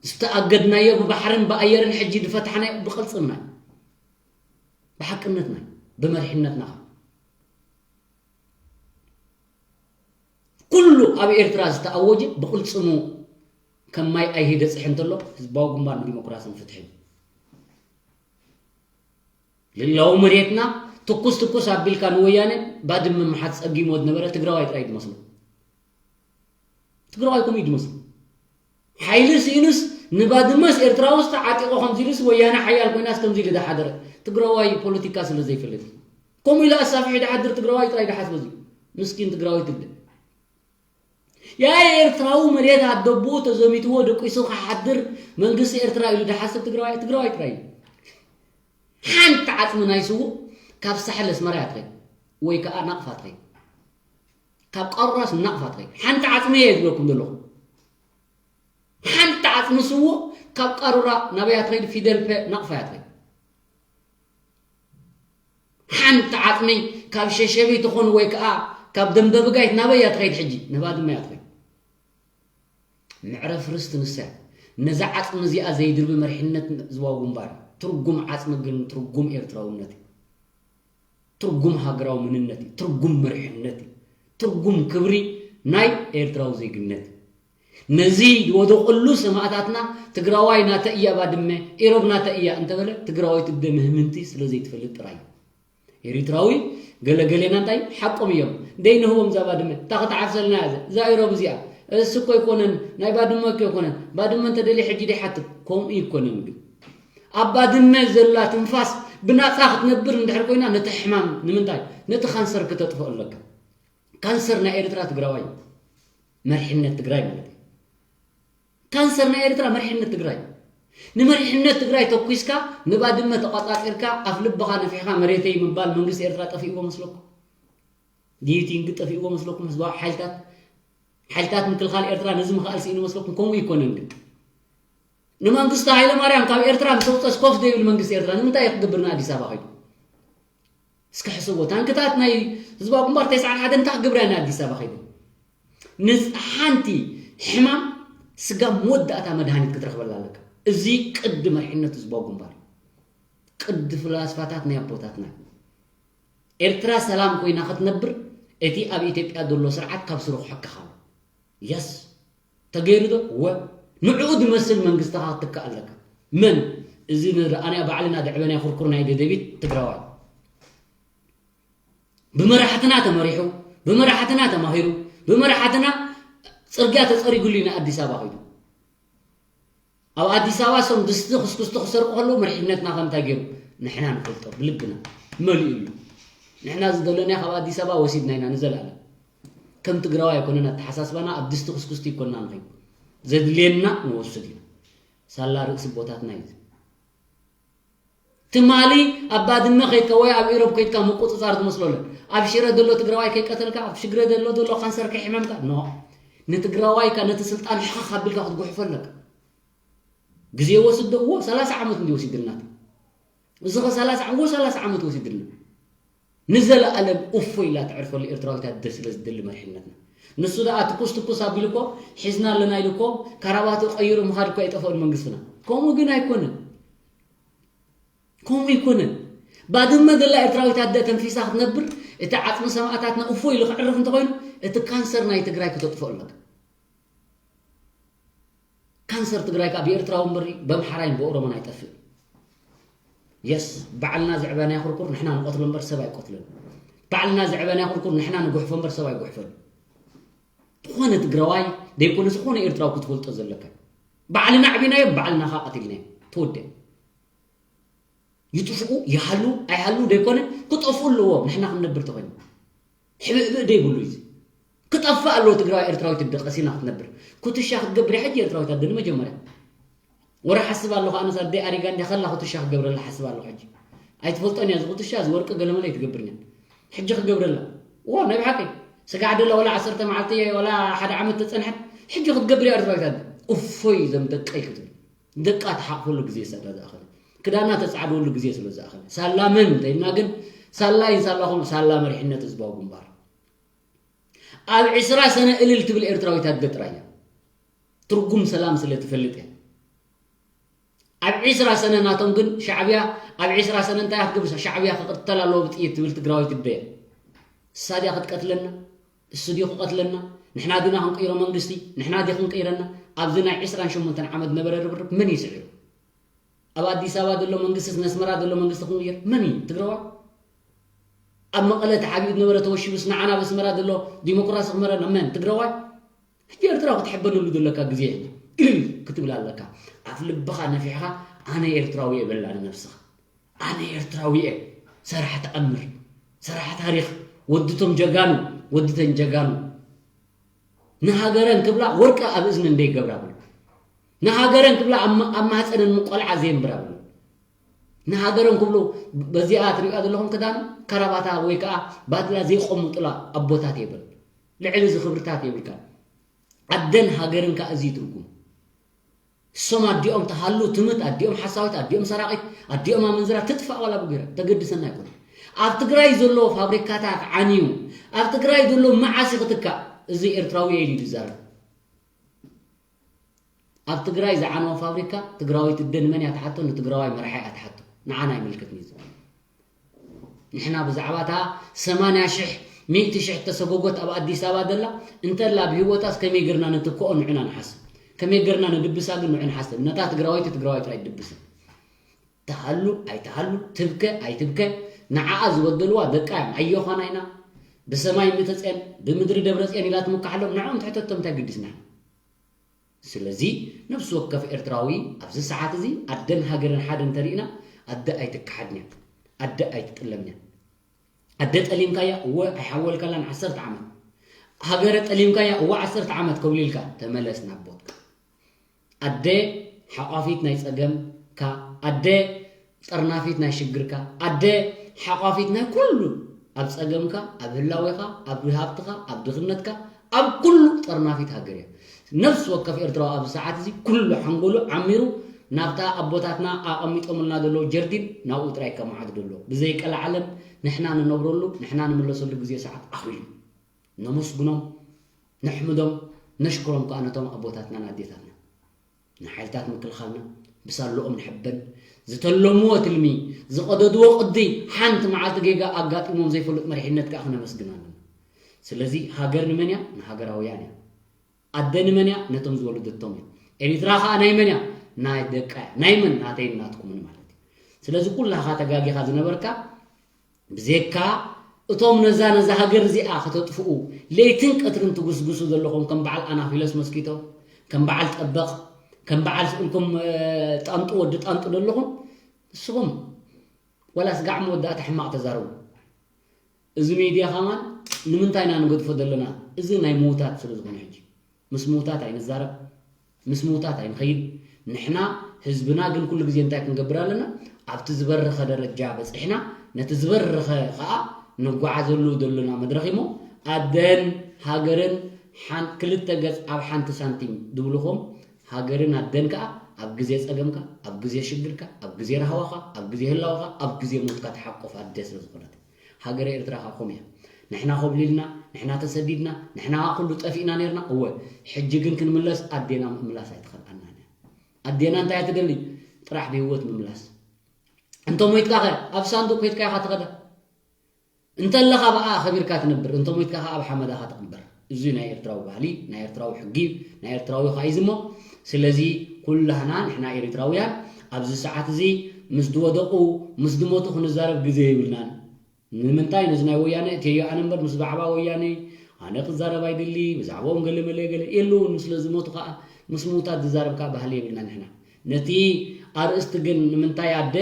ዝተኣገድናዮ ብባሕርን ብኣየርን ሕጂ ዝፈታሕናዮ ብቕልጽምና እዩ። ብሓቅነትና እዩ። ብመሪሕነትና ኸዓ። ኩሉ ኣብ ኤርትራ ዝተኣወጀ ብቕልጽሙ ከም ማይ ኣይሂ ደጽሒ እንተሎ ህዝባዊ ግንባር ንዲሞክራስን ፍትሕን። ልላዊ መሬትና ትኩስ ትኩስ ኣቢልካ ንወያነ ባድመ ምሓዝ ጸጊሞ ዝነበረ ትግራዋይ ጥራይ ዝመስሎ። ትግራዋይ ከምኡ እዩ ዝመስሎ። ሓይሊ ስኢኑስ ንባድመስ ኤርትራውስ ተዓጢቑ ከምዚ ኢሉስ ወያነ ሓያል ኮይናስ ከምዚ ኢሉ ዝሓደረ ትግራዋይ ፖለቲካ ስለ ዘይፈልጥ። ከምኡ ኢሉ ኣሳፊሑ ዝሓድር ትግራዋይ ጥራይ ዝሓስቦ እዚ ምስኪን ትግራዋይ ትግደ። ያ ኤርትራዊ መሬት ኣደቦኡ ተዘሚትዎ ደቂሱ ክሓድር መንግስቲ ኤርትራ ኢሉ ዝሓስብ ትግራዋይ፣ ትግራዋይ ጥራይ እዩ። ሓንቲ ዓጽሚ ናይ ስዉእ ካብ ሳሕል ኣስመራ እያ ትኸይድ ወይ ከኣ ናቕፋ ትኸይድ። ካብ ቃሩራስ ናቕፋ ትኸይድ። ሓንቲ ዓጽሚ እየ ዝብለኩም ዘለኹ። ሓንቲ ዓጽሚ ስዉእ ካብ ቃሩራ ናበይ እያ ትኸይድ? ፊደል ፐ ናቕፋ እያ ትኸይድ። ሓንቲ ዓጽሚ ካብ ሸሸቢት ትኹን ወይ ከኣ ካብ ደንበ ብጋይት ናበይ እያ ትኸይድ ሕጂ? ንባድመ እያ ትኸይድ። መዕረፊ ርስቲ ንሳ እያ። ነዛ ዓጽሚ እዚኣ ዘይድርቢ መሪሕነት ህዝባዊ ግንባር እዩ። ትርጉም ዓጽሚ ግን ትርጉም ኤርትራውነት እዩ። ትርጉም ሃገራዊ መንነት እዩ። ትርጉም መሪሕነት እዩ። ትርጉም ክብሪ ናይ ኤርትራዊ ዜግነት እዩ። ነዚ ዝወደቐሉ ሰማእታትና ትግራዋይ ናተ እያ ባድመ፣ ኢሮብ ናተ እያ እንተበለ ትግራዋይ ትግደ ምህምንቲ ስለ ዘይትፈልጥ ጥራይ እዩ። ኤሪትራዊ ገለገሌና እንታይ ሓቆም እዮም። ደይ ንህቦም እዛ ባድመ እታ ክትዓፍሰልና እያ እዛ ኢሮብ እዚኣ። እስ እኮ ኣይኮነን ናይ ባድመ እኮ ኣይኮነን። ባድመ እንተደልየ ሕጂ ደይ ሓትት ከምኡ ይኮነን ግን ኣብ ባድመ ዘላ ትንፋስ ብናጻ ክትነብር እንድሕር ኮይና ነቲ ሕማም ንምንታይ ነቲ ካንሰር ክተጥፍኦ ኣለካ። ካንሰር ናይ ኤርትራ ትግራዋይ እዩ። መርሕነት ትግራይ ማለት እዩ። ካንሰር ናይ ኤርትራ መርሕነት ትግራይ። ንመርሕነት ትግራይ ተኩስካ ንባድመ ተቋጻጺርካ ኣፍ ልብኻ ነፊሕኻ መሬተይ ምባል መንግስቲ ኤርትራ ጠፊእዎ መስለኩም? ዲዩ ቲንግ ጠፊእዎ መስለኩም? ህዝባዊ ሓይልታት ሓይልታት ምክልኻል ኤርትራ ነዚ ምኽኣል ስኢኑ መስለኩም? ከምኡ ይኮነን ግን ንመንግስቱ ሃይለ ማርያም ካብ ኤርትራ ምስ ኣውፀስ ኮፍ ዘይብል መንግስቲ ኤርትራ ንምንታይ እዩ ክገብር ንኣዲስ ኣበባ ከይዱ? እስኪ ሕስቦ። ታንክታት ናይ ህዝባዊ ግንባር ተስዓን ሓደን እንታይ ክገብራ እየን ኣዲስ ኣበባ ከይደን? ንሓንቲ ሕማም ስጋብ መወዳእታ መድሃኒት ክትረኽበላ ኣለካ። እዚ ቅዲ መሪሕነት ህዝባዊ ግንባር እዩ። ቅዲ ፍላስፋታት ናይ ኣቦታትና እዩ። ኤርትራ ሰላም ኮይና ክትነብር እቲ ኣብ ኢትዮጵያ ዘሎ ስርዓት ካብ ስሩ ክሕከኽ ኣሎ። የስ ተገይሩ ዶ? ወ ንዕኡ ዝመስል መንግስቲ ክትክእ ኣለካ። መን? እዚ ንረኣናዮ ባዕልና ዘዕበናዮ ኩርኩር ናይ ደደቢት ትግራዋይ። ብመራሕትና ተመሪሑ፣ ብመራሕትና ተማሂሩ፣ ብመራሕትና ጽርግያ ተጸሪጉሉ እዩ ንኣዲስ ኣበባ ከይዱ። ኣብ ኣዲስ ኣበባ እሶም ድስቲ ክስኩስቲ ክሰርቁ ከለዉ መሪሕነትና ከ እንታይ ገይሩ? ንሕና ንፈልጦ ብልብና መሊኡ ኣሎ። ንሕና ዝደለናዮ ካብ ኣዲስ ኣበባ ወሲድና ኢና ንዘለኣለም። ከም ትግራዋይ ኣይኮነን ኣተሓሳስባና፣ ኣብ ድስቲ ክስኩስቲ ኣይኮንና ንኸይድ። ዘድልየና ንወስድ ኢና። ሳላ ርእሲ ኣቦታትና እዩ። ትማሊ ኣብ ባድመ ከይድካ ወይ ኣብ ኢሮብ ከይድካ ምቁጽጻር ትመስሎ ኣሎ። ኣብ ሽረ ዘሎ ትግራዋይ ከይቀተልካ፣ ኣብ ሽግረ ዘሎ ዘሎ ካንሰር ከይሕመምካ፣ ኖ። ንትግራዋይካ ነቲ ስልጣን ሕኽኽ ኣቢልካ ክትጉሕፎ ኣለካ። ግዜ ይወስድ ዶ? እዎ፣ ሰላሳ ዓመት እንዲ ወሲድልና። እዚ ኸ ሰላሳ፣ እዎ፣ ሰላሳ ዓመት ወሲድልና። ንዘለኣለም እፎይ ኢላ ተዕርፈሉ ኤርትራዊት ኣደ ስለ ዝደሊ መሪሕነትና። ንሱ ደኣ ትኩስ ትኩስ ኣቢሉ እኮ ሒዝና ኣለና ኢሉ እኮ ካራባቱ ቀይሩ ምኻድ እኮ ኣይጠፍኦን መንግስትና። ከምኡ ግን ኣይኮነን። ከምኡ ኣይኮነን። ባድመ ዘላ ኤርትራዊት ኣደ ተንፊሳ ክትነብር፣ እቲ ዓጽሚ ሰማእታትና እፎይ ኢሉ ክዕርፍ እንተኾይኑ፣ እቲ ካንሰር ናይ ትግራይ ክተጥፍኦ ኣለካ። ካንሰር ትግራይ ከኣ ብኤርትራዊ እምበር ብኣምሓራይን ብኦሮሞን ኣይጠፍእን። የስ፣ ባዕልና ዘዕበናዮ ኩርኩር ንሕና ንቐትሎ እምበር ሰብ ኣይቆትሎን። ባዕልና ዘዕበናዮ ኩርኩር ንሕና ንጉሕፎ እምበር ሰብ ኣይጉሕፈን። ዝኾነ ትግራዋይ ዘይኮነ ዝኾነ ኤርትራዊ ክትፈልጦ ዘለካ። ባዕልና ኣዕቢናዮ ባዕልና ከኣ ቀቲልናዮ። ተወደ። ይጥፍኡ ይሃሉ ኣይሃሉ ዘይኮነ ክጠፍኡ ኣለዎም። ንሕና ክንነብር ተኾይኑ ሕብእብእ ዘይብሉ እዩ። ክጠፍእ ኣለዎ ትግራዋይ ኤርትራዊት ደቀሲና ክትነብር። ኩትሻ ክትገብር እያ ሕጂ ኤርትራዊት ኣደ ንመጀመርያ። ወረ ሓስብ ኣለኹ ኣነስ ኣደይ ኣሪጋ እንድያ ከላ ኩትሻ ክገብረላ ሓስብ ኣለኹ ሕጂ። ኣይትፈልጦን እያ እዚ ኩትሻ እዚ ወርቂ ገለመለ ኣይትገብርን እያ። ሕጂ ክገብረላ። እዎ ናይ ብሓቂ። ስጋዕ ደላ ወላ ዓሰርተ መዓልቲ ወላ ሓደ ዓመት ተጸንሐት ሕጂ ክትገብር እያ ኤርትራዊት ኣደ። እፎይ ዘም ደቀይ ክትብል። ደቃ ትሓቕፈሉ ግዜ ስለ ዝኣኸለ፣ ክዳና ተጻዕደወሉ ግዜ ስለ ዝኣኸለ፣ ሳላ መን እንተኢልና ግን ሳላይን ሳላኹም ሳላ መሪሕነት ህዝባዊ ግንባር። ኣብ ዕስራ ሰነ እልል ትብል ኤርትራዊት ኣደ ጥራይ እያ። ትርጉም ሰላም ስለ ትፈልጥ እያ። ኣብ ዕስራ ሰነ ናቶም ግን ሻዕብያ ኣብ ዕስራ ሰነ እንታይ ክትገብር? ሻዕብያ ክቕተል ኣለዎ ብጥይት ትብል ትግራዊት ኣደ እያ። እሳ ድያ ክትቀትለና? እሱ ድዩ ክቐትለና? ንሕና ዲና ክንቅይሮ መንግስቲ? ንሕና ድዩ ክንቅይረና? ኣብዚ ናይ ዕስራን ሸሞንተን ዓመት ነበረ ርብርብ መን እዩ ስዒሩ? ኣብ ኣዲስ ኣበባ ዘሎ መንግስቲ፣ ነስመራ ዘሎ መንግስቲ ክንቅይር መን እዩ? ትግራዋይ? ኣብ መቐለ ተሓቢኡ ዝነበረ ተወሺቡስ ንዓና ኣብ ኣስመራ ዘሎ ዲሞክራሲ ክመረና መን? ትግራዋይ? ሕጂ ኤርትራ ክትሕበነሉ ዘለካ ግዜ እዩ። እልል ክትብል ኣለካ። ኣብ ልብኻ ነፊሕኻ ኣነ ኤርትራዊ እየ በላ ንነብስኻ። ኣነ ኤርትራዊ እየ። ሰራሕ ተኣምር፣ ሰራሕ ታሪኽ፣ ወድቶም ጀጋኑ፣ ወድተን ጀጋኑ። ንሃገረን ክብላ ወርቂ ኣብ እዝኒ እንደይገብራ ብሎ። ንሃገረን ክብላ ኣብ ማ- ኣብ ማህፀነን ምቆልዓ ዘየንብራ ብሎ። ንሃገረን ክብሉ በዚኣ ትሪኣ ዘለኹም ክዳን ከራባታ ወይ ከዓ ባድላ ዘይቆምጡላ ኣቦታት የብል። ልዕሊ እዚ ክብርታት የብልካ። ኣደን ሃገርን ከዓ እዚ ትርጉም። እሶም ኣዲኦም ተሃሉ ትምት፣ ኣዲኦም ሓሳዊት፣ ኣዲኦም ሰራቂት፣ ኣዲኦም ኣመንዝራ ትጥፋእ ዋላ ብጉራ ተገድሰና ኣይኮነ። ኣብ ትግራይ ዘሎ ፋብሪካታት ዓንዩ፣ ኣብ ትግራይ ዘሎ መዓስ ክትካእ? እዚ ኤርትራዊ እየ ኢሉ ይዛረብ። ኣብ ትግራይ ዝዓነወ ፋብሪካ ትግራዊት እደ ንመን እያ ትሓቶ? ንትግራዋይ መራሒ እያ ትሓቶ። ንዓና ኣይምልከትን እዩ። ንሕና ብዛዕባ እታ ሰማንያ ሽሕ ሚእቲ ሽሕ ተሰጎጎት ኣብ ኣዲስ ኣበባ ደላ እንተላ ብህይወታስ ከመይ ገርና ንትክኦ ንዑና ንሓስብ። ከመይ ገርና ንድብሳ ግን ንዑ ንሓስብ። ነታ ትግራወይቲ ትግራዋይ ጥራይ ድብስን። ተሃሉ ኣይተሃሉ፣ ትብከ ኣይትብከ፣ ንዓኣ ዝበደልዋ ደቃ እዮም። ኣዮዃና ኢና ብሰማይ ምተፅየን ብምድሪ ደብረፅየን ኢላ ትምካሓሎም። ንዕኦም ትሕተቶም እንታይ ግዲስና? ስለዚ ነፍሲ ወከፍ ኤርትራዊ ኣብዚ ሰዓት እዚ ኣደን ሃገርን ሓደ እንተሪእና ኣደ ኣይትከሓድን እያ። ኣደ ኣይትጥለምን እያ። ኣደ ጠሊምካያ እወ ኣይሓወልካላን ዓሰርተ ዓመት። ሃገረ ጠሊምካያ እወ ዓሰርተ ዓመት ኮብሊልካ ተመለስ ናብ ቦትካ። ኣደ ሓቋፊት ናይ ጸገምካ፣ ኣደ ጠርናፊት ናይ ሽግርካ፣ ኣደ ሓቋፊት ናይ ኩሉ ኣብ ጸገምካ፣ ኣብ ህላዌኻ፣ ኣብ ሃብትኻ፣ ኣብ ድኽነትካ፣ ኣብ ኩሉ ጠርናፊት ሃገር እያ። ነፍሲ ወከፍ ኤርትራዊ ኣብዚ ሰዓት እዚ ኩሉ ሓንጎሉ ዓሚሩ ናብታ ኣቦታትና ኣቐሚጦምልና ዘለዉ ጀርዲን ናብኡ ጥራይ ከመዓዱ ደሎ። ብዘይ ቀልዓለም ንሕና ንነብረሉ፣ ንሕና ንምለሰሉ ግዜ ሰዓት ኣኺሉ። ነመስግኖም፣ ነሕምዶም፣ ነሽክሮም ከኣ ነቶም ኣቦታትናን ኣዴታትናን። ንሓይልታት ምክልኻልና ብሳልኦም ንሕበን። ዝተለምዎ ትልሚ፣ ዝቐደድዎ ቅዲ፣ ሓንቲ መዓልቲ ጌጋ ኣጋጢሞም ዘይፈልጥ መሪሕነት ከኣ ክነመስግን ኣለና። ስለዚ ሃገር ንመን እያ? ንሃገራውያን እያ። ኣደ ንመን እያ? ነቶም ዝወለደቶም እያ። ኤሪትራ ከኣ ናይ መን እያ? ናይ ደቃ እያ። ናይ መን? ናተይን ናትኩምን ማለት እዩ። ስለዚ ኩላኻ ተጋጊኻ ዝነበርካ ብዜካ እቶም ነዛ ነዛ ሃገር እዚኣ ከተጥፍኡ ለይትን ቀትርን ትጉስጉሱ ዘለኹም ከም በዓል ኣናፊለስ መስኪቶ፣ ከም በዓል ጠበቕ፣ ከም በዓል ስእልኩም ጣንጡ ወዲ ጣንጡ ዘለኹም ንስኹም ወላስ ጋዕ መወዳእታ ሕማቕ ተዛረቡ። እዚ ሚድያ ከማን ንምንታይ ኢና ንገድፎ ዘለና? እዚ ናይ ምውታት ስለ ዝኾነ ሕጂ ምስ ምውታት ኣይንዛረብ፣ ምስ ምውታት ኣይንኸይድ። ንሕና ህዝብና ግን ኩሉ ግዜ እንታይ ክንገብር ኣለና? ኣብቲ ዝበረኸ ደረጃ በፂሕና ነቲ ዝበረኸ ከዓ ንጓዓዘሉ ዘለና መድረኽ እሞ ኣደን ሃገርን ሓን- ክልተ ገፅ ኣብ ሓንቲ ሳንቲም ድብልኹም ሃገርን ኣደን ከዓ ኣብ ግዜ ፀገምካ፣ ኣብ ግዜ ሽግርካ፣ ኣብ ግዜ ራህዋኻ፣ ኣብ ግዜ ህላወኻ፣ ኣብ ግዜ ሞትካ ትሓቆፍ ኣደ ስለ ዝኾነት። ሃገረ ኤርትራ ከዓ ከምኡ እያ። ንሕና ኮብሊልና፣ ንሕና ተሰዲድና፣ ንሕና ከዓ ኩሉ ጠፊእና ነርና። እወ፣ ሕጂ ግን ክንምለስ ኣዴና ምምላስ ኣይትኸልኣናን እያ። ኣዴና እንታይ እያ ትደሊ? ጥራሕ ብህይወት ምምላስ። እንተ ሞይትካ ኸ ኣብ ሳንዱቕ ሒዝካ ኢኻ ትኸዳ። እንተለኻ ብኣ ኣኸቢርካ ትነብር፣ እንተ ሞይትካ ኸኣ ኣብ ሓመዳኻ ትቕበር። እዚ ናይ ኤርትራዊ ባህሊ፣ ናይ ኤርትራዊ ሕጊ፣ ናይ ኤርትራዊ ኸኣ እዩ እሞ። ስለዚ ኩላህና ንሕና ኤሪትራውያን ኣብዚ ሰዓት እዚ ምስ ዝወደቑ ምስ ዝሞቱ ክንዛረብ ግዜ የብልናን። ንምንታይ ነዚ ናይ ወያነ እትየዮ ኣነ እምበር ምስ ብዛዕባ ወያነ ኣነ ክዛረብ ኣይደሊ፣ ብዛዕባኦም ገለ መለ ገለ የለውን። ስለ ዝሞቱ ኸኣ ምስ ምውታት ዝዛረብ ከኣ ባህሊ የብልና ንሕና። ነቲ ኣርእስቲ ግን ንምንታይ ኣደ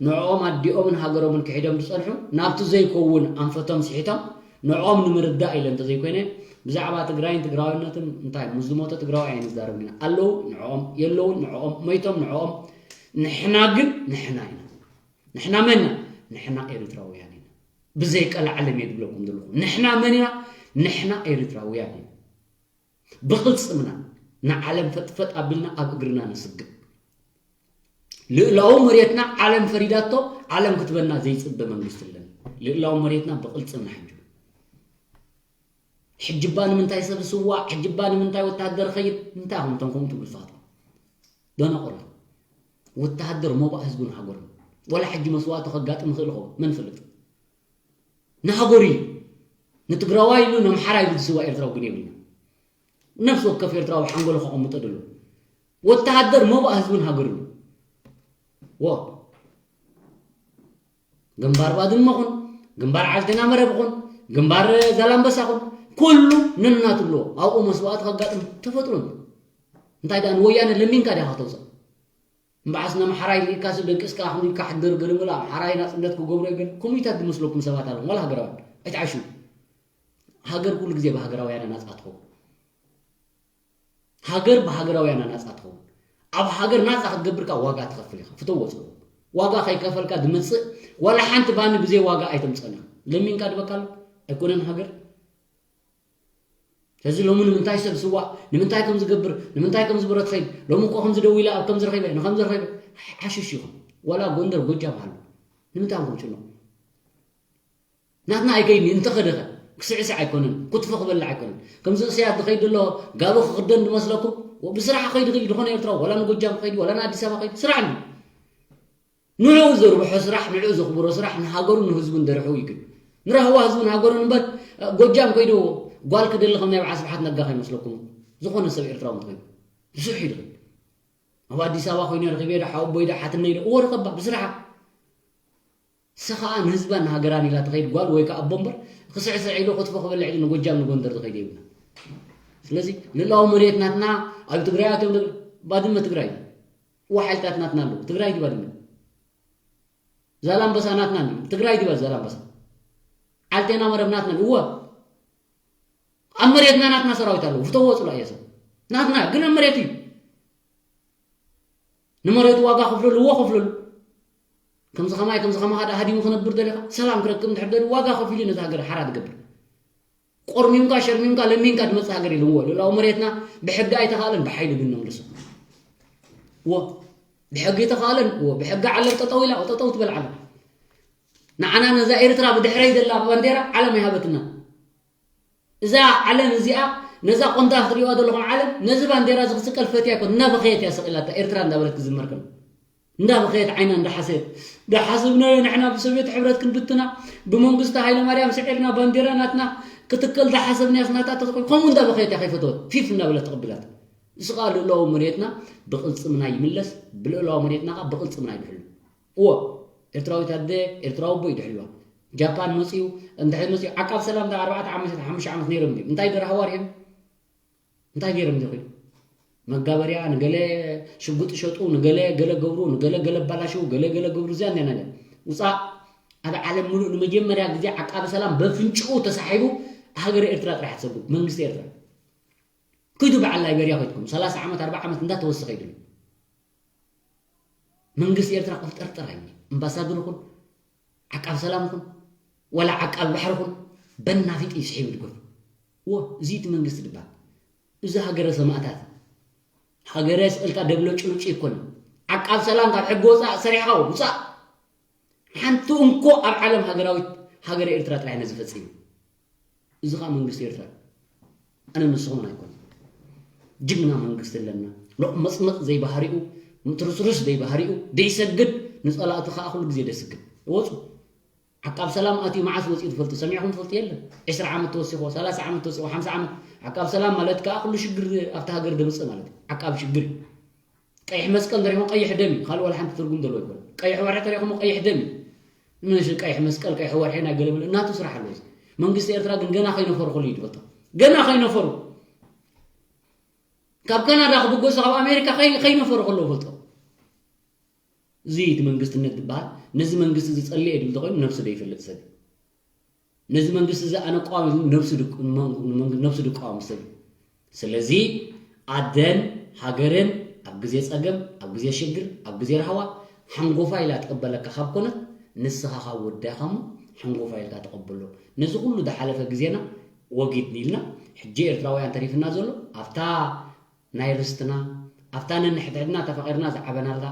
ንዕኦም ኣዲኦምን ሃገሮምን ክሒዶም ዝጸንሑ ናብቲ ዘይከውን ኣንፈቶም ስሒቶም ንዕኦም ንምርዳእ ኢለ እንተዘይኮይነ ብዛዕባ ትግራይን ትግራዋይነትን እንታይ ምስ ዝሞተ ትግራዋይ ኣይንዛረብን ኢና። ኣለዉ ንዕኦም፣ የለውን ንዕኦም፣ መይቶም ንዕኦም፣ ንሕና ግን ንሕና ኢና። ንሕና መን ኢና? ንሕና ኤሪትራውያን ኢና። ብዘይ ቀልዓለም እየ ዝብለኩም ዘለኹ። ንሕና መን ኢና? ንሕና ኤሪትራውያን ኢና። ብቕልጽምና ንዓለም ፈጥፈጥ ኣቢልና ኣብ እግርና ንስግድ። ልእላዊ መሬትና ዓለም ፈሪዳቶ፣ ዓለም ክትበና ዘይጽበ መንግስቲ ኣለና። ልእላዊ መሬትና ብቕልጽምና ሕጂ። ሕጂ እባ ንምንታይ ሰብ ዝስዋእ፣ ሕጂ እባ ንምንታይ ወታሃደር ኸይድ? እንታይ ኢኹም እቶም ከምኡ ትብሉ ንስኻትኩም? ደናቑር። ወታሃደር ሞባእ ህዝቡን ሃገሩን። ወላ ሕጂ መስዋእቲ ከጋጥም ይኽእል ይኸውን፣ መን ይፈልጥ? ንሃገሩ እዩ። ንትግራዋይ ኢሉ፣ ንኣምሓራ ኢሉ ዝስዋእ ኤርትራዊ ግን የብልና። ነፍሲ ወከፍ ኤርትራዊ ሓንጎሉ ከቐምጦ ደሎ። ወታሃደር ሞባእ ህዝቡን ሃገሩን እዩ። ዎ። ግንባር ባድመ ኹን፣ ግንባር ዓልቴና መረብ ኹን፣ ግንባር ዛላምበሳ ኹን፣ ኩሉ ነናቱ ኣለዎ። ኣብኡ መስዋእቲ ከጋጥም ተፈጥሮ እዩ። እንታይ ደኣ ንወያነ ለሚንካ ዲኻ ከተውፅእ? እምበኣስ ነምሓራይ ኢልካሲ ደቂስካ ከምዚ ኢልካ ሕደር ገለመለ ኣምሓራይ ናፅነት ክገብሮ እዩ ገለ። ኮሚታት ዝመስለኩም ሰባት ኣለዉ። ዋላ ሃገራውያን ኣይትዓሽዉ። ሃገር ኩሉ ግዜ ብሃገራውያና ናፃ ትኸውን። ሃገር ብሃገራውያና ናፃ ትኸውን። ኣብ ሃገር ናፃ ክትገብር ከኣ ዋጋ ትኸፍል ኢኻ። ፍተዎ ፅቡቕ። ዋጋ ከይከፈልካ ዝመፅእ ዋላ ሓንቲ ባኒ ብዘይ ዋጋ ኣይተምፅእን ኢኻ። ለሚንካ ድበካ ኣሎ ኣይኮነን ሃገር። ስለዚ ሎሚ ንምንታይ ሰብ ስዋእ፣ ንምንታይ ከም ዝገብር፣ ንምንታይ ከም ዝበረ ትኸይድ፣ ሎሚ እኮ ከምዚ ደው ኢለ ኣብ ከምዚ ረኺበ፣ ንከምዚ ረኺበ፣ ሓሽሽ ኢኹም። ዋላ ጎንደር ጎጃም ሃሉ። ንምንታይ ኢኹም ትጭነቑ? ናትና ኣይከይድን እዩ፣ እንተኸደኸ ክስዕስዕ ኣይኮነን፣ ክትፎ ክበልዕ ኣይኮነን። ከምዚ እሰያት ዝኸይድ ዘሎ ጋሉ ክኽደን ዝመስለኩም፣ ወ-፣ ብስራሕ ከይዱ ክእል ዝኾነ ኤርትራዊ፣ ዋላ ንጎጃም ክኸይድ፣ ዋላ ንኣዲስ ኣበባ ከይድ፣ ስራሕ ኣሎ። ንዕኡ ዘርብሖ ስራሕ፣ ንዕኡ ዘኽብሮ ስራሕ፣ ንሃገሩን ንህዝቡን ደርሑ እዩ ግን። ንራህዋ ህዝቡን ሃገሩን እምበር፣ እ፣ ጎጃም ከይዱ ጓል ክደሊ ከም ናይ በዓል ስብሓት ነጋ ከይመስለኩም። ዝኾነ ሰብ ኤርትራዊ እንተኾይኑ፣ ብዙሕ እዩ ዝኸይድ። ኣብ ኣዲስ ኣበባ ኮይኑ ረኺበ ዶ፣ ሓወቦይ ዶ፣ ሓትነይ ዶ፣ እዎ ረኸባ፣ ብስራሓ። ንሳ ኸኣ ንህዝባን ንሃገራን ኢላ ትኸይድ ጓል ወይ ከኣ ኣቦ እምበር፣ ክስዕስዕ ኢሉ ክትፎ ክበልዕ ኢሉ ንጎጃም ንጎንደር ዝኸይድ የብልና። ስለዚ ልእላዊ መሬት ናትና ኣብ ትግራይ ኣትዮም ደ-፣ ባድመ ትግራይ። እዋ ሓይልታት ናትና ኣለዉ። ትግራይ ድዩ ባድመ? ዛላምበሳ ናትና እንድዩ። ትግራይ ድዩ ዛላምበሳ? ዓልቴና መረብ ናትና እንድዩ። እወ። ኣብ መሬትና ናትና ሰራዊት ኣለዉ። ፍተዎ ጽላእ እየ ሰብ። ናትና ግን ኣብ መሬት እዩ። ንመሬቱ ዋጋ ከፍለሉ፣ እዎ ከፍለሉ። ከምዚ ኸማይ፣ ከምዚ ኸማኻ ደኣ ሃዲሙ ክነብር ደሊኻ፣ ሰላም ክረክብ እንድሕር ደልዩ ዋጋ ከፊሉ እዩ ነዛ ሃገር ሓራ ዝገብር። ቆርሚምካ፣ ሸርሚምካ፣ ለሚንካ ዝመጽእ ሃገር የለን። እዎ፣ ልእላዊ መሬትና ብሕጊ ኣይተኻእለን፣ ብሓይሊ ግን ነምልሶ። እዎ፣ ብሕጊ ኣይተኻእለን። እዎ፣ ብሕጊ ዓለም ጠጠው ኢላ፣ ጠጠው ትበል ዓለም። ንዓና ነዛ ኤርትራ ብድሕረይ ዘላ ባንዴራ ዓለም ኣይሃበትና። እዛ ዓለም እዚኣ፣ ነዛ ቆንዳፍ ትሪእዋ ዘለኹም ዓለም፣ ነዚ ባንዴራ እዚ ክስቀል ፈትያ ኣይኮን፣ እናበኸየት እያ ሰቒላታ፣ ኤርትራ እንዳበለት ክዝመር ከሎ። እንዳበኸየት ዓይና እንዳሓሰየት። ዳሓሰብናዮ ንሕና ብሶቪየት ሕብረት ክንብትና፣ ብመንግስቲ ሃይለማርያም ስዒርና ባንዴራ ናትና ክትከል ዳሓሰብናዮስ ናታ ተዝኾይኑ፣ ከምኡ እንዳበኸየት እያ ከይፈተወት፣ ፊፍ እንዳበለት ተቐቢላታ። እዚ ኸኣ ልእላዊ መሬትና ብቕልጽምና ይምለስ፣ ብልእላዊ መሬትና ኸኣ ብቕልጽምና ይድሕሉ። እዎ፣ ኤርትራዊት ኣደ፣ ኤርትራዊ ኣቦ ይድሕልዋ። ጃፓን መጺኡ፣ እንድሕር መጺኡ፣ ዓቃብ ሰላም ዳ ኣርባዕተ ዓመት፣ ሓሙሽተ ዓመት ነይሮም ድዮም? እንታይ ደረሃዋ ርዮም? እንታይ ገይሮም እዮም ዝኽዱ? መጋበርያ፣ ንገለ ሽጉጥ ሸጡ፣ ንገለ ገለ ገብሩ፣ ንገለ ገለ ኣባላሽው፣ ገለ ገለ ገብሩ፣ እዚኣ እንድያ ነገር። ውጻእ፣ ኣብ ዓለም ምሉእ ንመጀመርያ ግዜ ዓቃቢ ሰላም በፍንጭኡ ተሳሒቡ ሃገረ ኤርትራ ጥራሕ ትሰጉ፣ መንግስቲ ኤርትራ። ክዱ በዓል ላይበርያ ከይድኩም፣ ሰላሳ ዓመት፣ ኣርባዓ ዓመት እንዳተወሰኸ ይድሉ። መንግስቲ ኤርትራ ቅፍጥርጥር ኣይብል። ኣምባሳደር ይኹን፣ ዓቃብ ሰላም ይኹን፣ ዋላ ዓቃብ ባሕሪ ይኹን፣ በናፊጥ እዩ ስሒቡ ዝገርፎ። እዎ፣ እዚ እቲ መንግስቲ ድባል። እዚ ሃገረ ሰማእታት፣ ሃገረ ስቕልካ ደብለ ጭሉጭ ይኮን። ዓቃብ ሰላም ካብ ሕጊ ወፃእ ሰሪሕኻ ውፃእ። ሓንቲ እንኮ ኣብ ዓለም ሃገራዊት ሃገረ ኤርትራ ጥራይ ነዚ ፈጺሙ። እዚ ኸኣ መንግስቲ ኤርትራ። ኣነ ንስኹምን ኣይኮነን። ጅግና መንግስቲ ኣለና። ሎቕመጽመጽ ዘይባህሪኡ፣ ምትርስርስ ዘይባህሪኡ፣ ደይሰግድ፣ ንጸላእቱ ኸኣ ኩሉ ግዜ ደስግድ። ወጹ። ዓቃብ ሰላም ኣትዩ መዓስ ወጺኡ ትፈልጡ? ሰሚዕኹም ትፈልጡ? የለን። ዕስራ ዓመት ተወሲኽዎ፣ ሰላሳ ዓመት ተወሲኽዎ፣ ሓምሳ ዓመት። ዓቃብ ሰላም ማለት ከኣ ኩሉ ሽግር ኣብታ ሃገር ደምጽእ ማለት እዩ። ዓቃብ ሽግር እዩ። ቀይሕ መስቀል እንተሪኹም ቀይሕ ደም እዩ። ካልእ ዋላ ሓንቲ ትርጉም ዘለዎ ኣይኮነን። ቀይሕ ወርሒ ተሪኹም ቀይሕ ደም እዩ። ምንሽ ቀይሕ መስቀል፣ ቀይሕ ወርሒ ናይ ገለመለ እናቱ ስራሕ ኣለዎ። መንግስቲ ኤርትራ ግን ገና ከይነፈሩ ከሎ እዩ ዝፈልጦ። ገና ከይነፈሩ። ካብ ካናዳ ክብገሱ፣ ካብ ኣሜሪካ ከይ-፣ ከይነፈሩ ከሎ ይፈልጦ። እዚ እቲ መንግስትነት ዝበሃል፣ ነዚ መንግስቲ እዚ ጸልየ ድብል ተኾይኑ ነብሱ ዘይፈልጥ ሰብ እዩ። ነዚ መንግስቲ እዚ ኣነ እቃወም ኢሉ ነብሱ ድቅ-፣ ንመንግ-፣ ንመንግ-፣ ነብሱ ድቃወም ሰብ እዩ። ስለዚ ኣደን ሃገርን ኣብ ግዜ ጸገም፣ ኣብ ግዜ ሽግር፣ ኣብ ግዜ ራህዋ ሓንጎፋ ኢላ ትቕበለካ ካብ ኮነት፣ ንስኻ ካብ ወዳኻ እሞ ሓንጎፋ ኢልካ ተቐበሎ። ነዚ ኩሉ ዝሓለፈ ግዜና ወጊድ ኢልና፣ ሕጂ ኤርትራውያን ተሪፍና ዘሎ ኣብታ ናይ ርስትና፣ ኣብታ ነንሕድሕድና ተፋቒርና ዝዓበናላ፣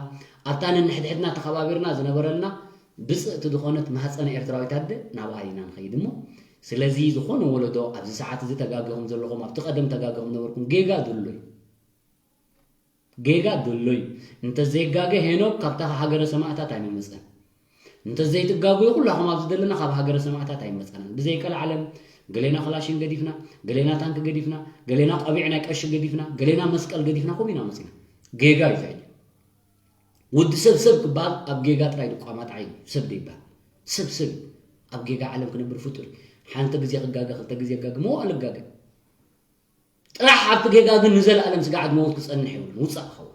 ኣብታ ነንሕድሕድና ተኸባቢርና ዝነበረልና ብጽእቲ ዝኾነት ማህጸነ ኤርትራዊት ኣደ ናብኣ ኢና ንኸይድ እሞ፣ ስለዚ ዝኾነ ወለዶ ኣብዚ ሰዓት እዚ ተጋጊኹም ዘለኹም ኣብቲ ቀደም ተጋጊኹም ነበርኩም ጌጋ ድሎ እዩ። ጌጋ ድሎ እዩ። እንተዘይጋገ ሄኖክ ካብታ ሃገረ ሰማእታት ኣይምመፀን። እንተዘይትጋገዩ ኩላኹም ኣብዚ ዘለና ካብ ሃገረ ሰማእታት ኣይመፀናን። ብዘይቀልዓለም ገሌና ክላሽን ገዲፍና፣ ገሌና ታንክ ገዲፍና፣ ገሌና ቆቢዕ ናይ ቀሺ ገዲፍና፣ ገሌና መስቀል ገዲፍና ከምኡ ኢና መፂና። ጌጋ እዩ ዘዕሊ። ወዲ ሰብ ሰብ ክበሃል ኣብ ጌጋ ጥራይ ድቋማጣዕ እዩ ሰብ ዘይበሃል። ሰብ ሰብ እዩ። ኣብ ጌጋ ዓለም ክነብር ፍጡር እዩ። ሓንቲ ግዜ ክጋገ ክልተ ግዜ ክጋገ መዋእለ ክጋገ። ጥራሕ ኣብቲ ጌጋ ግን ንዘለኣለም ስጋዕ ዕድመ ሞት ክጸንሕ የብሉን። ውጻእ ክኸውን።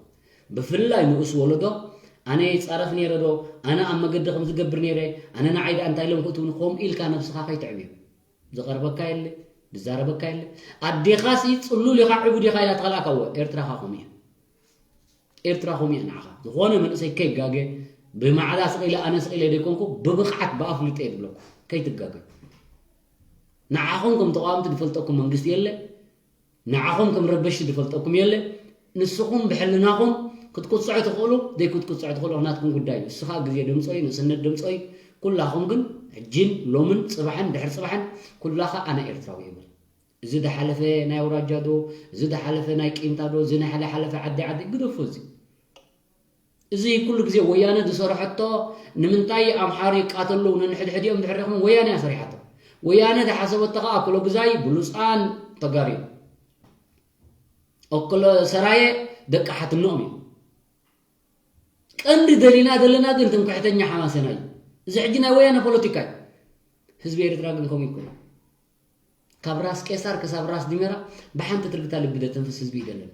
ብፍላይ ንኡስ ወለዶ ኣነ ይጻረፍ ነይረ ዶ ኣነ ኣብ መገዲ ከም ዝገብር ነይረ ኣነ ንዓይ ደኣ እንታይ ኢሎም ክእትውኒ ከምኡ ኢልካ ነብስኻ ከይተዕብዮ። ዝቐርበካ የለ ዝዛረበካ የለ። ኣዴኻሲ ጽሉል ኢኻ ዕቡድ ኢኻ ኢላ ተኸልኣካ እወ ኤርትራኻ ከምኡ እያ። ኤርትራ ከምኡ እያ ንዓኻ። ዝኾነ መንእሰይ ከይጋገ ብማዕዳ ስቕ ኢለ ኣነ ስቕ ኢለ ዘይኮንኩ ብብቕዓት ብኣፍልጦ እየ ዝብለኩ። ከይትጋገ። ንዓኹም ከም ተቓወምቲ ዝፈልጠኩም መንግስቲ የለ። ንዓኹም ከም ረበሽቲ ዝፈልጠኩም የለ። ንስኹም ብሕልናኹም ክትቁጽዑ ትኽእሉ ዘይክትቁጽዑ ትኽእሉ ናትኩም ጉዳይ እዩ። እሱ ኸኣ ግዜ ደምጾ እዩ፣ ንእስነት ደምጾ እዩ። ኩላኹም ግን ሕጂን ሎምን ጽባሕን ድሕሪ ጽባሕን ኩላኻ ኣነ ኤርትራዊ እየ በል። እዚ ዝሓለፈ ናይ ኣውራጃ ዶ እዚ ዝሓለፈ ናይ ቂንታ ዶ እዚ ናይ ሓለ ሓለፈ ዓዲ ዓዲ ግደፎ እዚ እዚ ኩሉ ግዜ ወያነ ዝሰርሐቶ ንምንታይ ኣምሓሩ ይቃተሉ ነንሕድሕዲኦም ድሕር ኹም ወያነ እያ ሰሪሓቶ ወያነ ዝሓሰበቶ ከዓ ኣክሎ ግዛይ ብሉፃን ተጋሩ እዮም ኣክሎ ሰራየ ደቂ ሓትኖም እዮም ቀንዲ ደሊና ዘለና ግን ትምክሕተኛ ሓማሴና እዩ እዚ ሕጂ ናይ ወያነ ፖለቲካ እዩ ህዝቢ ኤርትራ ግን ከምኡ ይኮነ ካብ ራስ ቄሳር ክሳብ ራስ ዲመራ ብሓንቲ ትርግታ ልቢ ደተንፍስ ህዝቢ እዩ ዘለና።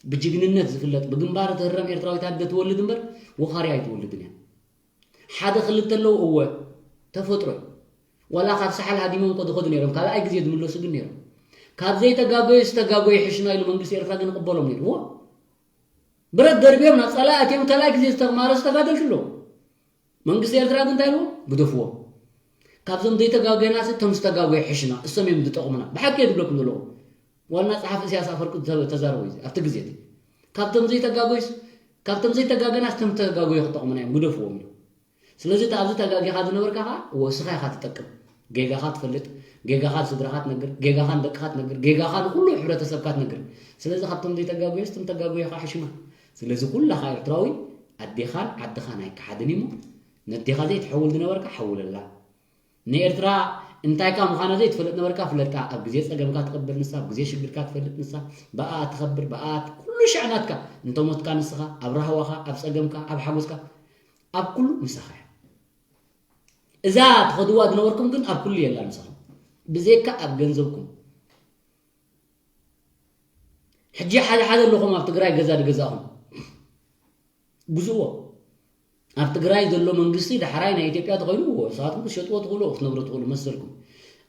ብጅግንነት ዝፍለጥ ብግንባር ትህረም ኤርትራዊት ኣደ ትወልድ እምበር ወኻርያ ኣይትወልድን እያ። ሓደ ክልተ ኣለዉ እወ ተፈጥሮ እዩ። ዋላ ካብ ሰሓል ሃዲሞም እኮ ዝኸዱ ነይሮም ካልኣይ ግዜ ዝምለሱ ግን ነይሮም። ካብ ዘይተጋገዩ ዝተጋገዩ ይሕሽና ኢሉ መንግስቲ ኤርትራ ግን ይቕበሎም ነይሩ። እወ ብረት ደርብዮም ናብ ጸላኢ ኣትዮም ካልኣይ ግዜ ዝተማረሱ ተጋደልቲ ኣለዉ። መንግስቲ ኤርትራ ግን እንታይ ኢልዎ? ግደፍዎ። ካብዞም ዘይተጋገና ሲ እቶም ዝተጋገዩ ሕሽና እሶም እዮም ዝጠቕሙና። ብሓቂ እየ ዝብለኩም ዘለኹ። ዋና ጸሓፊ ኢሳያስ ኣፈወርቂ ተዛረቦ እዩ ኣብቲ ግዜ እቲ። ካብቶም ዘይተጋገዩስ ካብቶም ዘይተጋገና እቶም ዝተጋገዩ ክጠቕሙና እዮም ግደፍዎም ኢሉ። ስለዚ እቲ ኣብዚ ተጋጊኻ ዝነበርካ ከዓ ወስኻ ኢኻ ትጠቅም። ጌጋኻ ትፈልጥ፣ ጌጋኻ ንስድራኻ ትነግር፣ ጌጋኻ ንደቅኻ ትነግር፣ ጌጋኻ ንኹሉ ሕብረተሰብካ ትነግር። ስለዚ ካብቶም ዘይተጋገዩስ እቶም ተጋገዩ ኢኻ ሕሽማ። ስለዚ ኩላኻ ኤርትራዊ ኣዴኻን ዓድኻን ኣይከሓድን እዩሞ ነዴኻ ዘይትሐውል ዝነበርካ ሐውለላ። ንኤርትራ እንታይካ ምዃና ዘይትፈልጥ ነበርካ ፍለጣ። ኣብ ግዜ ጸገምካ ትቐብር ንሳ፣ ኣብ ግዜ ሽግርካ ትፈልጥ ንሳ። ብኣ ትኸብር፣ ብኣ ኩሉ ሻዕ ናትካ። እንተ ሞትካ ንስኻ፣ ኣብ ራህዋኻ፣ ኣብ ጸገምካ፣ ኣብ ሓጎስካ፣ ኣብ ኩሉ ምሳኻ እያ። እዛ ትኸድዋ ዝነበርኩም ግን ኣብ ኩሉ የላ ምሳኹም። ብዘይካ ኣብ ገንዘብኩም። ሕጂ ሓደ ሓደ ኣለኹም ኣብ ትግራይ ገዛ ዝገዛእኹም ግዝእዎ። ኣብ ትግራይ ዘሎ መንግስቲ ዳሕራይ ናይ ኢትዮጵያ ተኾይኑ እዎ ንስኻትኩም ክትሸጥዎ ትኽእሉ ክትነብሩ ትኽእሉ መሰልኩም።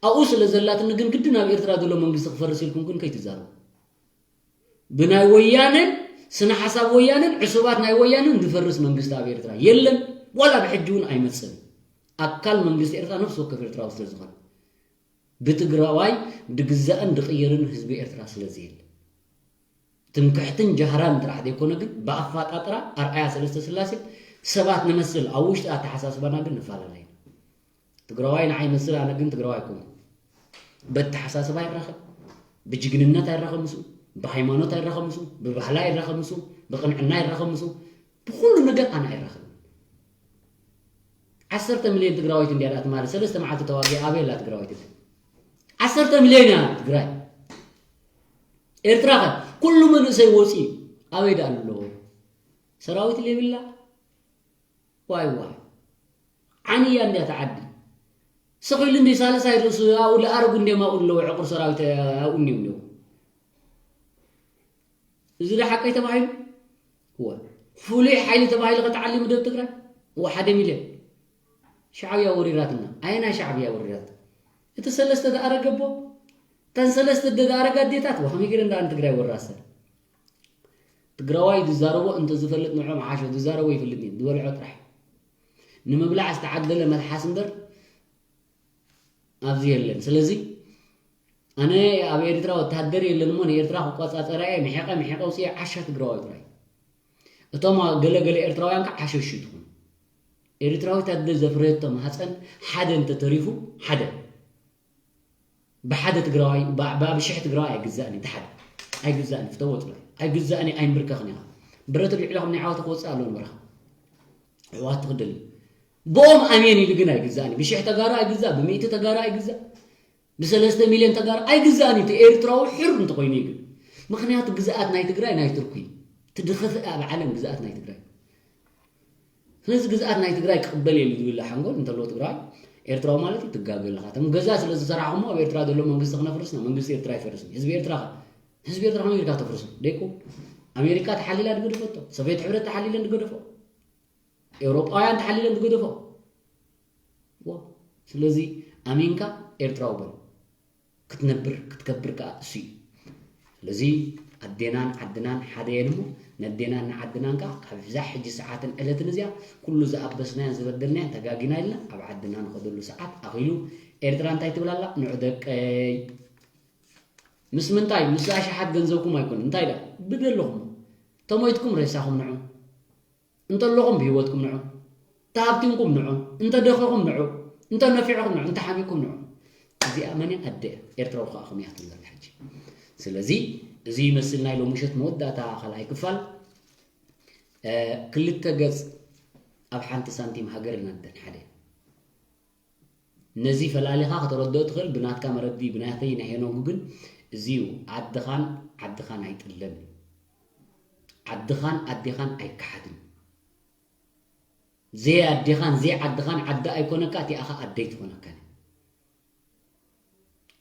ኣብኡ ስለ ዘላትኒ ግን ግድን ኣብ ኤርትራ ዘሎ መንግስቲ ክፈርስ ኢልኩም ግን ከይትዛረቡ። ብናይ ወያነን ስነ ሓሳብ ወያነን ዕሱባት ናይ ወያነን ዝፈርስ መንግስቲ ኣብ ኤርትራ የለን። ዋላ ብሕጂ እውን ኣይመፅእን። ኣካል መንግስቲ ኤርትራ ነፍሲ ወከፍ ኤርትራዊ ስለ ዝኾነ ብትግራዋይ ድግዛእን ድቕየርን ህዝቢ ኤርትራ ስለ ዘየለ ትምክሕትን ጃህራን ጥራሕ ዘይኮነ ግን ብኣፋጣጥራ ኣርኣያ ሰለስተ ስላሴ ሰባት ንመስል ኣብ ውሽጢ ኣተሓሳስባና ግን ንፈላለ ኢና። ትግራዋይ ንዓይ ይመስል ኣነ ግን ትግራዋይ ኣይኮንኩ። በተሓሳስባ ይራኸብ፣ ብጅግንነት ኣይራኸብ ምስኡ፣ ብሃይማኖት ኣይራኸብ ምስኡ፣ ብባህላ ኣይራኸብ ምስኡ፣ ብቕንዕና ኣይራኸብ ምስኡ፣ ብኹሉ ነገር ኣነ ኣይራኸብን። ዓሰርተ ሚልዮን ትግራወይቲ እንድያ ደኣ ትማሊ ሰለስተ መዓልቲ ተዋጊኣ ኣበይ ኣላ ትግራወይቲ ግን ዓሰርተ ሚልዮን እያ ትግራይ ኤርትራ ከ ኩሉ መንእሰይ ወፂኡ ኣበይ ደኣ ኣሎ ሰራዊት ሌብላ ዋይ ዋይ ዓንያ እንድያ ተዓዲ ስኺሉ እንዲ ሳልሳይ ርእሱ ኣብኡ ለኣረጉ እንዲም ኣብኡ ኣለዉ ዕቑር ሰራዊት ኣብኡ እንዲም ኣለዉ እዚ ዶ ሓቀይ ተባሂሉ እወ ፍሉይ ሓይሊ ተባሂሉ ከተዓሊሙ ደብ ትግራይ እወ ሓደ ሚልዮን ሻዕብያ ወሪራትና ኣየናይ ሻዕብያ ወሪራት እቲ ሰለስተ ዝኣረገ ኣቦ እተን ሰለስተ ዝኣረጋ ኣዴታት ወ ከመይ ገይረ እንዳ ንትግራይ ወራሰ ትግራዋይ ዝዛረቦ እንተዝፈልጥ ንዑ መሓሾ ዝዛረቦ ይፈልጥ እዩ ዝበልዖ ጥራሕ ንምብላዕ ዝተዓደለ መልሓስ እምበር ኣብዚ የለን ስለዚ ኣነ ኣብ ኤርትራ ወተሃደር የለን እሞ ንኤርትራ ክቆጻጸራ እየ ምሒቐ ምሒቐ ውፅኤ ዓሻ ትግራዋይ ጥራይ እቶም ገለ ገለ ኤርትራውያን ከዓ ሓሸሹ ትኹኑ ኤርትራዊት ኣደ ዘፍረየቶ ማህፀን ሓደ እንተተሪፉ ሓደ ብሓደ ትግራዋይ ብሽሕ ትግራዋይ ኣይግዛእን እዩ። ሓደ ኣይግዛእን እዩ። ፍተዎ ጥራይ ኣይግዛእን እዩ። ኣይንብርከኽን ኢኻ። ብረት ልዕሎ ከም ናይ ዓወት ክወፅእ ኣለዎ ንበርኻ። ዕዋት ትኽደል ብኦም ኣሜን ኢሉ ግን ኣይግዛእን እዩ። ብሽሕ ተጋሩ ኣይግዛእ፣ ብሚእቲ ተጋሩ ኣይግዛእ፣ ብሰለስተ ሚልዮን ተጋሩ ኣይግዛእን እዩ። እቲ ኤርትራዊ ሕር እንተኮይኑ እዩ ግን። ምክንያቱ ግዝኣት ናይ ትግራይ ናይ ትርኩ እዩ። ትድኸፍእ ኣብ ዓለም ግዝኣት ናይ ትግራይ። ስለዚ ግዝኣት ናይ ትግራይ ክቕበል የሉ ዝብል ሓንጎል እንተሎ ትግራይ ኤርትራዊ ማለት እዩ። ትጋገ ኣለኻ። እቶም ገዛ ስለ ዝሰራሕኹሞ ኣብ ኤርትራ ዘሎ መንግስቲ ክነፍርስና መንግስቲ ኤርትራ ይፈርስን ህዝቢ ኤርትራ ህዝቢ ኤርትራ ከመይ ጌርካ ተፍርሶ ደይኮ? ኣሜሪካ ተሓሊላ ድገደፈቶ፣ ሶቪየት ሕብረት ተሓሊለን ድገደፎ፣ ኤውሮጳውያን ተሓሊለን ድገደፎ። ዋ ስለዚ ኣሚንካ ኤርትራዊ በል ክትነብር ክትከብር ከዓ እሱ እዩ። ስለዚ ኣዴናን ዓድናን ሓደ የን እሞ ነዴናን ንዓድናን ከዓ ካብዛ ሕጂ ሰዓትን ዕለትን እዚኣ ኩሉ ዝኣበስናያን ዝበደልናያን ተጋጊና ኢልና ኣብ ዓድና ንኸደሉ ሰዓት ኣኺሉ። ኤርትራ እንታይ ትብል ኣላ? ንዑ ደቀይ ምስ ምንታይ ምስ ኣሽሓት ገንዘብኩም ኣይኮን እንታይ ዳ ብደለኹም ተሞይትኩም ሬሳኹም ንዑ እንተለኹም ብህይወትኩም ንዑ ተሃብቲንኩም ንዑ እንተደኸኹም ንዑ እንተነፊዕኹም ንዑ እንተሓሚኩም ንዑ። እዚኣ መን ኣደ ኤርትራዊ ከዓ ከምያ ትብል ዘላ ሕጂ። ስለዚ እዚ ይመስል ናይ ሎምሸት መወዳእታ ካልኣይ ክፋል። ክልተ ገጽ ኣብ ሓንቲ ሳንቲም ሃገር ኢልና ንደን ሓደ ነዚ ፈላሊኻ ከተረድኦ ትኽእል ብናትካ መረዲ ብናተይ ናይ ሄኖጉ ግን እዚዩ። ዓድኻን ዓድኻን ኣይጥለን እዩ። ዓድኻን ኣዴኻን ኣይከሓድን። ዘይ ኣዴኻን ዘይ ዓድኻን ዓዲ ኣይኮነካ እቲኣኻ ኣደይ ትኾነካን።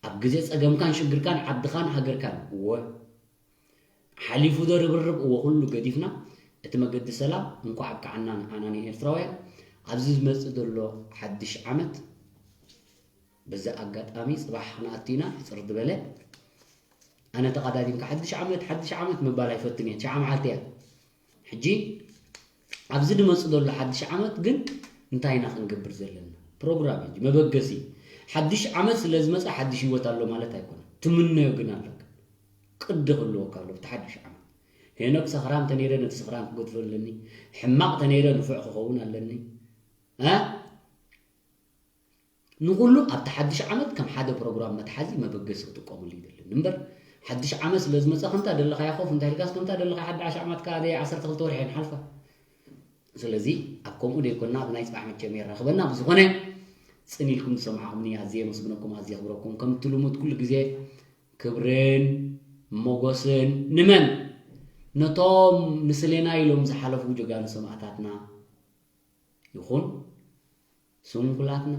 ኣብ ግዜ ጸገምካን ሽግርካን ዓድኻን ሃገርካን እወ ሓሊፉ ዶ ርብርብ እወ ኩሉ ገዲፍና እቲ መገዲ ሰላም እንኳዕ ኣብቅዓና ንዓና ንኤርትራውያን ኣብዚ ዝመጽእ ዘሎ ሓድሽ ዓመት በዚ ኣጋጣሚ ጽባሕ ክንኣቱ ኢና ሕጽር ዝበለ ኣነ ተቐዳዲምካ ሓድሽ ዓመት ሓድሽ ዓመት ምባል ኣይፈትን እየ ትሽዓ መዓልቲ እያ ሕጂ ኣብዚ ዝመጽእ ዘሎ ሓድሽ ዓመት ግን እንታይ ኢና ክንገብር ዘለና ፕሮግራም ሕጂ መበገሲ ሓድሽ ዓመት ስለ ዝመጽእ ሓድሽ ህይወት ኣሎ ማለት ኣይኮነ ትምነዮ ግን ኣለካ ቅዲ ክህልወካ ኣሎ ብቲ ሓድሽ ዓመት ሄኖክ ሰኽራም ተነይረ ነቲ ስኽራም ክገድፎ ኣለኒ ሕማቕ ተነይረ ንፉዕ ክኸውን ኣለኒ እ ንኹሉ ኣብቲ ሓድሽ ዓመት ከም ሓደ ፕሮግራም መትሓዚ መበገሲ ክጥቀመሉ ይደልን እምበር ሓድሽ ዓመት ስለ ዝመፀ ከምታ ደለኻያ ኮፍ እንታይ ኢልካስ ከምታ ደለኻያ ሓዳሽ ዓመት ከዓ ደይ ዓሰርተ ክልተ ወርሒ እየን ሓልፋ ስለዚ ኣብ ከምኡ ደይኮና ኣብ ናይ ፅባሕ መቸም የራኽበና ብዝኾነ ፅን ኢልኩም ዝሰማዕኹምኒ ኣዝየ የመስግነኩም ኣዝየ ክብረኩም ከምቲ ልሙድ ኩሉ ግዜ ክብርን ሞጎስን ንመን ነቶም ንስሌና ኢሎም ዝሓለፉ ጀጋኑ ሰማእታትና ይኹን ስንኩላትና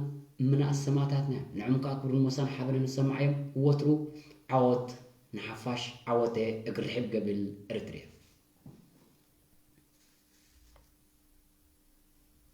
ምናእስ ሰማእታትና እዮም። ንዕም ከዓ ክብርን ሞሳን ሓበንን ንሰማዕ እዮም። ወትሩ ዓወት ንሓፋሽ ዓወተ እግሪ ርሕብ ገብል ኤርትርያ።